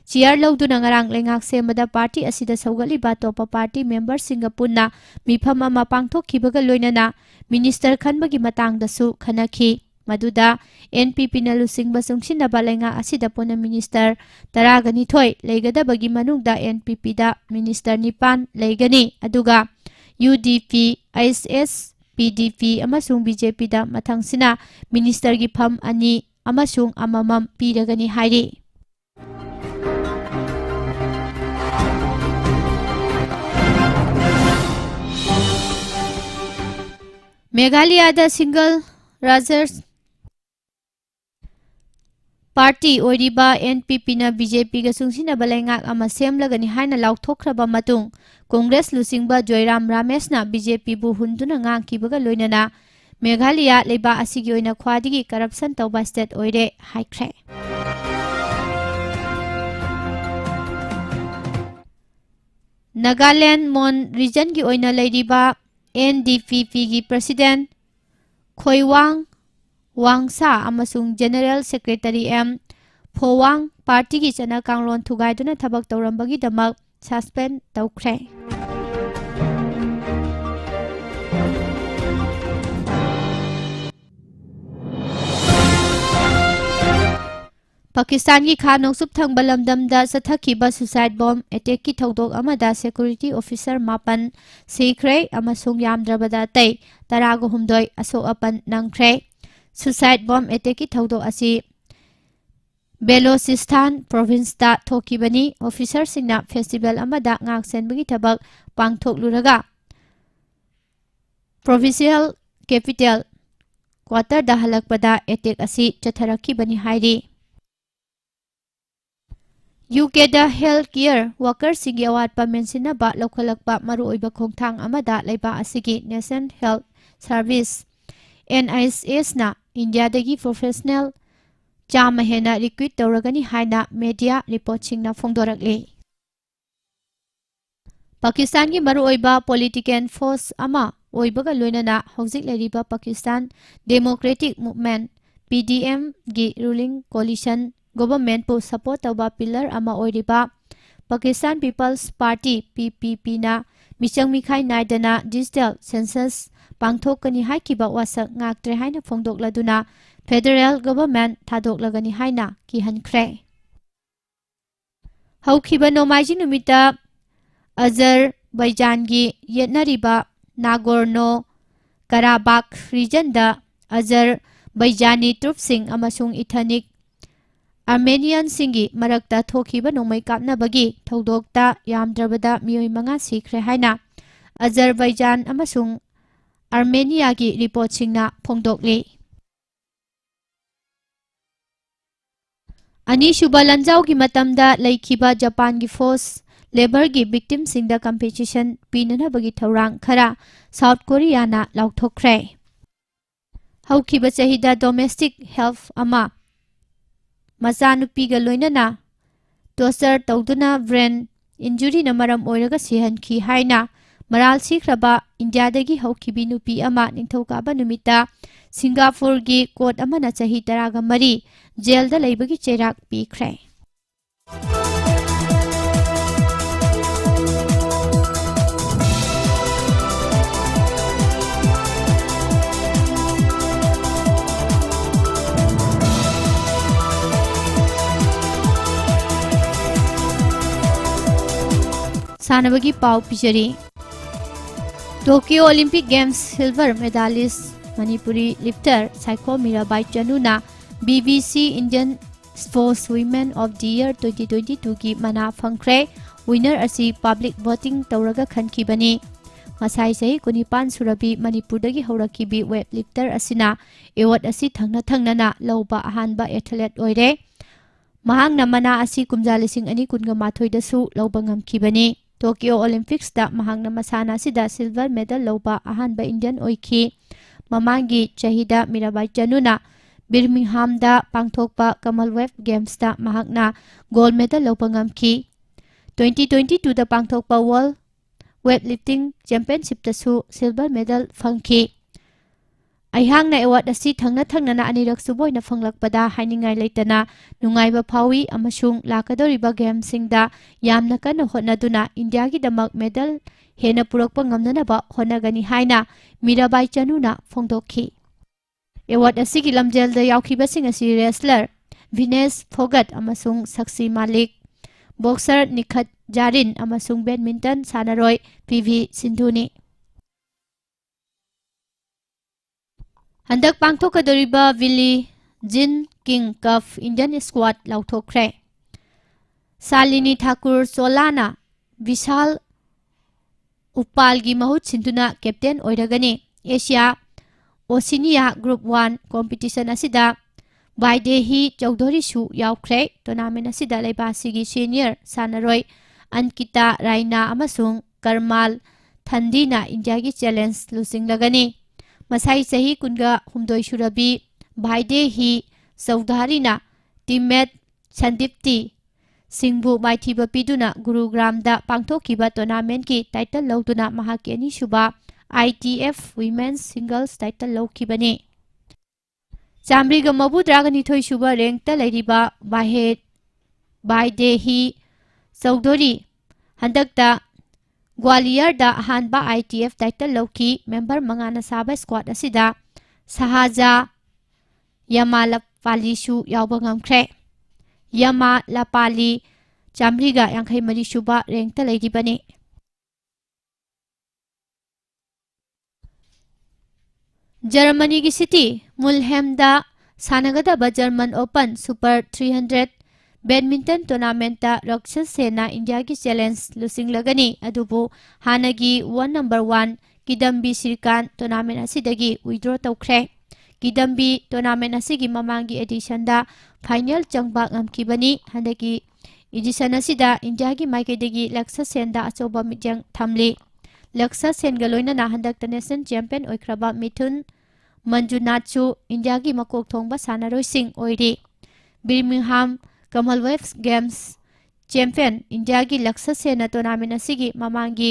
ꯆꯤꯌꯥꯔ ꯂꯧꯗꯨꯅ ꯉꯔꯥꯡ ꯂꯩꯉꯥꯛ ꯁꯦꯝꯕꯗ ꯄꯥꯔꯇꯤ ꯑꯁꯤꯗ ꯁꯧꯒꯠꯂꯤꯕ ꯑꯇꯣꯞꯄ ꯄꯥꯔꯇꯤ ꯃꯦꯝꯕꯔꯁꯤꯡꯒ ꯄꯨꯟꯅ ꯃꯤꯐꯝ ꯑꯃ ꯄꯥꯡꯊꯣꯛꯈꯤꯕꯒ ꯂꯣꯏꯅꯅ ꯃꯤꯅꯤꯁꯇꯔ ꯈꯟꯕꯒꯤ ꯃꯇꯥꯡꯗꯁꯨ ꯈꯟꯅꯈꯤ꯫ ꯃꯗꯨꯗ ꯑꯦꯟ ꯄꯤ ꯄꯤꯅ ꯂꯨꯆꯤꯡꯕ ꯆꯨꯡꯁꯤꯟꯅꯕ ꯂꯩꯉꯥꯛ ꯑꯁꯤꯗ ꯄꯨꯟꯅ ꯃꯤꯅꯤꯁꯇꯔ ꯇꯔꯥꯒꯅꯤꯊꯣꯏ ꯂꯩꯒꯗꯕꯒꯤ ꯃꯅꯨꯡꯗ ꯑꯦꯟ ꯄꯤ ꯄꯤꯗ ꯃꯤꯅꯤꯁꯇꯔ ꯅꯤꯄꯥꯟ ꯂꯩꯒꯅꯤ, ꯑꯗꯨꯒ ꯌꯨ ꯗꯤ ꯄꯤ, ꯑꯥꯏ ꯑꯦꯁ ꯑꯦꯁ, ꯄꯤ ꯗꯤ ꯄꯤ ꯑꯃꯁꯨꯡ ꯕꯤ ꯖꯦ ꯄꯤꯗ ꯃꯊꯪꯁꯤꯅ ꯃꯤꯅꯤꯁꯇꯔꯒꯤ ꯐꯝ ꯑꯅꯤ ꯑꯃꯁꯨꯡ ꯑꯃꯃꯝ ꯄꯤꯔꯒꯅꯤ ꯍꯥꯏꯔꯤ꯫ ꯃꯦꯘꯥꯂꯌꯥꯗ ꯁꯤꯡꯒꯜ ꯔꯥꯖꯔ ꯄꯥꯔꯇꯤ ꯑꯣꯏꯔꯤꯕ ꯑꯦꯟ ꯄꯤ ꯄꯤꯅ ꯕꯤ ꯖꯦ ꯄꯤꯒ ꯆꯨꯡꯁꯤꯟꯅꯕ ꯂꯩꯉꯥꯛ ꯑꯃ ꯁꯦꯝꯂꯒꯅꯤ ꯍꯥꯏꯅ ꯂꯥꯎꯊꯣꯛꯈ꯭ꯔꯕ ꯃꯇꯨꯡ, ꯀꯣꯡꯒ꯭ꯔꯦꯁ ꯂꯨꯆꯤꯡꯕ ꯖꯣꯏꯔꯥꯝ ꯔꯥꯃꯦꯁꯅ ꯕꯤ ꯖꯦ ꯄꯤꯕꯨ ꯍꯨꯟꯗꯨꯅ ꯉꯥꯡꯈꯤꯕꯒ ꯂꯣꯏꯅꯅ ꯃꯦꯘꯥꯂꯌꯥ ꯂꯩꯕꯥꯛ ꯑꯁꯤꯒꯤ ꯑꯣꯏꯅ ꯈ꯭ꯋꯥꯏꯗꯒꯤ ꯀꯔꯞꯁꯟ ꯇꯧꯕ ꯁ꯭ꯇꯦꯠ ꯑꯣꯏꯔꯦ ꯍꯥꯏꯈ꯭ꯔꯦ꯫ ꯅꯥꯒꯥꯂꯦꯟ ꯃꯣꯟ ꯔꯤꯖꯟꯒꯤ ꯑꯣꯏꯅ ꯂꯩꯔꯤꯕ ꯑꯦꯟ ꯗꯤ ꯄꯤ ꯄꯤꯒꯤ ꯄ꯭ꯔꯁꯤꯗꯦꯟ ꯈꯣꯏꯋꯥꯡ ꯋꯥꯡꯁꯥ ꯑꯃꯁꯨꯡ ꯖꯦꯅꯔꯦꯜ ꯁꯦꯀ꯭ꯔꯦꯇꯔꯤ ꯑꯦꯝ ꯐꯣꯋꯥꯡ ꯄꯥꯔꯇꯤꯒꯤ ꯆꯠꯅ ꯀꯥꯡꯂꯣꯟ ꯊꯨꯒꯥꯏꯗꯨꯅ ꯊꯕꯛ ꯇꯧꯔꯝꯕꯒꯤꯗꯃꯛ ꯁꯁꯄꯦꯟ ꯇꯧꯈ꯭ꯔꯦ꯫ ꯄꯥꯀꯤꯁꯇꯥꯟꯒꯤ ꯈꯥ ꯅꯣꯡꯆꯨꯞ ꯊꯪꯕ ꯂꯝꯗꯝꯗ ꯆꯠꯊꯈꯤꯕ suicide bomb attackꯀꯤ ꯊꯧꯗꯣꯛ ꯑꯃꯗ security officer ꯃꯥꯄꯟ ꯁꯤꯈ꯭ꯔꯦ ꯑꯃꯁꯨꯡ ꯌꯥꯝꯗ꯭ꯔꯕꯗ ꯑꯇꯩ ꯇꯔꯥꯒ ꯍꯨꯝꯗꯣꯏ ꯑꯁꯣꯛ ꯑꯄꯟ ꯅꯪꯈ꯭ꯔꯦ꯫ Suicide bomb attackꯀꯤ ꯊꯧꯗꯣꯛ ꯑꯁꯤ ꯕꯦꯂꯣꯆꯤꯁꯇꯥꯟ provinceꯇ ꯊꯣꯛꯈꯤꯕꯅꯤ꯫ Officerꯁꯤꯡꯅ festival ꯑꯃꯗ ꯉꯥꯛꯁꯦꯟꯕꯒꯤ ꯊꯕꯛ ꯄꯥꯡꯊꯣꯛꯂꯨꯔꯒ provincial capital quarterꯗ ꯍꯜꯂꯛꯄꯗ attack ꯑꯁꯤ ꯆꯠꯊꯔꯛꯈꯤꯕꯅꯤ ꯍꯥꯏꯔꯤ꯫ UKꯗ health care workerꯁꯤꯡꯒꯤ ꯑꯋꯥꯠꯄ ꯃꯦꯟꯁꯤꯟꯅꯕ ꯂꯧꯈꯠꯂꯛꯄ ꯃꯔꯨꯑꯣꯏꯕ ꯈꯣꯡꯊꯥꯡ ꯑꯃꯗ ꯂꯩꯕꯥꯛ ꯑꯁꯤꯒꯤ National Health Service, NHSꯅ ꯏꯟꯗꯤꯌꯥꯗꯒꯤ professional ꯆꯥꯝꯃ ꯍꯦꯟꯅ recruit ꯇꯧꯔꯒꯅꯤ ꯍꯥꯏꯅ media reportꯁꯤꯡꯅ ꯐꯣꯡꯗꯣꯔꯛꯂꯤ꯫ ꯄꯥꯀꯤꯁꯇꯥꯟꯒꯤ ꯃꯔꯨꯑꯣꯏꯕ political force ꯑꯃ ꯑꯣꯏꯕꯒ ꯂꯣꯏꯅꯅ ꯍꯧꯖꯤꯛ ꯂꯩꯔꯤꯕ Pakistan Democratic Movement, PDMꯒꯤ ruling coalition governmentꯄꯨ support ꯇꯧꯕ pillar ꯑꯃ ꯑꯣꯏꯔꯤꯕ Pakistan People's Party, PPPꯅ ꯃꯤꯆꯪ ꯃꯤꯈꯥꯏ ꯅꯥꯏꯗꯅ digital census ꯄꯥꯡꯊꯣꯛꯀꯅꯤ ꯍꯥꯏꯈꯤꯕ ꯋꯥꯁꯛ ꯉꯥꯛꯇ꯭ꯔꯦ ꯍꯥꯏꯅ ꯐꯣꯡꯗꯣꯛꯂꯗꯨꯅ federal government ꯊꯥꯗꯣꯛꯂꯒꯅꯤ ꯍꯥꯏꯅ ꯀꯤꯍꯟꯈ꯭ꯔꯦ꯫ ꯍꯧꯈꯤꯕ ꯅꯣꯡꯃꯥꯏꯖꯤꯡ ꯅꯨꯃꯤꯠꯇ ꯑꯖꯔꯕꯩꯖꯥꯟꯒꯤ ꯌꯦꯠꯅꯔꯤꯕ ꯅꯥꯒꯣꯔꯅꯣ ꯀꯔꯥꯕꯥꯛ regionꯗ ꯑꯖꯔꯕꯩꯖꯥꯅꯤ troops ꯁꯤꯡ ꯑꯃꯁꯨꯡ ethnic Armenianꯁꯤꯡꯒꯤ ꯃꯔꯛꯇ ꯊꯣꯛꯈꯤꯕ ꯅꯣꯡꯃꯩ ꯀꯥꯞꯅꯕꯒꯤ ꯊꯧꯗꯣꯛꯇ ꯌꯥꯝꯗ꯭ꯔꯕꯗ ꯃꯤꯑꯣꯏ ꯃꯉꯥ ꯁꯤꯈ꯭ꯔꯦ ꯍꯥꯏꯅ ꯑꯖꯔꯕꯩꯖꯥꯟ ꯑꯃꯁꯨꯡ ꯑꯥꯔꯃꯦꯅꯤꯌꯥꯒꯤ reportꯁꯤꯡꯅ ꯐꯣꯡꯗꯣꯛꯂꯤ꯫ ꯑꯅꯤꯁꯨꯕ ꯂꯥꯟꯖꯥꯎꯒꯤ ꯃꯇꯝꯗ ꯂꯩꯈꯤꯕ ꯖꯄꯥꯟꯒꯤ forced labourꯒꯤ victimꯁꯤꯡꯗ compensation ꯄꯤꯅꯅꯕꯒꯤ ꯊꯧꯔꯥꯡ ꯈꯔ South Koreaꯅ ꯂꯥꯎꯊꯣꯛꯈ꯭ꯔꯦ꯫ ꯍꯧꯈꯤꯕ ꯆꯍꯤꯗ domestic help ꯑꯃ ꯃꯆꯥꯅꯨꯄꯤꯒ ꯂꯣꯏꯅꯅ torture ꯇꯧꯗꯨꯅ brain injuryꯅ ꯃꯔꯝ ꯑꯣꯏꯔꯒ ꯁꯤꯍꯟꯈꯤ ꯍꯥꯏꯅ ꯃꯔꯥꯜ ꯁꯤꯈ꯭ꯔꯕ ꯏꯟꯗꯤꯌꯥꯗꯒꯤ ꯍꯧꯈꯤꯕꯤ ꯅꯨꯄꯤ ꯑꯃ ꯅꯤꯡꯊꯧꯀꯥꯕ ꯅꯨꯃꯤꯠꯇ ꯁꯤꯡꯒꯥꯄꯨꯔꯒꯤ court ꯑꯃꯅ ꯆꯍꯤ ꯇꯔꯥꯒ ꯃꯔꯤ jailꯗ ꯂꯩꯕꯒꯤ ꯆꯩꯔꯥꯛ ꯄꯤꯈ꯭ꯔꯦ꯫ ꯁꯥꯟꯅꯕꯒꯤ ꯄꯥꯎ ꯄꯤꯖꯔꯤ꯫ Tokyo Olympic Games silver medalist Manipuri lifter Saikhom Mirabai ꯆꯅꯨꯅ B B C Indian Sports Women of the Year twenty twenty-twoꯒꯤ ꯃꯅꯥ ꯐꯪꯈ꯭ꯔꯦ꯫ Winner ꯑꯁꯤ public voting ꯇꯧꯔꯒ ꯈꯟꯈꯤꯕꯅꯤ꯫ ꯉꯁꯥꯏ ꯆꯍꯤ ꯀꯨꯟꯅꯤꯄꯥꯟ ꯁꯨꯔꯕꯤ ꯃꯅꯤꯄꯨꯔꯗꯒꯤ ꯍꯧꯔꯛꯈꯤꯕꯤ weightlifter ꯑꯁꯤꯅ award ꯑꯁꯤ ꯊꯪꯅ ꯊꯪꯅꯅ ꯂꯧꯕ ꯑꯍꯥꯟꯕ athlete ꯑꯣꯏꯔꯦ꯫ ꯃꯍꯥꯛꯅ ꯃꯅꯥ ꯑꯁꯤ ꯀꯨꯝꯖꯥ ꯂꯤꯁꯤꯡ ꯑꯅꯤ ꯀꯨꯟꯒ ꯃꯥꯊꯣꯏꯗꯁꯨ ꯂꯧꯕ ꯉꯝꯈꯤꯕꯅꯤ꯫ Tokyo Olympicsꯇ ꯃꯍꯥꯛꯅ ꯃꯁꯥꯟꯅ ꯑꯁꯤꯗ silver medal ꯂꯧꯕ ꯑꯍꯥꯟꯕ Indian ꯑꯣꯏꯈꯤ꯫ ꯃꯃꯥꯡꯒꯤ ꯆꯍꯤꯗ ꯃꯤꯔꯥꯕꯥꯏ ꯆꯅꯨꯅ Birminghamꯗ ꯄꯥꯡꯊꯣꯛꯄ Commonwealth Gamesꯇ ꯃꯍꯥꯛꯅ gold medal ꯂꯧꯕ ꯉꯝꯈꯤ꯫ Twenty twenty-twoꯗ ꯄꯥꯡꯊꯣꯛꯄ World Weightlifting Championshipꯇꯁꯨ silver medal ꯐꯪꯈꯤ꯫ ꯑꯩꯍꯥꯛꯅ award ꯑꯁꯤ ꯊꯪꯅ ꯊꯪꯅꯅ ꯑꯅꯤꯔꯛ ꯁꯨꯕ ꯑꯣꯏꯅ ꯐꯪꯂꯛꯄꯗ ꯍꯥꯏꯅꯤꯡꯉꯥꯏ ꯂꯩꯇꯅ ꯅꯨꯡꯉꯥꯏꯕ ꯐꯥꯎꯏ ꯑꯃꯁꯨꯡ ꯂꯥꯛꯀꯗꯧꯔꯤꯕ gamesꯁꯤꯡꯗ ꯌꯥꯝꯅ ꯀꯟꯅ ꯍꯣꯠꯅꯗꯨꯅ Indiaꯒꯤꯗꯃꯛ medal ꯍꯦꯟꯅ ꯄꯨꯔꯛꯄ ꯉꯝꯅꯅꯕ ꯍꯣꯠꯅꯒꯅꯤ ꯍꯥꯏꯅ ꯃꯤꯔꯥꯕꯥꯏ ꯆꯅꯨꯅ ꯐꯣꯡꯗꯣꯛꯈꯤ꯫ Award ꯑꯁꯤꯒꯤ ꯂꯝꯖꯦꯜꯗ ꯌꯥꯎꯈꯤꯕꯁꯤꯡ ꯑꯁꯤ wrestler Vinesh Phogat ꯑꯃꯁꯨꯡ Sakshi Malik, boxer Nikhat Jarin ꯑꯃꯁꯨꯡ badminton ꯁꯥꯟꯅꯔꯣꯏ P V ꯁꯤꯟꯙꯨꯅꯤ꯫ ꯍꯟꯗꯛ ꯄꯥꯡꯊꯣꯛꯀꯗꯧꯔꯤꯕ Billie Jean King Cup Indian squad ꯂꯥꯎꯊꯣꯛꯈ꯭ꯔꯦ꯫ ꯁꯥꯂꯤꯅꯤ Thakur ꯆꯣꯂꯥꯅ ꯕꯤꯁꯥꯜ ꯎꯄꯥꯜꯒꯤ ꯃꯍꯨꯠ ꯁꯤꯟꯗꯨꯅ captain ꯑꯣꯏꯔꯒꯅꯤ꯫ Asia Oceania Group one competition ꯑꯁꯤꯗ ꯕꯥꯏꯗꯦꯍꯤ ꯆꯧꯙꯨꯔꯤꯁꯨ ꯌꯥꯎꯈ꯭ꯔꯦ꯫ Tournament ꯑꯁꯤꯗ ꯂꯩꯕꯥꯛ ꯑꯁꯤꯒꯤ senior ꯁꯥꯟꯅꯔꯣꯏ ꯑꯟꯀꯤꯇꯥ ꯔꯥꯏꯅꯥ ꯑꯃꯁꯨꯡ ꯀꯔꯃꯥꯜ ꯊꯟꯗꯤꯅ Indiaꯒꯤ challenge ꯂꯨꯆꯤꯡꯂꯒꯅꯤ꯫ ꯃꯁꯥꯏ ꯆꯍꯤ ꯀꯨꯟꯒ ꯍꯨꯝꯗꯣꯏ ꯁꯨꯔꯕꯤ ꯚꯥꯏꯗꯦꯍꯤ ꯆꯧꯙꯥꯔꯤꯅ teammate ꯁꯟꯗꯤꯞꯇꯤ ꯁꯤꯡꯕꯨ ꯃꯥꯏꯊꯤꯕ ꯄꯤꯗꯨꯅ ꯒꯨꯔꯨꯒ꯭ꯔꯥꯝꯗ ꯄꯥꯡꯊꯣꯛꯈꯤꯕ tournamentꯀꯤ title ꯂꯧꯗꯨꯅ ꯃꯍꯥꯛꯀꯤ ꯑꯅꯤꯁꯨꯕ I T F Women's Singles title ꯂꯧꯈꯤꯕꯅꯤ꯫ ꯆꯥꯃꯔꯤꯒ ꯃꯧꯗ꯭ꯔꯥꯒ ꯅꯤꯊꯣꯏ ꯁꯨꯕ rankꯇ ꯂꯩꯔꯤꯕ ꯚꯥꯍꯦ-, ꯕꯥꯏꯗꯦꯍꯤ ꯆꯧꯙꯨꯔꯤ ꯍꯟꯗꯛꯇ ꯒ꯭ꯋꯥꯂꯤꯌꯔꯗ ꯑꯍꯥꯟꯕ ITF title ꯂꯧꯈꯤ꯫ Member ꯃꯉꯥꯅ ꯁꯥꯕ squad ꯑꯁꯤꯗ ꯁꯍꯥꯖꯥ ꯌꯃꯥꯂꯄꯥꯂꯤꯁꯨ ꯌꯥꯎꯕ ꯉꯝꯈ꯭ꯔꯦ꯫ ꯌꯃꯥꯂꯄꯥꯂꯤ ꯆꯥꯃꯔꯤꯒ ꯌꯥꯡꯈꯩ ꯃꯔꯤ ꯁꯨꯕ rankꯇ ꯂꯩꯔꯤꯕꯅꯤ꯫ ꯖꯔꯃꯅꯤꯒꯤ city ꯃꯨꯜꯍꯦꯝꯗ ꯁꯥꯟꯅꯒꯗꯕ German Open Super three hundred badminton tournamentꯇ Lux ꯁꯦꯟꯅ ꯏꯟꯗꯤꯌꯥꯒꯤ challenge ꯂꯨꯆꯤꯡꯂꯒꯅꯤ꯫ ꯑꯗꯨꯕꯨ ꯍꯥꯟꯅꯒꯤ world number one ꯀꯤꯗꯝꯕꯤ ꯁ꯭ꯔꯤꯀꯥꯟ tournament ꯑꯁꯤꯗꯒꯤ withdraw ꯇꯧꯈ꯭ꯔꯦ꯫ ꯀꯤꯗꯝꯕꯤ tournament ꯑꯁꯤꯒꯤ ꯃꯃꯥꯡꯒꯤ editionꯗ final ꯆꯪꯕ ꯉꯝꯈꯤꯕꯅꯤ꯫ ꯍꯟꯗꯛꯀꯤ edition ꯑꯁꯤꯗ ꯏꯟꯗꯤꯌꯥꯒꯤ ꯃꯥꯏꯀꯩꯗꯒꯤ ꯂꯛꯁ ꯁꯦꯟꯗ ꯑꯆꯧꯕ ꯃꯤꯠꯌꯦꯡ ꯊꯝꯂꯤ꯫ ꯂꯛꯁ ꯁꯦꯟꯒ ꯂꯣꯏꯅꯅ ꯍꯟꯗꯛꯇ national champion ꯑꯣꯏꯈ꯭ꯔꯕ ꯃꯤꯊꯨꯟ ꯃꯟꯖꯨꯅꯥꯊꯁꯨ ꯏꯟꯗꯤꯌꯥꯒꯤ ꯃꯀꯣꯛ ꯊꯣꯡꯕ ꯁꯥꯟꯅꯔꯣꯏꯁꯤꯡ ꯑꯣꯏꯔꯤ꯫ Birmingham Commonwealth Games champion ꯏꯟꯗꯤꯌꯥꯒꯤ ꯂꯛꯁ ꯁꯦꯟꯅ tournament ꯑꯁꯤꯒꯤ ꯃꯃꯥꯡꯒꯤ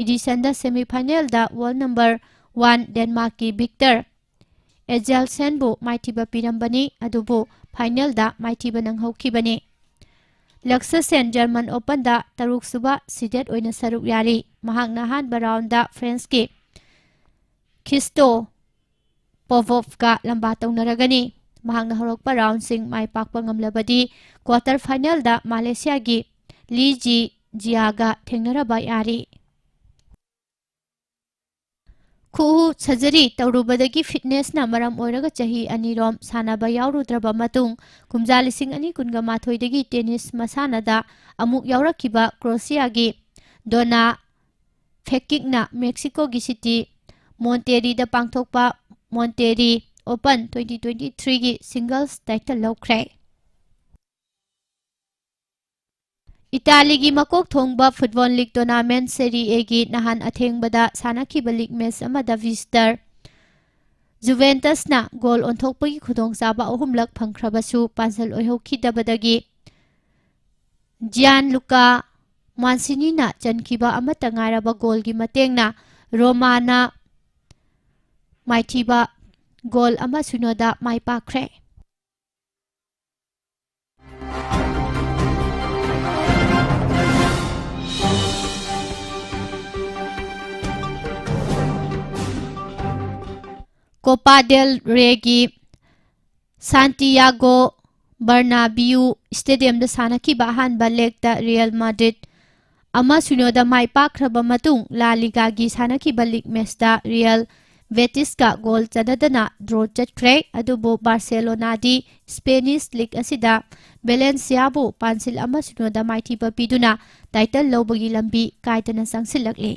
editionꯗ semifinalꯗ world number one Denmarkꯀꯤ Victor Axelsenꯕꯨ ꯃꯥꯏꯊꯤꯕ ꯄꯤꯔꯝꯕꯅꯤ, ꯑꯗꯨꯕꯨ finalꯗ ꯃꯥꯏꯊꯤꯕ ꯅꯪꯍꯧꯈꯤꯕꯅꯤ꯫ ꯂꯛꯁ ꯁꯦꯟ German Openꯗ ꯇꯔꯨꯛꯁꯨꯕ seeded ꯑꯣꯏꯅ ꯁꯔꯨꯛ ꯌꯥꯔꯤ꯫ ꯃꯍꯥꯛꯅ ꯑꯍꯥꯟꯕ roundꯗ Frenchꯀꯤ Christo Popovꯀ ꯂꯝꯕꯥ ꯇꯧꯅꯔꯒꯅꯤ꯫ ꯃꯍꯥꯛꯅ ꯍꯧꯔꯛꯄ roundꯁꯤꯡ ꯃꯥꯏ ꯄꯥꯛꯄ ꯉꯝꯂꯕꯗꯤ quarter finalꯗ Malaysiaꯒꯤ Li Ji Jiaꯒ ꯊꯦꯡꯅꯔꯕ ꯌꯥꯔꯤ꯫ ꯈꯨꯎ surgery ꯇꯧꯔꯨꯕꯗꯒꯤ fitnessꯅ ꯃꯔꯝ ꯑꯣꯏꯔꯒ ꯆꯍꯤ ꯑꯅꯤꯔꯣꯝ ꯁꯥꯟꯅꯕ ꯌꯥꯎꯔꯨꯗ꯭ꯔꯕ ꯃꯇꯨꯡ, ꯀꯨꯝꯖꯥ ꯂꯤꯁꯤꯡ ꯑꯅꯤ ꯀꯨꯟꯒ ꯃꯥꯊꯣꯏꯗꯒꯤ tennis ꯃꯁꯥꯟꯅꯗ ꯑꯃꯨꯛ ꯌꯥꯎꯔꯛꯈꯤꯕ Croatiaꯒꯤ Dona Fekicꯅ Mexicoꯒꯤ city Monterreyꯗ ꯄꯥꯡꯊꯣꯛꯄ Monterrey Open twenty twenty-threeꯒꯤ singles title ꯂꯧꯈ꯭ꯔꯦ꯫ ꯏꯇꯥꯂꯤꯒꯤ ꯃꯀꯣꯛ ꯊꯣꯡꯕ football league tournament Serie Aꯒꯤ ꯅꯍꯥꯟ ꯑꯊꯦꯡꯕꯗ ꯁꯥꯟꯅꯈꯤꯕ league match ꯑꯃꯗ visitor Juventusꯅ goal ꯑꯣꯟꯊꯣꯛꯄꯒꯤ ꯈꯨꯗꯣꯡꯆꯥꯕ ꯑꯍꯨꯝꯂꯛ ꯐꯪꯈ꯭ꯔꯕꯁꯨ ꯄꯥꯟꯖꯜ ꯑꯣꯏꯍꯧꯈꯤꯗꯕꯗꯒꯤ Gianluca Manciniꯅ ꯆꯟꯈꯤꯕ ꯑꯃꯠꯇ ꯉꯥꯏꯔꯕ goalꯒꯤ ꯃꯇꯦꯡꯅ Romaꯅ ꯃꯥꯏꯊꯤꯕ goal ꯑꯃ ꯁꯤꯅꯣꯗ ꯃꯥꯏ ꯄꯥꯛꯈ꯭ꯔꯦ꯫ ꯀꯣꯄꯥ ꯗꯦꯜ ꯔꯦꯒꯤ ꯁꯥꯟꯇꯤꯌꯥꯒꯣ ꯕꯔꯅꯥꯕꯤꯌꯨ ꯁ꯭ꯇꯦꯗꯤꯌꯝꯗ ꯁꯥꯟꯅꯈꯤꯕ ꯑꯍꯥꯟꯕ ꯂꯦꯒꯇ ꯔꯤꯌꯦꯜ ꯃꯥꯗ꯭ꯔꯤꯗ ꯑꯃ ꯁꯤꯅꯣꯗ ꯃꯥꯏ ꯄꯥꯛꯈ꯭ꯔꯕ ꯃꯇꯨꯡ ꯂꯥ ꯂꯤꯒꯥꯒꯤ ꯁꯥꯟꯅꯈꯤꯕ ꯂꯤꯒ ꯃꯦꯆꯇ ꯔꯤꯌꯦꯜ ꯕꯦꯇꯤꯁꯀ ꯒꯣꯜ ꯆꯟꯅꯗꯅ ꯗ꯭ꯔꯣ ꯆꯠꯈ꯭ꯔꯦ꯫ ꯑꯗꯨꯕꯨ ꯕꯥꯔꯁꯦꯂꯣꯅꯥꯗꯤ ꯁ꯭ꯄꯦꯅꯤꯁ ꯂꯤꯒ ꯑꯁꯤꯗ ꯕꯦꯂꯦꯟꯁꯤꯌꯥꯕꯨ ꯄꯥꯟꯁꯤꯜ ꯑꯃ ꯁꯤꯅꯣꯗ ꯃꯥꯏꯊꯤꯕ ꯄꯤꯗꯨꯅ ꯇꯥꯏꯇꯜ ꯂꯧꯕꯒꯤ ꯂꯝꯕꯤ ꯀꯥꯏꯗꯅ ꯆꯪꯁꯤꯜꯂꯛꯂꯤ꯫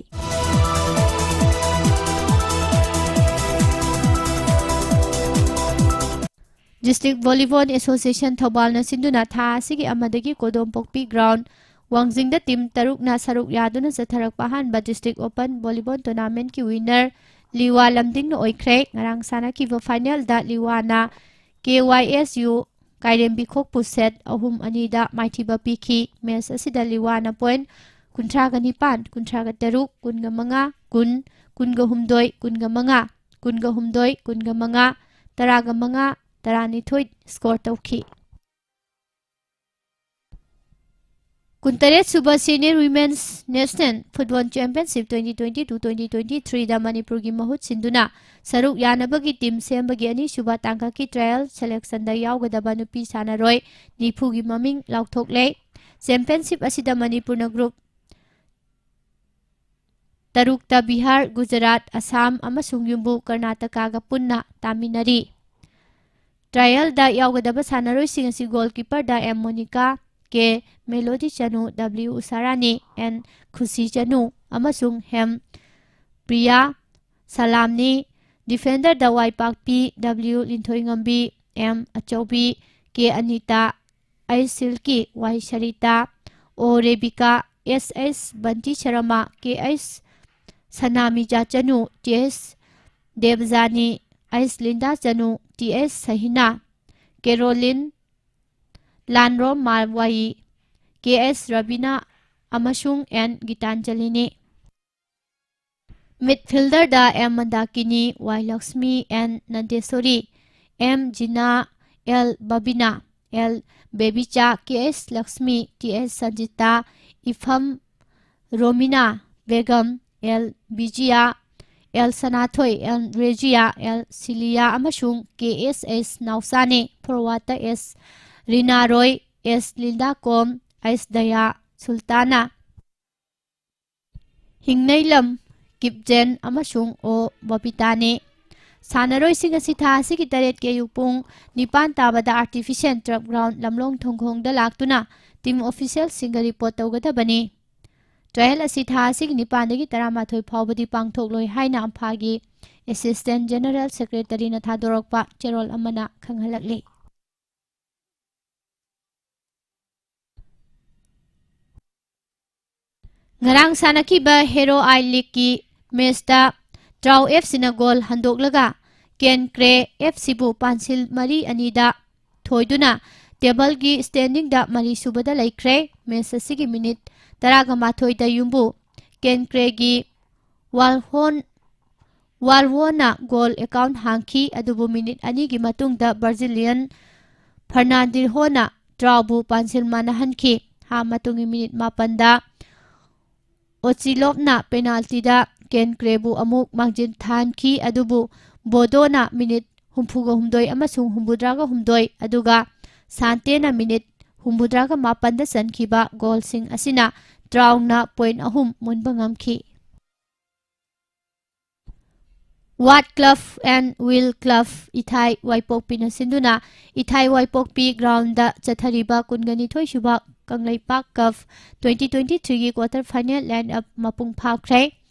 ꯗꯤꯁꯇ꯭ꯔꯤꯛ ꯚꯣꯂꯤꯕꯣꯜ ꯑꯦꯁꯣꯁꯤꯌꯦꯁꯟ ꯊꯧꯕꯥꯜꯅ ꯁꯤꯟꯗꯨꯅ ꯊꯥ ꯑꯁꯤꯒꯤ ꯑꯃꯗꯒꯤ ꯀꯣꯗꯣꯝꯄꯣꯛꯄꯤ ꯒ꯭ꯔꯥꯎꯟ ꯋꯥꯡꯖꯤꯡꯗ ꯇꯤꯝ ꯇꯔꯨꯛꯅ ꯁꯔꯨꯛ ꯌꯥꯗꯨꯅ ꯆꯠꯊꯔꯛꯄ ꯑꯍꯥꯟꯕ ꯗꯤꯁꯇ꯭ꯔꯤꯛ ꯑꯣꯄꯟ ꯚꯣꯂꯤꯕꯣꯜ ꯇꯣꯔꯅꯥꯃꯦꯟꯠꯀꯤ ꯋꯤꯟꯅꯔ ꯂꯤꯋꯥ ꯂꯝꯗꯤꯡꯅ ꯑꯣꯏꯈ꯭ꯔꯦ꯫ ꯉꯔꯥꯡ ꯁꯥꯟꯅꯈꯤꯕ ꯐꯥꯏꯅꯦꯜꯗ ꯂꯤꯋꯥꯅ ꯀꯦ ꯋꯥꯏ ꯑꯦꯁ ꯌꯨ ꯀꯥꯏꯔꯦꯝꯕꯤꯈꯣꯛ ꯄꯨꯁꯦꯠ ꯑꯍꯨꯝ ꯑꯅꯤꯗ ꯃꯥꯏꯊꯤꯕ ꯄꯤꯈꯤ꯫ ꯃꯦꯆ ꯑꯁꯤꯗ ꯂꯤꯋꯥꯅ ꯄꯣꯏꯟꯠ ꯀꯨꯟꯊ꯭ꯔꯥꯒ ꯅꯤꯄꯥꯟ, ꯀꯨꯟꯊ꯭ꯔꯥꯒ ꯇꯔꯨꯛ, ꯀꯨꯟꯒ ꯃꯉꯥ, ꯀꯨꯟ, ꯀꯨꯟꯒ ꯍꯨꯝꯗꯣꯏ, ꯀꯨꯟꯒ ꯃꯉꯥ, ꯀꯨꯟꯒ ꯍꯨꯝꯗꯣꯏ, ꯀꯨꯟꯒ ꯃꯉꯥ, ꯇꯔꯥꯒ ꯃꯉꯥ, ꯇꯔꯥꯅꯤꯊꯣꯏ ꯁ꯭ꯀꯣꯔ ꯇꯧꯈꯤ꯫ ꯀꯨꯟꯇꯔꯦꯠ ꯁꯨꯕ Senior Women's National Football Championship twenty twenty-two twenty twenty-three ꯗ ꯃꯅꯤꯄꯨꯔꯒꯤ ꯃꯍꯨꯠ ꯁꯤꯟꯗꯨꯅ ꯁꯔꯨꯛ ꯌꯥꯅꯕꯒꯤ ꯇꯤꯝ ꯁꯦꯝꯕꯒꯤ ꯑꯅꯤꯁꯨꯕ ꯇꯥꯡꯀꯛꯀꯤ trial selection ꯗ ꯌꯥꯎꯒꯗꯕ ꯅꯨꯄꯤ ꯁꯥꯟꯅꯔꯣꯏ ꯅꯤꯐꯨꯒꯤ ꯃꯃꯤꯡ ꯂꯥꯎꯊꯣꯛꯂꯦ꯫ Championship ꯑꯁꯤꯗ ꯃꯅꯤꯄꯨꯔꯅ group ꯇꯔꯨꯛꯇ ꯕꯤꯍꯥꯔ, ꯒꯨꯖꯔꯥꯠ, ꯑꯁꯥꯝ ꯑꯃꯁꯨꯡ ꯌꯨꯝꯕꯨ ꯀꯔꯅꯥꯇꯀꯥꯒ ꯄꯨꯟꯅ ꯇꯥꯃꯤꯟꯅꯔꯤ꯫ Trial ꯗ ꯌꯥꯎꯒꯗꯕ ꯁꯥꯟꯅꯔꯣꯏꯁꯤꯡ ꯑꯁꯤ goalkeeper ꯗ M Monika, K Melody Chanu, W ꯎꯁꯥꯔꯥꯅꯤ, ꯑꯦꯟ ꯈꯨꯁꯤ ꯆꯅꯨ ꯑꯃꯁꯨꯡ ꯍꯦꯝ ꯄ꯭ꯔꯤꯌꯥ ꯁꯂꯥꯝꯅꯤ꯫ Defender ꯗ Y Pakpi, W Linthoingambi, M Achoubi, K Anita, H Silky, Y Sarita, O Rebika, S H Banti Sharma, K H Sanamija Chanu, T S Debjani, H Linda Chanu, T S Sahina, Caroline, Lanrom Mawayi, K S Rabina ꯑꯃꯁꯨꯡ ꯑꯦꯟ ꯒꯤꯇꯥꯟꯖꯂꯤꯅꯤ꯫ Midfielder ꯗ M Mandakini, Y Lakshmi, N Nandeshori, M ꯖꯤꯅꯥ, L Babina, L Bebicha, K S Lakshmi, T S Sanjita, Ifham Romina Begum, L Bijiya, L Sanathoi, L Rejiya, L Siliya ꯑꯃꯁꯨꯡ K ꯑꯦꯁ ꯑꯦꯁ ꯅꯥꯎꯆꯥꯅꯤ꯫ ꯐꯣꯔꯋꯥꯔꯗꯇ ꯑꯦꯁ ꯔꯤꯅꯥ ꯔꯣꯏ, ꯑꯦꯁ Linda ꯀꯣꯝ, ꯑꯩꯁ ꯗꯌꯥ ꯁꯨꯜꯇꯥꯅꯥ꯫ ꯍꯤꯡꯅꯩꯂꯝ ꯀꯤꯞꯖꯦꯟ ꯑꯃꯁꯨꯡ ꯑꯣ ꯕꯕꯤꯇꯥꯅꯤ꯫ ꯁꯥꯟꯅꯔꯣꯏꯁꯤꯡ ꯑꯁꯤ ꯊꯥ ꯑꯁꯤꯒꯤ ꯇꯔꯦꯠꯀꯤ ꯑꯌꯨꯛ ꯄꯨꯡ ꯅꯤꯄꯥꯟ ꯇꯥꯕꯗ ꯑꯥꯔꯇꯤꯐꯤꯁꯤꯌꯦꯜ ꯇꯔꯐ ꯒ꯭ꯔꯥꯎꯟ ꯂꯝꯂꯣꯡ ꯊꯣꯡꯈꯣꯡꯗ ꯂꯥꯛꯇꯨꯅ ꯇꯤꯝ ꯑꯣꯐꯤꯁꯤꯌꯦꯜꯁꯤꯡꯒ ꯔꯤꯄꯣꯔꯠ ꯇꯧꯒꯗꯕꯅꯤ꯫ ꯇ꯭ꯔꯥꯌꯦꯜ ꯑꯁꯤ ꯊꯥ ꯑꯁꯤꯒꯤ ꯅꯤꯄꯥꯟꯗꯒꯤ ꯇꯔꯥꯃꯥꯊꯣꯏ ꯐꯥꯎꯕꯗꯤ ꯄꯥꯡꯊꯣꯛꯂꯣꯏ ꯍꯥꯏꯅ ꯑꯝꯐꯥꯒꯤ ꯑꯦꯁꯤꯁꯇꯦꯟ ꯖꯦꯅꯔꯦꯜ ꯁꯦꯀ꯭ꯔꯦꯇꯔꯤꯅ ꯊꯥꯗꯣꯔꯛꯄ ꯆꯦꯔꯣꯜ ꯑꯃꯅ ꯈꯪꯍꯜꯂꯛꯂꯤ꯫ ꯉꯔꯥꯡ ꯁꯥꯟꯅꯈꯤꯕ ꯍꯦꯔꯣ ꯑꯥꯏ ꯂꯤꯒꯀꯤ ꯃꯦꯆꯇ ꯇ꯭ꯔꯥꯎ ꯑꯦꯐ ꯁꯤꯅ ꯒꯣꯜ ꯍꯟꯗꯣꯛꯂꯒ ꯀꯦꯟꯀ꯭ꯔꯦ ꯑꯦꯐ ꯁꯤꯕꯨ ꯄꯥꯟꯁꯤꯜ ꯃꯔꯤ ꯑꯅꯤꯗ ꯊꯣꯏꯗꯨꯅ ꯇꯦꯕꯜꯒꯤ ꯁ꯭ꯇꯦꯟꯗꯤꯡꯗ ꯃꯔꯤꯁꯨꯕꯗ ꯂꯩꯈ꯭ꯔꯦ꯫ ꯃꯦꯆ ꯑꯁꯤꯒꯤ ꯃꯤꯅꯤꯠ ꯇꯔꯥꯒ ꯃꯥꯊꯣꯏꯗ ꯌꯨꯝꯕꯨ ꯀꯦꯟꯀ꯭ꯔꯦꯒꯤ ꯋꯥꯜꯍꯣꯟ ꯋꯥꯜꯋꯣꯅ ꯒꯣꯜ ꯑꯦꯀꯥꯎꯟ ꯍꯥꯡꯈꯤ, ꯑꯗꯨꯕꯨ ꯃꯤꯅꯤꯠ ꯑꯅꯤꯒꯤ ꯃꯇꯨꯡꯗ ꯕ꯭ꯔꯥꯖꯤꯂꯤꯌꯟ ꯐꯔꯅꯥꯟꯗꯤꯟꯍꯣꯅ ꯇ꯭ꯔꯥꯎꯕꯨ ꯄꯥꯟꯁꯤꯜ ꯃꯥꯟꯅꯍꯟꯈꯤ꯫ ꯍꯥꯞ ꯃꯇꯨꯡꯒꯤ ꯃꯤꯅꯤꯠ ꯃꯥꯄꯟꯗ ꯑꯣꯆꯤꯂꯣꯞꯅ ꯄꯦꯅꯥꯜꯇꯤꯗ ꯀꯦꯟꯀ꯭ꯔꯦꯕꯨ ꯑꯃꯨꯛ ꯃꯥꯡꯖꯤꯟ ꯊꯥꯍꯟꯈꯤ, ꯑꯗꯨꯕꯨ ꯕꯣꯗꯣꯅ ꯃꯤꯅꯤꯠ ꯍꯨꯝꯐꯨꯒ ꯍꯨꯝꯗꯣꯏ ꯑꯃꯁꯨꯡ ꯍꯨꯝꯐꯨꯇꯔꯥꯒ ꯍꯨꯝꯗꯣꯏ, ꯑꯗꯨꯒ ꯁꯥꯟꯇꯦꯅ ꯃꯤꯅꯤꯠ ꯍꯨꯝꯐꯨꯇꯔꯥꯒ ꯃꯥꯄꯟꯗ ꯆꯟꯈꯤꯕ ꯒꯣꯜꯁꯤꯡ ꯑꯁꯤꯅ ꯇ꯭ꯔꯥꯎꯅ ꯄꯣꯏꯟ ꯑꯍꯨꯝ ꯃꯨꯟꯕ ꯉꯝꯈꯤ꯫ ꯋꯥꯠ ꯀ꯭ꯂꯕ ꯑꯦꯟ ꯋꯤꯜ ꯀ꯭ꯂꯕ ꯏꯊꯥꯏ ꯋꯥꯏꯄꯣꯛꯄꯤꯅ ꯁꯤꯟꯗꯨꯅ ꯏꯊꯥꯏ ꯋꯥꯏꯄꯣꯛꯄꯤ ꯒ꯭ꯔꯥꯎꯟꯗ ꯆꯠꯊꯔꯤꯕ ꯀꯨꯟꯒ ꯅꯤꯊꯣꯏ ꯁꯨꯕ ꯀꯪꯂꯩꯄꯥꯛ ꯀꯞ ꯇ꯭ꯋꯦꯟꯇꯤ ꯇ꯭ꯋꯦꯟꯇꯤ ꯊ꯭ꯔꯤꯒꯤ ꯀ꯭ꯋꯥꯇꯔ ꯐꯥꯏꯅꯦꯜ ꯂꯥꯏꯟ ꯑꯞ ꯃꯄꯨꯡ ꯐꯥꯈ꯭ꯔꯦ꯫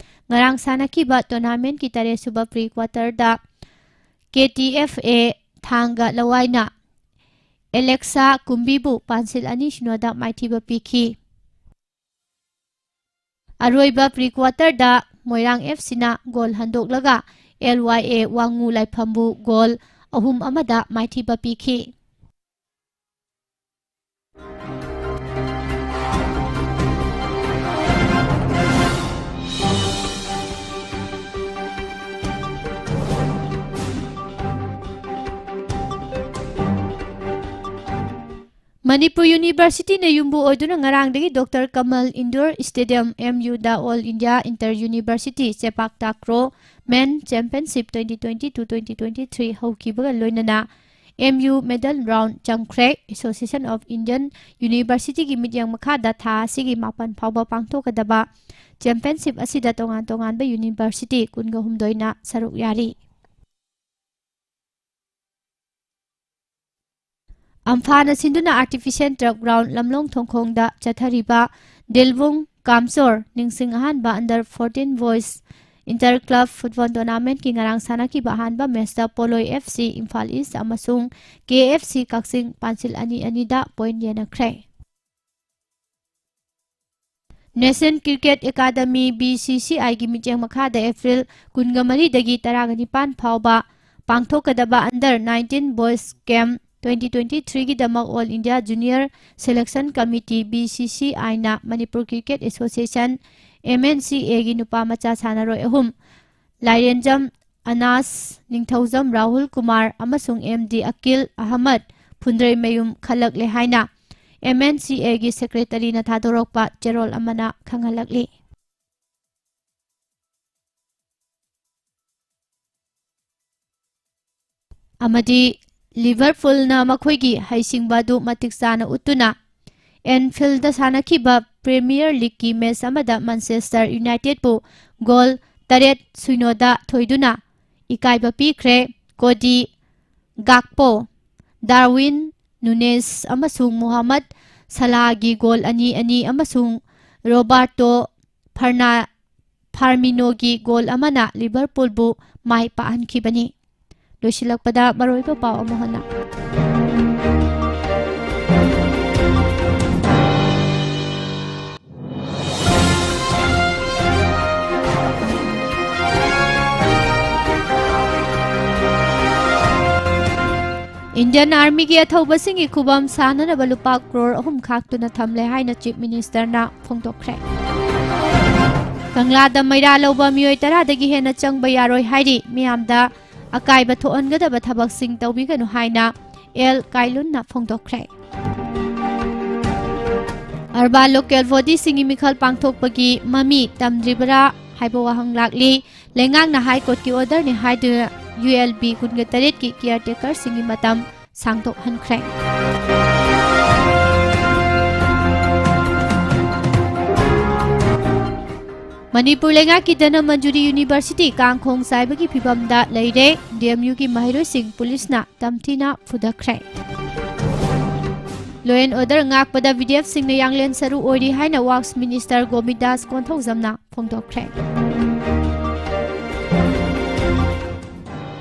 ꯉꯔꯥꯡ ꯁꯥꯟꯅꯈꯤꯕ ꯇꯣꯔꯅꯥꯃꯦꯟꯠꯀꯤ ꯇꯔꯦꯠ ꯁꯨꯕ pre ꯀ꯭ꯋꯥꯇꯔꯗ K T F A ꯊꯥꯡꯒ ꯂꯋꯥꯏꯅ ꯑꯦꯂꯦꯛꯁꯥ ꯀꯨꯝꯕꯤꯕꯨ ꯄꯥꯟꯁꯤꯜ ꯑꯅꯤ ꯁꯤꯅꯣꯗ ꯃꯥꯏꯊꯤꯕ ꯄꯤꯈꯤ꯫ ꯑꯔꯣꯏꯕ ꯄ꯭ꯔꯤ ꯀ꯭ꯋꯥꯇꯔꯗ ꯃꯣꯏꯔꯥꯡ ꯑꯦꯐ ꯁꯤꯅ ꯒꯣꯜ ꯍꯟꯗꯣꯛꯂꯒ ꯑꯦꯜ ꯋꯥꯏ ꯑꯦ ꯋꯥꯡꯉꯨ ꯂꯥꯏꯐꯝꯕꯨ ꯒꯣꯜ ꯑꯍꯨꯝ ꯑꯃꯗ ꯃꯥꯏꯊꯤꯕ ꯄꯤꯈꯤ꯫ ꯃꯅꯤꯄꯨꯔ ꯌꯨꯅꯤꯚꯔꯁꯤꯇꯤꯅ ꯌꯨꯝꯕꯨ ꯑꯣꯏꯗꯨꯅ ꯉꯔꯥꯡꯗꯒꯤ ꯗꯣꯛꯇꯔ ꯀꯃꯜ ꯏꯟꯗꯣꯔ ꯁ꯭ꯇꯦꯗꯤꯌꯝ, ꯑꯦꯝ ꯌꯨꯗ All India Inter University ꯆꯦꯄꯥꯛ takraw Men Championship twenty twenty-two twenty twenty-three ꯍꯧꯈꯤꯕꯒ ꯂꯣꯏꯅꯅ ꯑꯦꯝ ꯌꯨ medal round ꯆꯪꯈ꯭ꯔꯦ꯫ Association of Indian Universityꯒꯤ ꯃꯤꯠꯌꯦꯡ ꯃꯈꯥꯗ ꯊꯥ ꯑꯁꯤꯒꯤ ꯃꯥꯄꯟ ꯐꯥꯎꯕ ꯄꯥꯡꯊꯣꯛꯀꯗꯕ championship ꯑꯁꯤꯗ ꯇꯣꯉꯥꯟ ꯇꯣꯉꯥꯟꯕ university ꯀꯨꯟꯒ ꯍꯨꯝꯗꯣꯏꯅ ꯁꯔꯨꯛ ꯌꯥꯔꯤ꯫ ꯑꯝꯐꯥꯅ ꯁꯤꯟꯗꯨꯅ Artificial Turf Ground ꯂꯝꯂꯣꯡ ꯊꯣꯡꯈꯣꯡꯗ ꯆꯠꯊꯔꯤꯕ ꯗꯤꯜꯕꯨꯡ ꯀꯥꯝꯆꯣꯔ ꯅꯤꯡꯁꯤꯡ ꯑꯍꯥꯟꯕ Under fourteen Boys Inter Club Football Tournamentꯀꯤ ꯉꯔꯥꯡ ꯁꯥꯟꯅꯈꯤꯕ ꯑꯍꯥꯟꯕ matchꯇ ꯄꯣꯂꯣꯏ F C ꯏꯝꯐꯥꯜ East ꯑꯃꯁꯨꯡ K F C ꯀꯛꯆꯤꯡ ꯄꯥꯟꯖꯤꯜ ꯑꯅꯤ ꯑꯅꯤꯗ point ꯌꯦꯟꯅꯈ꯭ꯔꯦ꯫ National Cricket Academy, B C C Iꯒꯤ ꯃꯤꯠꯌꯦꯡ ꯃꯈꯥꯗ April ꯀꯨꯟꯒ ꯃꯔꯤꯗꯒꯤ ꯇꯔꯥꯒ ꯅꯤꯄꯥꯟ ꯐꯥꯎꯕ ꯄꯥꯡꯊꯣꯛꯀꯗꯕ Under nineteen Boys Camp twenty twenty-threeꯒꯤꯗꯃꯛ All India Junior Selection Committee, B C C Iꯅ Manipur Cricket Association, M N C Aꯒꯤ ꯅꯨꯄꯥ ꯃꯆꯥ ꯁꯥꯟꯅꯔꯣꯏ ꯑꯍꯨꯝ, ꯂꯥꯏꯔꯦꯟꯖꯝ ꯑꯅꯥꯁ, ꯅꯤꯡꯊꯧꯖꯝ ꯔꯥꯍꯨꯜ ꯀꯨꯃꯥꯔ ꯑꯃꯁꯨꯡ M D ꯑꯀꯤꯜ ꯑꯍꯃꯗ ꯐꯨꯟꯗ꯭ꯔꯩꯃꯌꯨꯝ ꯈꯜꯂꯛꯂꯦ ꯍꯥꯏꯅ M N C Aꯒꯤ secretaryꯅ ꯊꯥꯗꯣꯔꯛꯄ ꯆꯦꯔꯣꯜ ꯑꯃꯅ ꯈꯪꯍꯜꯂꯛꯂꯤ꯫ ꯑꯃꯗꯤ ꯂꯤꯚꯔꯄꯨꯜꯅ ꯃꯈꯣꯏꯒꯤ ꯍꯩꯁꯤꯡꯕ ꯑꯗꯨ ꯃꯇꯤꯛ ꯆꯥꯅ ꯎꯠꯇꯨꯅ Anfieldꯗ ꯁꯥꯟꯅꯈꯤꯕ Premier Leagueꯀꯤ match ꯑꯃꯗ Manchester Unitedꯄꯨ goal ꯇꯔꯦꯠ ꯁꯤꯅꯣꯗ ꯊꯣꯏꯗꯨꯅ ꯏꯀꯥꯏꯕ ꯄꯤꯈ꯭ꯔꯦ꯫ ꯀꯣꯗꯤ ꯒꯥꯛꯄꯣ, ꯗꯥꯔꯋꯤꯟ ꯅꯨꯅꯦꯁ ꯑꯃꯁꯨꯡ ꯃꯣꯍꯥꯃꯗ ꯁꯂꯥꯒꯤ goal ꯑꯅꯤ ꯑꯅꯤ ꯑꯃꯁꯨꯡ ꯔꯣꯕꯥꯔꯇꯣ ꯐꯔꯅꯥ-, ꯐꯥꯔꯃꯤꯅꯣꯒꯤ goal ꯑꯃꯅ ꯂꯤꯚꯔꯄꯨꯜꯕꯨ ꯃꯥꯏ ꯄꯥꯛꯍꯟꯈꯤꯕꯅꯤ꯫ ꯂꯣꯏꯁꯤꯜꯂꯛꯄꯗ ꯃꯔꯨꯑꯣꯏꯕ ꯄꯥꯎ ꯑꯃꯨꯛ ꯍꯟꯅ꯫ Indian Armyꯒꯤ ꯑꯊꯧꯕꯁꯤꯡꯒꯤ ꯈꯨꯕꯝ ꯁꯥꯟꯅꯅꯕ ꯂꯨꯄꯥ ꯀ꯭ꯔꯣꯔ ꯑꯍꯨꯝ ꯈꯥꯛꯇꯨꯅ ꯊꯝꯂꯦ ꯍꯥꯏꯅ Chief Ministerꯅ ꯐꯣꯡꯗꯣꯛꯈ꯭ꯔꯦ꯫ ꯀꯪꯂꯥꯗ ꯃꯩꯔꯥ ꯂꯧꯕ ꯃꯤꯑꯣꯏ ꯇꯔꯥꯗꯒꯤ ꯍꯦꯟꯅ ꯆꯪꯕ ꯌꯥꯔꯣꯏ ꯍꯥꯏꯔꯤ꯫ ꯃꯤꯌꯥꯝꯗ ꯑꯀꯥꯏꯕ ꯊꯣꯛꯍꯟꯒꯗꯕ ꯊꯕꯛꯁꯤꯡ ꯇꯧꯕꯤꯒꯅꯨ ꯍꯥꯏꯅ ꯑꯦꯜ ꯀꯥꯏꯂꯨꯟꯅ ꯐꯣꯡꯗꯣꯛꯈ꯭ꯔꯦ꯫ ꯑꯔꯕꯥꯟ ꯂꯣꯀꯦꯜ ꯕꯣꯗꯤꯁꯤꯡꯒꯤ ꯃꯤꯈꯜ ꯄꯥꯡꯊꯣꯛꯄꯒꯤ ꯃꯃꯤ ꯇꯝꯗ꯭ꯔꯤꯕꯔꯥ ꯍꯥꯏꯕ ꯋꯥꯍꯪ ꯂꯥꯛꯂꯤ꯫ ꯂꯩꯉꯥꯛꯅ ꯍꯥꯏ ꯀꯣꯔꯠꯀꯤ ꯑꯣꯔꯗꯔꯅꯤ ꯍꯥꯏꯗꯨꯅ ꯌꯨ ꯑꯦꯜ ꯕꯤ ꯀꯨꯟꯒ ꯇꯔꯦꯠꯀꯤ ꯀꯤꯌꯔꯇꯦꯀꯔꯁꯤꯡꯒꯤ ꯃꯇꯝ ꯁꯥꯡꯗꯣꯛꯍꯟꯈ꯭ꯔꯦ꯫ ꯃꯅꯤꯄꯨꯔ ꯂꯩꯉꯥꯛꯀꯤ ꯙꯅꯃꯟꯖꯨꯔꯤ ꯌꯨꯅꯤꯚꯔꯁꯤꯇꯤ ꯀꯥꯡꯈꯣꯡ ꯆꯥꯏꯕꯒꯤ ꯐꯤꯚꯝꯗ ꯂꯩꯔꯦ꯫ ꯗꯤ ꯑꯦꯝ ꯌꯨꯒꯤ ꯃꯍꯩꯔꯣꯏꯁꯤꯡ ꯄꯨꯂꯤꯁꯅ ꯇꯝꯊꯤꯅ ꯐꯨꯗꯈ꯭ꯔꯦ꯫ Law and order ꯉꯥꯛꯄꯗ ꯕꯤ ꯗꯤ ꯑꯦꯐꯁꯤꯡꯅ ꯌꯥꯡꯂꯦꯟ ꯁꯔꯨ ꯑꯣꯏꯔꯤ ꯍꯥꯏꯅ ꯋꯥꯛꯁ ꯃꯤꯅꯤꯁꯇꯔ ꯒꯣꯕꯤꯟꯗꯥꯁ ꯀꯣꯟꯊꯧꯖꯝꯅ ꯐꯣꯡꯗꯣꯛꯈ꯭ꯔꯦ꯫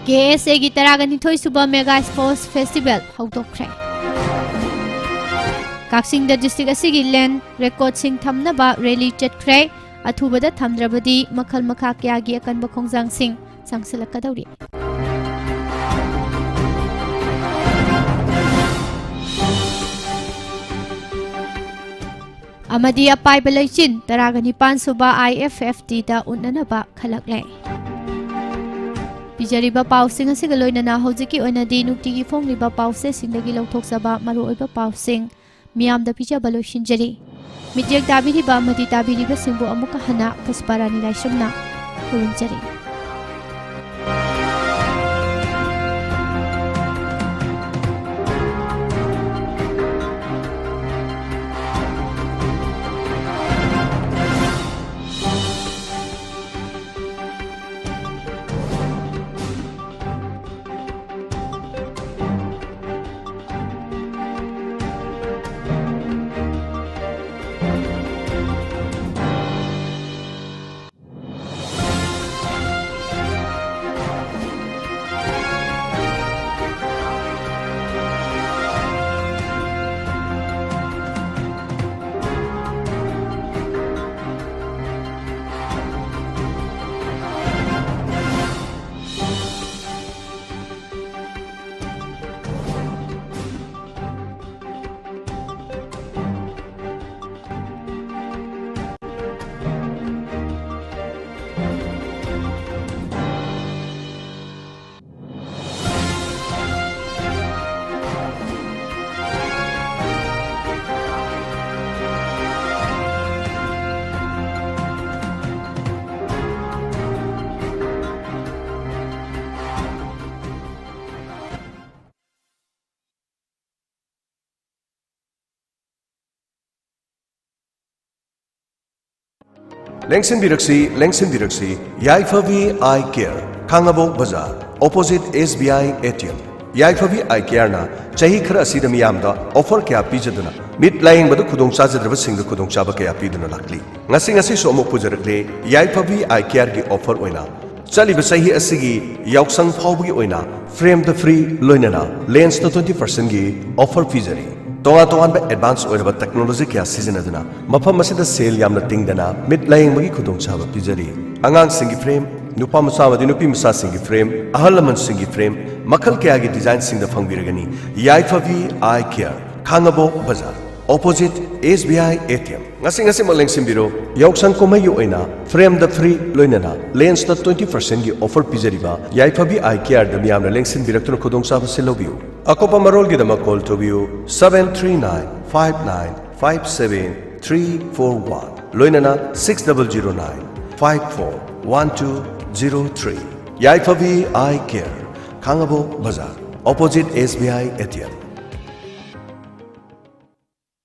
ꯀꯦ ꯑꯦꯁ ꯑꯦꯒꯤ ꯇꯔꯥꯒ ꯅꯤꯊꯣꯏ ꯁꯨꯕ ꯃꯦꯒꯥ ꯁ꯭ꯄꯣꯔꯠꯁ ꯐꯦꯁꯇꯤꯚꯦꯜ ꯍꯧꯗꯣꯛꯈ꯭ꯔꯦ꯫ ꯀꯛꯆꯤꯡꯗ ꯗꯤꯁꯇ꯭ꯔꯤꯛ ꯑꯁꯤꯒꯤ ꯂꯦꯟ ꯔꯦꯀꯣꯔꯗꯁꯤꯡ ꯊꯝꯅꯕ ꯔꯦꯂꯤ ꯆꯠꯈ꯭ꯔꯦ꯫ ꯑꯊꯨꯕꯗ ꯊꯝꯗ꯭ꯔꯕꯗꯤ ꯃꯈꯜ ꯃꯈꯥ ꯀꯌꯥꯒꯤ ꯑꯀꯟꯕ ꯈꯣꯡꯖꯪꯁꯤꯡ ꯆꯪꯁꯤꯜꯂꯛꯀꯗꯧꯔꯤ꯫ ꯑꯃꯗꯤ ꯑꯄꯥꯏꯕ ꯂꯩꯆꯤꯟ ꯇꯔꯥꯒ ꯅꯤꯄꯥꯟ ꯁꯨꯕ ꯑꯥꯏ ꯑꯦꯐ ꯑꯦꯐ ꯇꯤꯗ ꯎꯠꯅꯅꯕ ꯈꯜꯂꯛꯂꯦ꯫ ꯄꯤꯖꯔꯤꯕ ꯄꯥꯎꯁꯤꯡ ꯑꯁꯤꯒ ꯂꯣꯏꯅꯅ ꯍꯧꯖꯤꯛꯀꯤ ꯑꯣꯏꯅꯗꯤ ꯅꯨꯡꯇꯤꯒꯤ ꯐꯣꯡꯂꯤꯕ ꯄꯥꯎꯆꯦꯁꯤꯡꯗꯒꯤ ꯂꯧꯊꯣꯛꯆꯕ ꯃꯔꯨꯑꯣꯏꯕ ꯄꯥꯎꯁꯤꯡ ꯃꯤꯌꯥꯝꯗ ꯄꯤꯖꯕ ꯂꯣꯏꯁꯤꯟꯖꯔꯤ꯫ ꯃꯤꯠꯌꯦꯡ ꯇꯥꯕꯤꯔꯤꯕ ꯑꯃꯗꯤ ꯇꯥꯕꯤꯔꯤꯕꯁꯤꯡꯕꯨ ꯑꯃꯨꯛꯀ ꯍꯟꯅ ꯄꯨꯁꯄꯥꯔꯥꯅꯤ ꯂꯥꯏꯁ꯭ꯔꯝꯅ ꯈꯨꯔꯨꯝꯖꯔꯤ꯫ ꯂꯦꯡꯁꯤꯟꯕꯤꯔꯛꯁꯤ, ꯂꯦꯡꯁꯤꯟꯕꯤꯔꯛꯁꯤ, ꯌꯥꯏꯐꯕꯤ I care, Khangabok Bazar, opposite S B I A T M. ꯌꯥꯏꯐꯕꯤ ꯑꯥꯏ ꯀꯦꯌꯔꯅ ꯆꯍꯤ ꯈꯔ ꯑꯁꯤꯗ ꯃꯤꯌꯥꯝꯗ ꯑꯣꯐꯔ ꯀꯌꯥ ꯄꯤꯖꯗꯨꯅ ꯃꯤꯠ ꯂꯥꯌꯦꯡꯕꯗ ꯈꯨꯗꯣꯡ ꯆꯥꯖꯗ꯭ꯔꯕꯁꯤꯡꯗ ꯈꯨꯗꯣꯡꯆꯥꯕ ꯀꯌꯥ ꯄꯤꯗꯨꯅ ꯂꯥꯛꯂꯤ꯫ ꯉꯁꯤ, ꯉꯁꯤꯁꯨ ꯑꯃꯨꯛ ꯄꯨꯖꯔꯛꯂꯦ ꯌꯥꯏꯐꯕꯤ ꯑꯥꯏ ꯀꯦꯌꯔꯒꯤ ꯑꯣꯐꯔ ꯑꯣꯏꯅ꯫ ꯆꯠꯂꯤꯕ ꯆꯍꯤ ꯑꯁꯤꯒꯤ ꯌꯥꯎꯁꯪ ꯐꯥꯎꯕꯒꯤ ꯑꯣꯏꯅ ꯐ꯭ꯔꯦꯝꯗ ꯐ꯭ꯔꯤ, ꯂꯣꯏꯅꯅ ꯂꯦꯟꯁꯇ ꯇ꯭ꯋꯦꯟꯇꯤ ꯄꯥꯔꯁꯦꯟꯒꯤ ꯑꯣꯐꯔ ꯄꯤꯖꯔꯤ꯫ ꯇꯣꯉꯥꯟ ꯇꯣꯉꯥꯟꯕ ꯑꯦꯗꯚꯥꯟꯁ ꯑꯣꯏꯔꯕ ꯇꯦꯛꯅꯣꯂꯣꯖꯤ ꯀꯌꯥ ꯁꯤꯖꯤꯟꯅꯗꯨꯅ ꯃꯐꯝ ꯑꯁꯤꯗ ꯁꯦꯜ ꯌꯥꯝꯅ ꯇꯤꯡꯗꯅ ꯃꯤꯠ ꯂꯥꯌꯦꯡꯕꯒꯤ ꯈꯨꯗꯣꯡꯆꯥꯕ ꯄꯤꯖꯔꯤ꯫ ꯑꯉꯥꯡꯁꯤꯡꯒꯤ ꯐ꯭ꯔꯦꯝ, ꯅꯨꯄꯥ ꯃꯆꯥ ꯑꯃꯗꯤ ꯅꯨꯄꯤ ꯃꯆꯥꯁꯤꯡꯒꯤ ꯐ꯭ꯔꯦꯝ, ꯑꯍꯜ ꯂꯃꯟꯁꯤꯡꯒꯤ ꯐ꯭ꯔꯦꯝ, ꯃꯈꯜ ꯀꯌꯥꯒꯤ ꯗꯤꯖꯥꯏꯟꯁꯤꯡꯗ ꯐꯪꯕꯤꯔꯒꯅꯤ꯫ ꯌꯥꯏꯐꯕꯤ I care, Khangabok Bazar, opposite S B I A T M. ꯉꯁꯤ, ꯉꯁꯤꯃꯛ ꯂꯦꯡꯁꯤꯟꯕꯤꯔꯣ꯫ ꯌꯥꯎꯁꯪ ꯀꯨꯝꯍꯩꯒꯤ ꯑꯣꯏꯅ ꯐ꯭ꯔꯦꯝꯗ ꯐ꯭ꯔꯤ, ꯂꯣꯏꯅꯅ ꯂꯦꯟꯁꯇ ꯇ꯭ꯋꯦꯟꯇꯤ ꯄꯥꯔꯁꯦꯟꯒꯤ ꯑꯣꯐꯔ ꯄꯤꯖꯔꯤꯕ ꯌꯥꯏꯐꯕꯤ ꯑꯥꯏ ꯀꯦꯌꯔꯗ ꯃꯤꯌꯥꯝꯅ ꯂꯦꯡꯁꯤꯟꯕꯤꯔꯛꯇꯨꯅ ꯈꯨꯗꯣꯡꯆꯥꯕꯁꯤ ꯂꯧꯕꯤꯌꯨ꯫ ꯑꯀꯨꯞꯄ ꯃꯔꯣꯜꯒꯤꯗꯃꯛ ꯀꯣꯜ ꯇꯧꯕꯤꯌꯨ, seven three nine five nine five seven three four one, ꯂꯣꯏꯅꯅ six double zero nine five four one two zero three꯫ ꯌꯥꯏꯐꯕꯤ I care, Khangabok Bazar, opposite S B I A T M.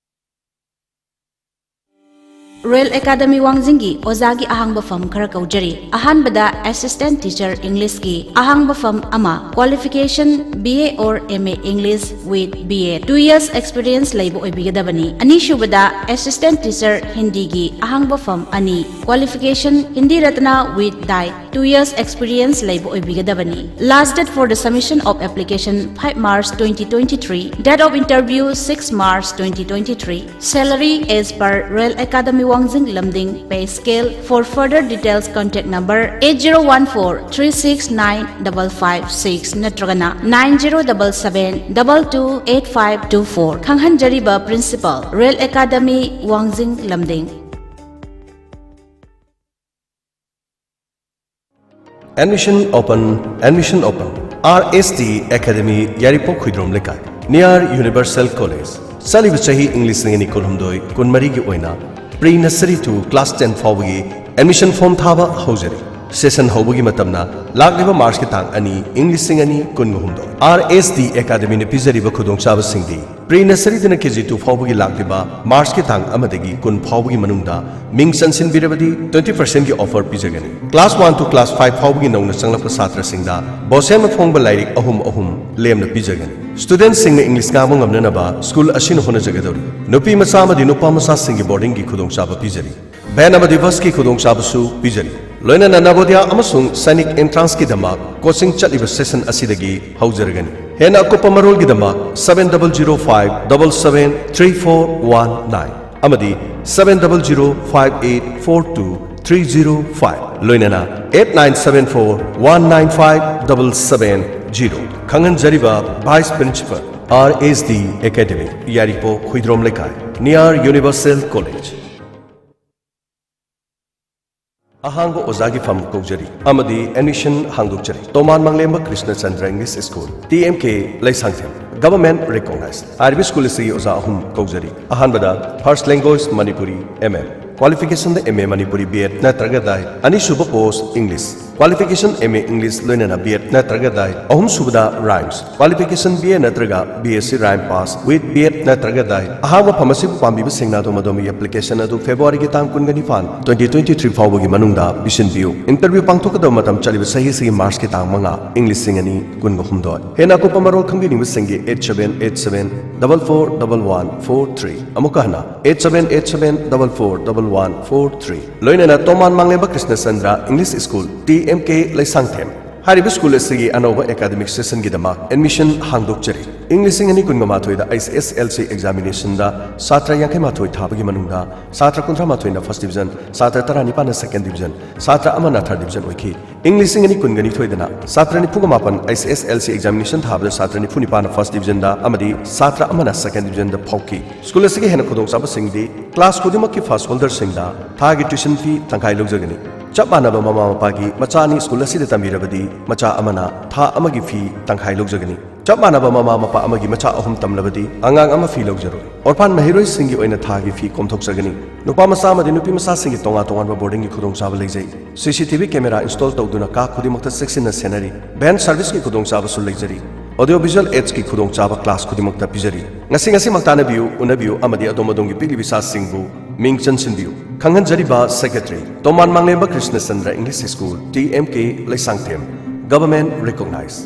Royal academy ꯋꯥꯡꯖꯤꯡꯒꯤ ꯑꯣꯖꯥꯒꯤ ꯑꯍꯥꯡꯕ ꯐꯝ ꯈꯔ ꯀꯧꯖꯔꯤ꯫ ꯑꯍꯥꯟꯕꯗ assistant teacher ꯏꯪꯂꯤꯁꯀꯤ ꯑꯍꯥꯡꯕ ꯐꯝ ꯑꯃ, qualification B A or M A English with B A, two years experience ꯂꯩꯕ ꯑꯣꯏꯕꯤꯒꯗꯕꯅꯤ꯫ ꯑꯅꯤꯁꯨꯕꯗ ꯑꯦꯁꯤꯁꯇꯦꯟꯠ ꯇꯤꯆꯔ ꯍꯤꯟꯗꯤꯒꯤ ꯑꯍꯥꯡꯕ ꯐꯝ ꯑꯅꯤ, qualification Hindi Ratna with diet, two years experience ꯂꯩꯕ ꯑꯣꯏꯕꯤꯒꯗꯕꯅꯤ꯫ Last date for the submission of application five March twenty twenty-three, date of interview six March twenty twenty-three. Salary as per Royal Academy Wangjing Lumding pay scale. For further details, contact number eight zero one four three six nine five five six ꯅꯠꯇ꯭ꯔꯒꯅ nine zero double seven double two eight five two four꯫ ꯈꯪꯍꯟꯖꯔꯤꯕ principal, Royal Academy Wangjing Lumding꯫ Admission open, admission open. R S T Academy, ꯌꯥꯏꯔꯤꯄꯣꯛ ꯈꯨꯏꯗ꯭ꯔꯣꯝ ꯂꯩꯀꯥꯏ, near Universal College꯫ ꯆꯠꯂꯤꯕ ꯆꯍꯤ ꯏꯪ ꯂꯤꯁꯤꯡ ꯑꯅꯤ ꯀꯨꯟꯍꯨꯝꯗꯣꯏ ꯀꯨꯟꯃꯔꯤꯒꯤ ꯑꯣꯏꯅ pre nursery to class ten ꯐꯥꯎꯕꯒꯤ admission form ꯊꯥꯕ ꯍꯧꯖꯔꯤ꯫ ꯁꯦꯁꯟ ꯍꯧꯕꯒꯤ ꯃꯇꯝꯅ ꯂꯥꯛꯂꯤꯕ ꯃꯥꯔꯆꯀꯤ ꯇꯥꯡ ꯑꯅꯤ, ꯏꯪ ꯂꯤꯁꯤꯡ ꯑꯅꯤ ꯀꯨꯟꯒ ꯍꯨꯝꯗꯣꯏ꯫ ꯑꯥꯔ ꯑꯦꯁ ꯗꯤ ꯑꯦꯀꯥꯗꯃꯤꯅ ꯄꯤꯖꯔꯤꯕ ꯈꯨꯗꯣꯡꯆꯥꯕꯁꯤꯡꯗꯤ: ꯄ꯭ꯔꯤ ꯅꯁꯔꯤꯗꯅ ꯀꯦ ꯖꯤ ꯇꯨ ꯐꯥꯎꯕꯒꯤ ꯂꯥꯛꯂꯤꯕ ꯃꯥꯔꯆꯀꯤ ꯇꯥꯡ ꯑꯃꯗꯒꯤ ꯀꯨꯟ ꯐꯥꯎꯕꯒꯤ ꯃꯅꯨꯡꯗ ꯃꯤꯡ ꯆꯟꯁꯤꯟꯕꯤꯔꯕꯗꯤ twenty percent ꯀꯤ offer ꯄꯤꯖꯒꯅꯤ꯫ Class one to class five ꯐꯥꯎꯕꯒꯤ ꯅꯧꯅ ꯆꯪꯂꯛꯄ ꯁꯥꯇ꯭ꯔꯁꯤꯡꯗ ꯕꯣꯁꯦꯝꯅ ꯐꯣꯡꯕ ꯂꯥꯏꯔꯤꯛ ꯑꯍꯨꯝ ꯑꯍꯨꯝ ꯂꯦꯝꯅ ꯄꯤꯖꯒꯅꯤ꯫ Studentꯁꯤꯡꯅ ꯏꯪꯂꯤꯁ ꯉꯥꯡꯕ ꯉꯝꯅꯅꯕ ꯁ꯭ꯀꯨꯜ ꯑꯁꯤꯅ ꯍꯣꯠꯅꯖꯒꯗꯧꯔꯤ꯫ ꯅꯨꯄꯤ ꯃꯆꯥ ꯑꯃꯗꯤ ꯅꯨꯄꯥ ꯃꯆꯥꯁꯤꯡꯒꯤ ꯕꯣꯔꯗꯤꯡꯒꯤ ꯈꯨꯗꯣꯡꯆꯥꯕ ꯄꯤꯖꯔꯤ꯫ ꯚꯦꯟ ꯑꯃꯗꯤ ꯕꯁꯀꯤ ꯈꯨꯗꯣꯡꯆꯥꯕꯁꯨ ꯄꯤꯖꯔꯤ꯫ ꯂꯣꯏꯅꯅ ꯅꯕꯣꯗꯤꯌꯥ ꯑꯃꯁꯨꯡ ꯁꯥꯏꯅꯤꯛ ꯑꯦꯟꯇ꯭ꯔꯥꯟꯁꯀꯤꯗꯃꯛ ꯀꯣꯆꯤꯡ ꯆꯠꯂꯤꯕ ꯁꯦꯁꯟ ꯑꯁꯤꯗꯒꯤ ꯍꯧꯖꯔꯒꯅꯤ꯫ ꯍꯦꯟꯅ ꯑꯀꯨꯞꯄ ꯃꯔꯣꯜꯒꯤꯗꯃꯛ seven double zero five double seven three four one nine ꯑꯃꯗꯤ seven double zero five eight four two three zero five, ꯂꯣꯏꯅꯅ eight nine seven four one nine five double seven zero꯫ ꯈꯪꯍꯟꯖꯔꯤꯕ vice principal, R S D academy, Yairipok Khoidrom Leikai, near Universal College꯫ ꯑꯍꯥꯡꯕ ꯑꯣꯖꯥꯒꯤ ꯐꯝ ꯀꯧꯖꯔꯤ ꯑꯃꯗꯤ admission ꯍꯥꯡꯗꯣꯛꯆꯔꯤ꯫ Toman Manglemba Krishna Chandra English School, T M K, Leishangthem, government recognized꯫ ꯍꯥꯏꯔꯤꯕ school ꯑꯁꯤꯒꯤ ꯑꯣꯖꯥ ꯑꯍꯨꯝ ꯀꯧꯖꯔꯤ꯫ ꯑꯍꯥꯟꯕꯗ First Language Manipuri, M M, qualification the M A Manipuri B Ed ꯅꯠꯇ꯭ꯔꯒ ꯗꯥꯏ꯫ ꯑꯅꯤꯁꯨꯕ post English, qualification M A English ꯂꯣꯏꯅꯅ B Ed ꯅꯠꯇ꯭ꯔꯒ ꯗꯥꯏ꯫ ꯑꯍꯨꯝꯁꯨꯕꯗ Rhymes, qualification B A ꯅꯠꯇ꯭ꯔꯒ B S C Rhyme pass with B Ed ꯅꯠꯇ꯭ꯔꯒ ꯗꯥꯏ꯫ ꯑꯍꯥꯡꯕ ꯐꯝ ꯑꯁꯤꯕꯨ ꯄꯥꯝꯕꯤꯕꯁꯤꯡꯅ ꯑꯗꯣꯝ ꯑꯗꯣꯝꯒꯤ application ꯑꯗꯨ February ꯒꯤ ꯇꯥꯡ ꯀꯨꯟꯒ ꯅꯤꯄꯥꯟ, twenty twenty-three ꯐꯥꯎꯕꯒꯤ ꯃꯅꯨꯡꯗ ꯄꯤꯁꯤꯟꯕꯤꯌꯨ꯫ Interview ꯄꯥꯡꯊꯣꯛꯀꯗꯕ ꯃꯇꯝ ꯆꯠꯂꯤꯕ ꯆꯍꯤ ꯑꯁꯤꯒꯤ ꯃꯥꯔꯆꯀꯤ ꯇꯥꯡ ꯃꯉꯥ, ꯏꯪ ꯂꯤꯁꯤꯡ ꯑꯅꯤ ꯀꯨꯟꯒ ꯍꯨꯝꯗꯣꯏ꯫ ꯍꯦꯟꯅ ꯑꯀꯨꯞꯄ ꯃꯔꯣꯜ ꯈꯪꯕꯤꯅꯤꯡꯕꯁꯤꯡꯒꯤ eight seven eight seven double four double one four three꯫ ꯑꯃꯨꯛꯀ ꯍꯟꯅ, eight seven eight seven double four double one four three꯫ ꯂꯣꯏꯅꯅ ꯇꯣꯃꯥꯟ ꯃꯥꯡꯂꯦꯝꯕ Krishna Chandra English School, T M K, Leishangthem. ꯍꯥꯏꯔꯤꯕ ꯁ꯭ꯀꯨꯜ ꯑꯁꯤꯒꯤ ꯑꯅꯧꯕ academic session ꯒꯤꯗꯃꯛ admission ꯍꯥꯡꯗꯣꯛꯆꯔꯤ꯫ ꯏꯪ ꯂꯤꯁꯤꯡ ꯑꯅꯤ ꯀꯨꯟꯒ ꯃꯥꯊꯣꯏꯗ H S S L C examination ꯗ ꯁꯥꯇ꯭ꯔ ꯌꯥꯡꯈꯩ ꯃꯥꯊꯣꯏ ꯊꯥꯕꯒꯤ ꯃꯅꯨꯡꯗ ꯁꯥꯇ꯭ꯔ ꯀꯨꯟꯊ꯭ꯔꯥ ꯃꯥꯊꯣꯏꯅ first division, ꯁꯥꯇ꯭ꯔ ꯇꯔꯥꯅꯤꯄꯥꯟꯅ second division, ꯁꯥꯇ꯭ꯔ ꯑꯃꯅ third division ꯑꯣꯏꯈꯤ꯫ ꯏꯪ ꯂꯤꯁꯤꯡ ꯑꯅꯤ ꯀꯨꯟꯒ ꯅꯤꯊꯣꯏꯗꯅ ꯁꯥꯇ꯭ꯔ ꯅꯤꯐꯨꯒ ꯃꯥꯄꯟ H S S L C examination ꯊꯥꯕꯗ ꯁꯥꯇ꯭ꯔ ꯅꯤꯐꯨ ꯅꯤꯄꯥꯟꯅ first division ꯗ ꯑꯃꯗꯤ ꯁꯥꯇ꯭ꯔ ꯑꯃꯅ second division ꯗ ꯐꯥꯎꯈꯤ꯫ ꯁ꯭ꯀꯨꯜ ꯑꯁꯤꯒꯤ ꯍꯦꯟꯅ ꯈꯨꯗꯣꯡꯆꯥꯕꯁꯤꯡꯗꯤ class ꯈꯨꯗꯤꯡꯃꯛꯀꯤ first holder ꯁꯤꯡꯗ ꯊꯥꯒꯤ tuition fee ꯇꯪꯈꯥꯏ ꯂꯧꯖꯒꯅꯤ꯫ ꯆꯞ ꯃꯥꯟꯅꯕ ꯃꯃꯥ ꯃꯄꯥꯒꯤ ꯃꯆꯥ ꯑꯅꯤ ꯁ꯭ꯀꯨꯜ ꯑꯁꯤꯗ ꯇꯝꯕꯤꯔꯕꯗꯤ ꯃꯆꯥ ꯑꯃꯅ ꯊꯥ ꯑꯃꯒꯤ fee ꯇꯪꯈꯥꯏ ꯂꯧꯖꯒꯅꯤ꯫ ꯆꯞ ꯃꯥꯟꯅꯕ ꯃꯃꯥ ꯃꯄꯥ ꯑꯃꯒꯤ ꯃꯆꯥ ꯑꯍꯨꯝ ꯇꯝꯂꯕꯗꯤ ꯑꯉꯥꯡ ꯑꯃ fee ꯂꯧꯖꯔꯣꯏ꯫ ꯑꯣꯔꯐꯥꯟ ꯃꯍꯩꯔꯣꯏꯁꯤꯡꯒꯤ ꯑꯣꯏꯅ ꯊꯥꯒꯤ ꯐꯤ ꯀꯣꯝꯊꯣꯛꯆꯒꯅꯤ꯫ ꯅꯨꯄꯥ ꯃꯆꯥ ꯑꯃꯗꯤ ꯅꯨꯄꯤ ꯃꯆꯥꯁꯤꯡꯒꯤ ꯇꯣꯉꯥꯟ ꯇꯣꯉꯥꯟꯕ ꯕꯣꯔꯗꯤꯡꯒꯤ ꯈꯨꯗꯣꯡꯆꯥꯕ ꯂꯩꯖꯩ꯫ ꯁꯤ C T V camera install ꯇꯧꯗꯨꯅ ꯀꯥ ꯈꯨꯗꯤꯡꯃꯛꯇ ꯆꯦꯛꯁꯤꯟꯅ ꯁꯦꯟꯅꯔꯤ꯫ ꯚꯦꯟ ꯁꯔꯚꯤꯁꯀꯤ ꯈꯨꯗꯣꯡꯆꯥꯕꯁꯨ ꯂꯩꯖꯔꯤ꯫ ꯑꯣꯗꯤꯑꯣ ꯚꯤꯖꯨꯑꯦꯜ ꯑꯦꯗꯁꯀꯤ ꯈꯨꯗꯣꯡꯆꯥꯕ ꯀ꯭ꯂꯥꯁ ꯈꯨꯗꯤꯡꯃꯛꯇ ꯄꯤꯖꯔꯤ꯫ ꯉꯁꯤ ꯉꯁꯤꯃꯛ ꯇꯥꯟꯅꯕꯤꯌꯨ, ꯎꯅꯕꯤꯌꯨ ꯑꯃꯗꯤ ꯑꯗꯣꯝ ꯑꯗꯣꯝꯒꯤ ꯄꯤꯛꯂꯤꯕ ꯏꯆꯥꯁꯤꯡꯕꯨ ꯃꯤꯡ ꯆꯟꯁꯤꯟꯕꯤꯌꯨ꯫ ꯈꯪꯍꯟꯖꯔꯤꯕ secretary, Toman Manglemba Krishnachandra English school, T M K, Leishangthem, government recognise.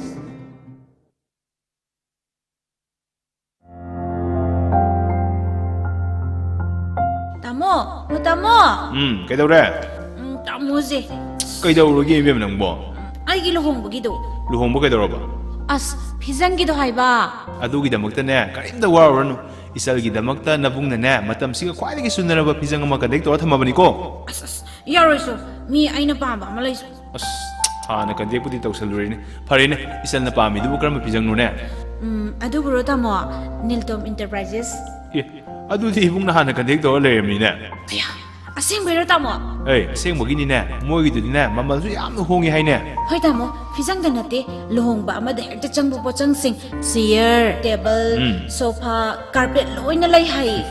ꯇꯥꯃꯣ, ꯑꯣ ꯇꯥꯃꯣ꯫ ꯎꯝ, ꯀꯩꯗꯧꯔꯦ? ꯎꯝ, ꯇꯥꯃꯣꯁꯦ꯫ ꯀꯩꯗꯧꯔꯒꯦ ꯏꯕꯦꯝ ꯅꯪꯕꯣ? ꯑꯩꯒꯤ ꯂꯨꯍꯣꯡꯕꯒꯤꯗꯣ꯫ ꯂꯨꯍꯣꯡꯕ ꯀꯩꯗꯧꯔꯕ? ꯑꯁ, ꯐꯤꯖꯪꯒꯤꯗꯣ ꯍꯥꯏꯕ꯫ ꯑꯗꯨꯒꯤꯗꯃꯛꯇꯅꯦ, ꯀꯔꯤꯝꯇ ꯋꯥꯔꯨꯔꯅꯨ꯫ ꯏꯆꯜꯒꯤꯗꯃꯛꯇ ꯅꯕꯨꯡꯅꯅꯦ, ꯃꯇꯝꯁꯤꯒ ꯈ꯭ꯋꯥꯏꯗꯒꯤ ꯆꯨꯅꯔꯕ ꯐꯤꯖꯪ ꯑꯃ ꯀꯟꯇꯦꯛ ꯇꯧꯔ ꯊꯝꯃꯕꯅꯤꯀꯣ꯫ ꯑꯁ, ꯑꯁ, ꯌꯥꯔꯣꯏꯁꯨ꯫ ꯃꯤ ꯑꯩꯅ ꯄꯥꯝꯕ ꯑꯃ ꯂꯩꯁꯨ꯫ ꯑꯁ, ꯍꯥꯟꯅ ꯀꯟꯇꯦꯛꯄꯨꯗꯤ ꯇꯧꯁꯜꯂꯨꯔꯦꯅꯦ꯫ ꯐꯔꯦꯅꯦ, ꯏꯆꯜꯅ ꯄꯥꯝꯃꯤꯗꯨꯕꯨ ꯀꯔꯝꯕ ꯐꯤꯖꯪꯅꯣꯅꯦ? ꯎꯝ, ꯑꯗꯨꯕꯨꯔꯣ ꯇꯥꯃꯣ, ꯅꯤꯜꯇꯣꯝ ꯏꯟꯇꯔꯄ꯭ꯔꯥꯏꯖꯦꯁ꯫ ꯑꯦ, ꯑꯗꯨꯗꯤ ꯏꯕꯨꯡꯅ ꯍꯥꯟꯅ ꯀꯟꯇꯦꯛ ꯇꯧꯔ ꯂꯩꯔꯝꯃꯤꯅꯦ꯫ ꯑꯌꯥ, ꯑꯁꯦꯡꯕꯩꯔꯣ ꯇꯥꯃꯣ? ꯑꯦ, ꯑꯁꯦꯡꯕꯒꯤꯅꯤꯅꯦ, ꯃꯣꯏꯒꯤꯗꯨꯗꯤꯅꯦ, ꯃꯃꯜꯁꯨ ꯌꯥꯝꯅ ꯍꯣꯡꯉꯤ ꯍꯥꯏꯅꯦ꯫ ꯍꯣꯏ ꯇꯥꯃꯣ, ꯐꯤꯖꯪꯗ ꯅꯠꯇꯦ, ꯂꯨꯍꯣꯡꯕ ꯑꯃꯗ ꯍꯦꯛꯇ ꯆꯪꯕ ꯄꯣꯠꯆꯪꯁꯤꯡ, ꯆꯤꯌꯔ, ꯇꯦꯕꯜ, ꯎꯝ꯫ ꯁꯣꯐꯥ, ꯀꯥꯔꯄꯦꯠ ꯂꯣꯏꯅ ꯂꯩ ꯍꯥꯏꯌꯦ꯫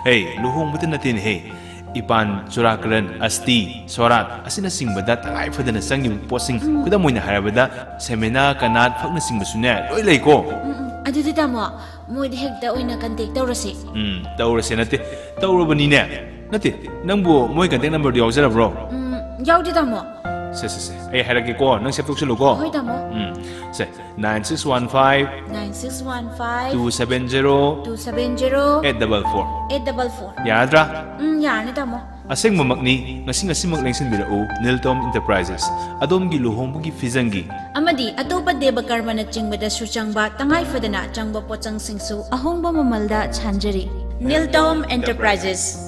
ꯍꯦ, ꯂꯨꯍꯣꯡꯕꯗ ꯅꯠꯇꯦꯅꯦꯍꯦ, ꯏꯄꯥꯟ, ꯆꯨꯔꯥꯀꯔꯟ, ꯑꯁꯇꯤ, ꯁꯣꯔꯥꯠ ꯑꯁꯤꯅꯆꯤꯡꯕꯗ ꯇꯉꯥꯏ ꯐꯗꯅ ꯆꯪꯉꯤꯕ ꯄꯣꯠꯁꯤꯡ, ꯎꯝ꯫ ꯈꯨꯗꯝ ꯑꯣꯏꯅ ꯍꯥꯏꯔꯕꯗ, ꯁꯦꯃꯦꯅꯥ, ꯀꯅꯥꯠ ꯐꯛꯅꯆꯤꯡꯕꯁꯨꯅꯦ, ꯂꯣꯏ ꯂꯩꯀꯣ꯫ ꯎꯝ, ꯎꯝ꯫ ꯑꯗꯨꯗꯤ ꯇꯥꯃꯣ, ꯃꯣꯏꯗ ꯍꯦꯛꯇ ꯑꯣꯏꯅ ꯀꯟꯇꯦꯛ ꯇꯧꯔꯁꯤ꯫ ꯎꯝ, ꯇꯧꯔꯁꯦ ꯅꯠꯇꯦ, ꯇꯧꯔꯕꯅꯤꯅꯦ꯫ ꯅꯠꯇꯦ, ꯅꯪꯕꯨ ꯃꯣꯏ ꯀꯟꯇꯦꯛ ꯅꯝꯕꯔꯗꯨ ꯌꯥꯎꯖꯔꯕ꯭ꯔꯣ? ꯎꯝ, ꯌꯥꯎꯗꯦ ꯇꯥꯃꯣ꯫ ꯁꯦ, ꯁꯦ, ꯁꯦ, ꯑꯩ ꯍꯥꯏꯔꯛꯀꯦꯀꯣ, ꯅꯪ ꯁꯦꯞ ꯇꯧꯁꯜꯂꯨꯀꯣ꯫ ꯍꯣꯏ ꯇꯥꯃꯣ꯫ ꯎꯝ, ꯁꯦ, nine six one five, nine six one five, two seven zero, two seven zero, eight double four꯫ Eight double four꯫ ꯌꯥꯔꯗ꯭ꯔꯥ? ꯎꯝ, ꯌꯥꯔꯅꯤ ꯇꯥꯃꯣ꯫ ꯑꯁꯦꯡꯕꯃꯛꯅꯤ, ꯉꯁꯤ ꯉꯁꯤꯃꯛ ꯂꯦꯡꯁꯤꯟꯕꯤꯔꯛꯎ, ꯅꯤꯜꯇꯣꯝ ꯏꯟꯇꯔꯄ꯭ꯔꯥꯏꯖꯦꯁ, ꯑꯗꯣꯝꯒꯤ ꯂꯨꯍꯣꯡꯕꯒꯤ ꯐꯤꯖꯪꯒꯤ ꯑꯃꯗꯤ ꯑꯇꯣꯞꯄ ꯗꯦꯕ ꯀꯔꯃꯅꯆꯤꯡꯕꯗꯁꯨ ꯆꯪꯕ ꯇꯉꯥꯏ ꯐꯗꯅ ꯆꯪꯕ ꯄꯣꯠꯆꯪꯁꯤꯡꯁꯨ ꯑꯍꯣꯡꯕ ꯃꯃꯜꯗ ꯁꯥꯟꯖꯔꯤ꯫ ꯅꯤꯜꯇꯣꯝ ꯏꯟꯇꯔꯄ꯭ꯔꯥꯏꯖꯦꯁ꯫